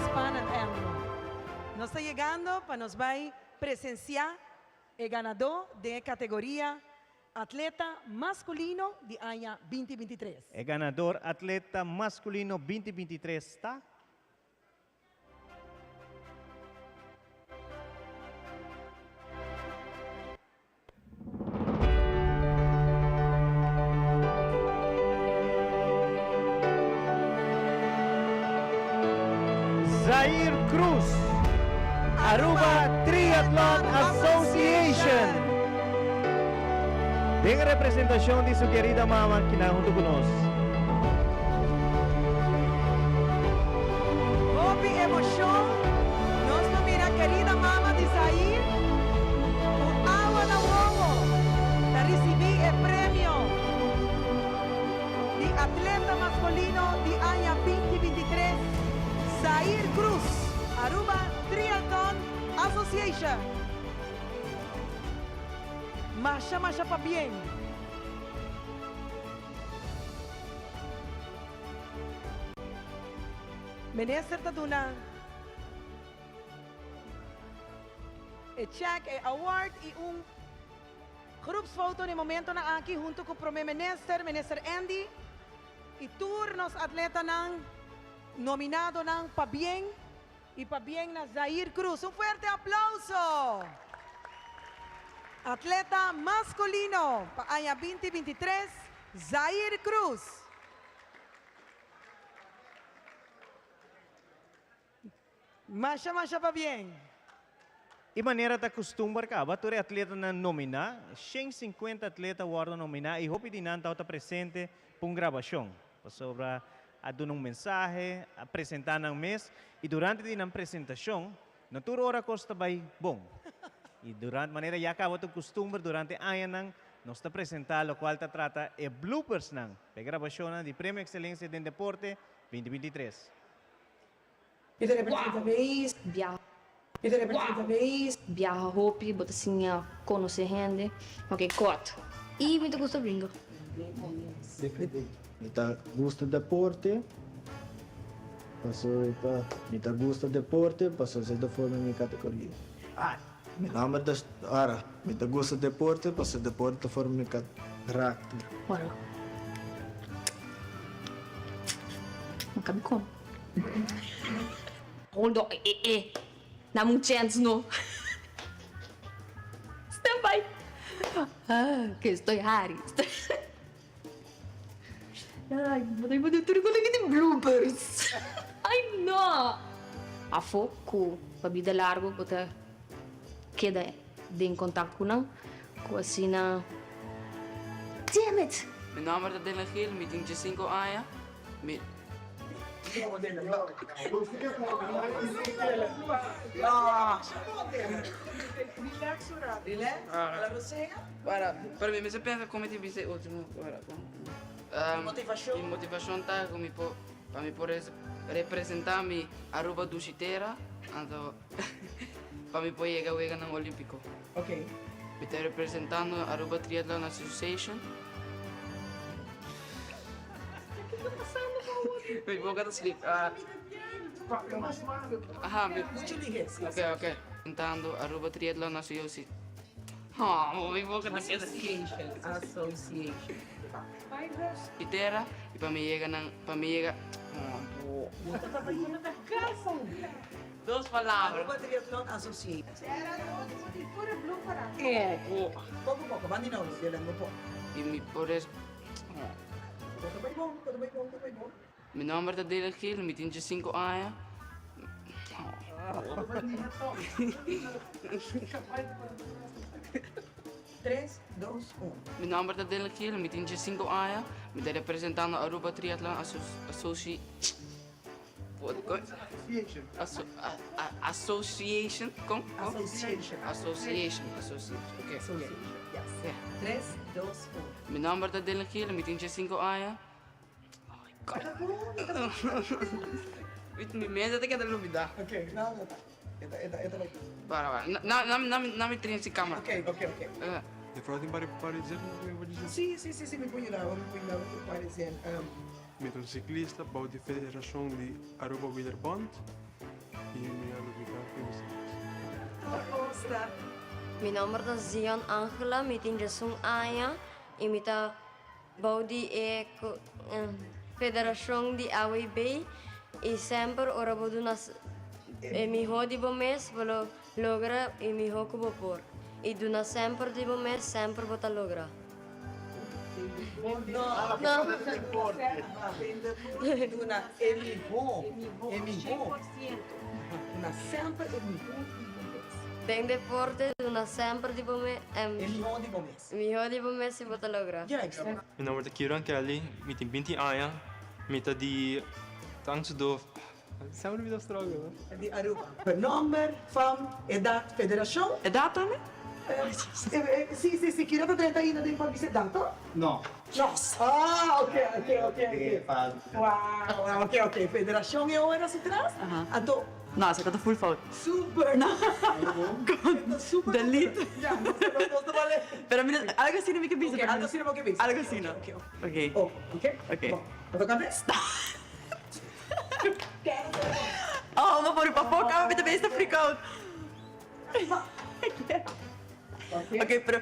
[SPEAKER 15] Spannend Andrew. Nos ta yegando pa nos bai presencia e ganadó den e categoria Atleta masculino di aña binti bintitres.
[SPEAKER 14] E ganador atleta masculino binti bintitres ta. Zair Cruz, Aruba Triathlon Association, den representacion di su querida mama kina hunto cu nos.
[SPEAKER 15] Hopi emocion nos ta mira querida mama di Zair cu awa na wowo ta ricibi e premio di atleta masculino di aña binti bintitres, Zair Cruz, Aruba Triathlon Association. Masha masha pabien. Minister ta duna e check, e award y un Groepsfoto na e momentonan aki hunto cu Prome Minister, Minister Endy y tur nos atletanan nominadonan pabien y pabien na Zair Cruz. Un fuerte aplauso! Atleta masculino pa aña binti bintitres, Zair Cruz. Masha masha pabien.
[SPEAKER 14] E manera ta kustumber kaba tur e atletanan nominá, 150 atleta wòrdu nominá i hopi di nan tabata presente pa un grabashon, pasobra a duna un mensahe, a presentá nan mes i durante di nan presentashon no tur ora kos ta bai bon. I durante manera ya kaba ta un kustumber durante añanan. Nos ta presentá lokual ta trata e bloopersnan pa e grabashonnan di Premio Excelencia den Deporte 2023.
[SPEAKER 3] Mi ta representa pais.
[SPEAKER 12] Biaha.
[SPEAKER 3] Mi ta representa pais.
[SPEAKER 12] Biaha hopi, bo ta siña konosé hende. Ok, kòrt. I mi ta gusta bringa.
[SPEAKER 7] Mi ta gusta deporte pasobra mi ta gusta deporte pasobra esei ta forma mi kategoria. Mi nomber ta Ara. Mi ta gusta deporte pasobra deporte ta forma mi karakter.
[SPEAKER 12] Ora. No kabi kon. Hold on, eh eh. Dame un chance no. Stand by. Ah, que estoy hari. Ay, bo ta pone tur cosa di bloopers. Ay no. Afo cu pa bida largo bo ta keda den contact cu nan cu asina. Damn it!
[SPEAKER 17] Mi nomber ta Dylan Gil, mi tin diesinco aña, mi. Para mi mester pensa con mi tin bisa e ultimo ora. Mi motivacion ta cu mi por pa mi por representa mi Aruba dushi tera anto pa mi por yega weganan olimpico. Mi ta representando Aruba Triathlon Association. Mi boca ta slip. Aha, mi. Ok, ok. Representando Aruba Triathlon Association. Oh, mi boca ta keda.
[SPEAKER 15] Association, association.
[SPEAKER 17] Y tera y pa mi yega nan, pa mi yega. Oh, bo. Dos palabra.
[SPEAKER 15] Aruba Triathlon Association. Poco poco, ban di nou, Dylan, bo por.
[SPEAKER 17] Y mi por es.
[SPEAKER 15] Bo ta bai bon, bo ta bai bon, bo ta bai bon.
[SPEAKER 17] Mi nomber ta Dylan Gil, mi tin diescinco aña.
[SPEAKER 15] Tres, dos, un.
[SPEAKER 17] Mi nomber ta Dylan Gil, mi tin diescinco aña. Mi ta representando Aruba Triathlon Associ. Association. Kon?
[SPEAKER 15] Association.
[SPEAKER 17] Association, association. Ok.
[SPEAKER 15] Association, yes. Tres, dos, un.
[SPEAKER 17] Mi nomber ta Dylan Gil, mi tin diescinco aña. Mi mente ta keda lubida.
[SPEAKER 15] Ok, no, no, e ta, e ta, e ta bai.
[SPEAKER 17] Para, para. Na, na, na, na mi tren si camera.
[SPEAKER 15] Ok, ok, ok.
[SPEAKER 6] De vrouw tin pare pare dizé mi por dizé.
[SPEAKER 15] Sí, sí, sí, sí, mi por yuda bo, mi por yuda bo ku pare dizé.
[SPEAKER 6] Mi ta un ciclista bou di federacion di Aruba Wieler Bond y mi a lubida ki mi sa.
[SPEAKER 24] Mi nomber ta Zion Angela, mi tin diesun aña y mi ta Bou di e federashon di AWB i semper ora bo duna e mihó di bo mes bo lo logra e mihó ku bo por. I duna semper di bo mes semper bo ta logra. Den deporte duna semper di bo mes. Mihó di bo mes si bo ta logra.
[SPEAKER 6] Mi nomber ta Kieran Kelly, mi tin binti aña, mi ta di Tangsudo, semper mi ta struggle no.
[SPEAKER 15] Di Aruba. Nomber, fam, edat, federashon.
[SPEAKER 31] Edat tambe?
[SPEAKER 15] Si, si, si, Kira ta drenta ainda den pa bisa edat to?
[SPEAKER 1] No.
[SPEAKER 15] No. Ah, ok, ok, ok, ok. Wow, wow, ok, ok. Federashon e ora su tras? Anto.
[SPEAKER 31] No, esaki ta full fout.
[SPEAKER 15] Super.
[SPEAKER 31] No.
[SPEAKER 15] Super.
[SPEAKER 31] Delete.
[SPEAKER 15] Ya, nos ta nos ta bale.
[SPEAKER 31] Pero mi no, algo asina mi ke bisa.
[SPEAKER 15] Ok, algo asina bo ke bisa.
[SPEAKER 31] Algo asina.
[SPEAKER 15] Ok, ok.
[SPEAKER 31] Ok.
[SPEAKER 15] Oh, ok.
[SPEAKER 31] Ok.
[SPEAKER 15] Bon, a toca antes?
[SPEAKER 31] Stop. Oh, mi a pone pa foca, mi ta bes ta freak out. Ok, pero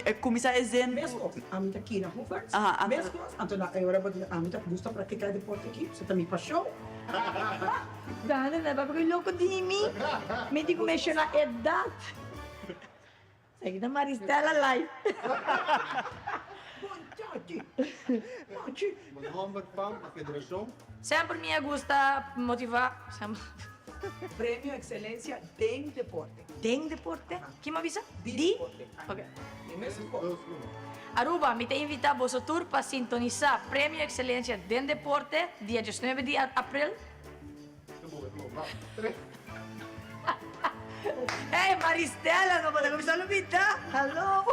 [SPEAKER 31] e cuminsa e zin.
[SPEAKER 15] Mescos, ami ta Kina Hoeverts.
[SPEAKER 31] Aha, anto.
[SPEAKER 15] Mescos, anto na e ora bo di ami ta gusta practica e deporte aki, pasobra ta mi pasion.
[SPEAKER 19] Dana na papia ku loko di mi. Mi tin ku menshoná edat. Esaki ta Maristella live.
[SPEAKER 7] Nomber pa federashon.
[SPEAKER 19] Semper mi a gusta motivá.
[SPEAKER 15] Premio Excelencia den deporte.
[SPEAKER 19] Den deporte? Kin m'a bisa?
[SPEAKER 15] Di
[SPEAKER 19] Di?
[SPEAKER 15] deporte.
[SPEAKER 19] Ok.
[SPEAKER 15] E mesun kos.
[SPEAKER 19] Aruba, mi ta invitá boso tur pa sintonisá Premio Excelencia den Deporte dia diesnuebe di april.
[SPEAKER 15] Hey Maristella, no bo ta kuminsá lubidá. Hallo.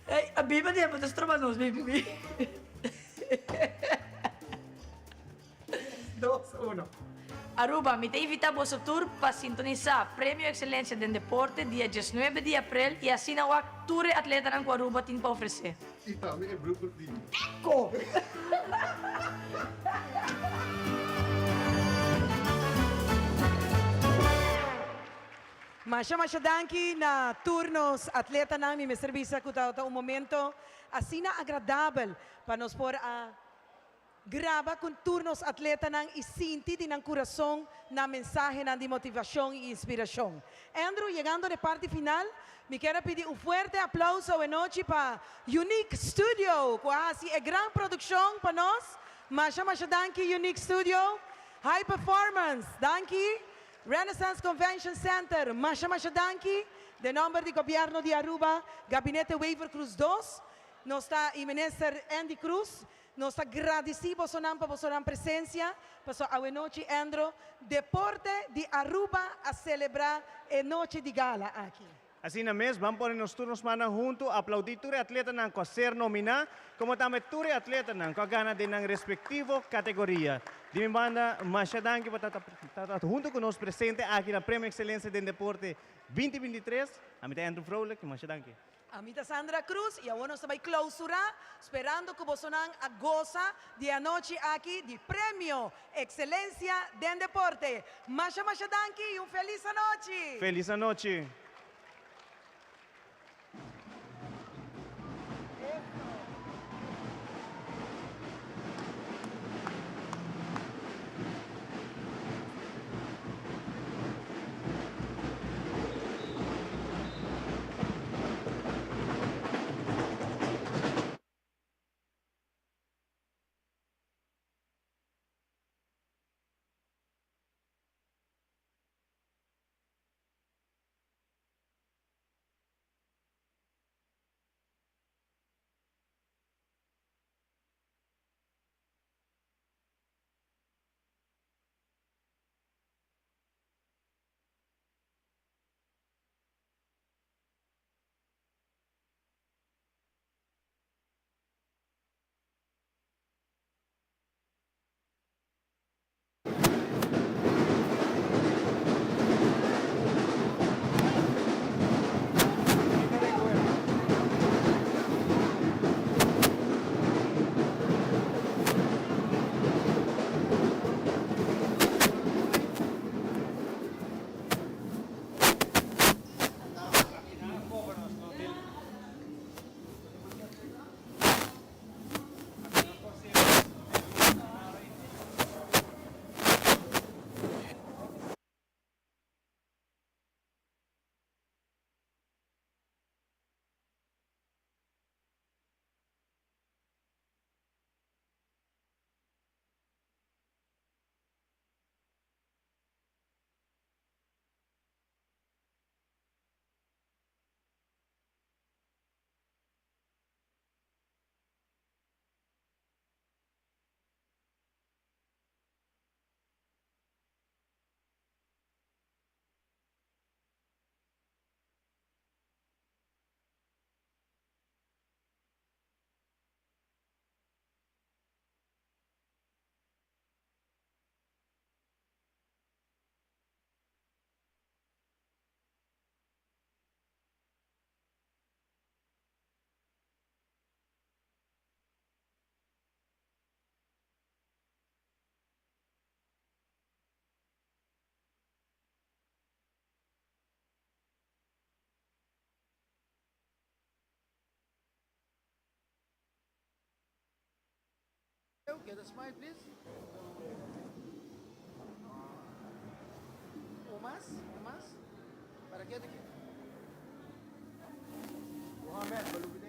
[SPEAKER 19] Ey, a biba di bo ta stroba nos, baby. Dos, uno. Aruba, mi ta invita boso tur pa sintonisa Premio Excelencia den Deporte dia diesnuebe di april y asina wak tur e atletanan cu Aruba tin pa ofrece.
[SPEAKER 2] Y tambe e blooper di.
[SPEAKER 19] Kiko!
[SPEAKER 15] Masha masha danki na tur nos atletanan. Mi mester bisa cu ta un momento asina agradabel pa nos por a Graba ku tur nos atletanan i sinti di nan kurason nan mensahenan di motivashon i inspirashon. Andrew, yegando n'e parti final, mi kier a pidi un fuerte aplauso awenochi pa Unique Studio ku a hasi e gran produkshon pa nos. Masha masha danki Unique Studio. High Performance, danki. Renaissance Convention Center, masha masha danki. Den nomber di Gobierno di Aruba, Gabinete Wever-Croes dos, nos ta i Minister Endy Croes, Nos ta gradisí bosonan pa bosonan presensia, pasobra awenochi Andro, Deporte di Aruba a selebrá e nochi di gala aki.
[SPEAKER 14] Asina mes, ban pone nos tur nos mannan huntu, aplaudí tur e atletanan ku a ser nominá, komo tambe tur e atletanan ku a gana den nan respektivo kategoria. Di mi banda, masha danki pa ta ta huntu ku nos presente aki na Premio Ekselensia den Deporte binti 23. Ami ta Andrew Vrolijk i masha danki.
[SPEAKER 15] Ami ta Sandra Cruz y awor nos ta bay clausura sperando cu bosonan a goza di e anochi aki di Premio Excelencia den Deporte. Masha masha danki y un feliz anochi!
[SPEAKER 14] Feliz anochi!
[SPEAKER 7] Get a smile, please. Un mas, un mas. Para keda aki. Mohamed, balubida.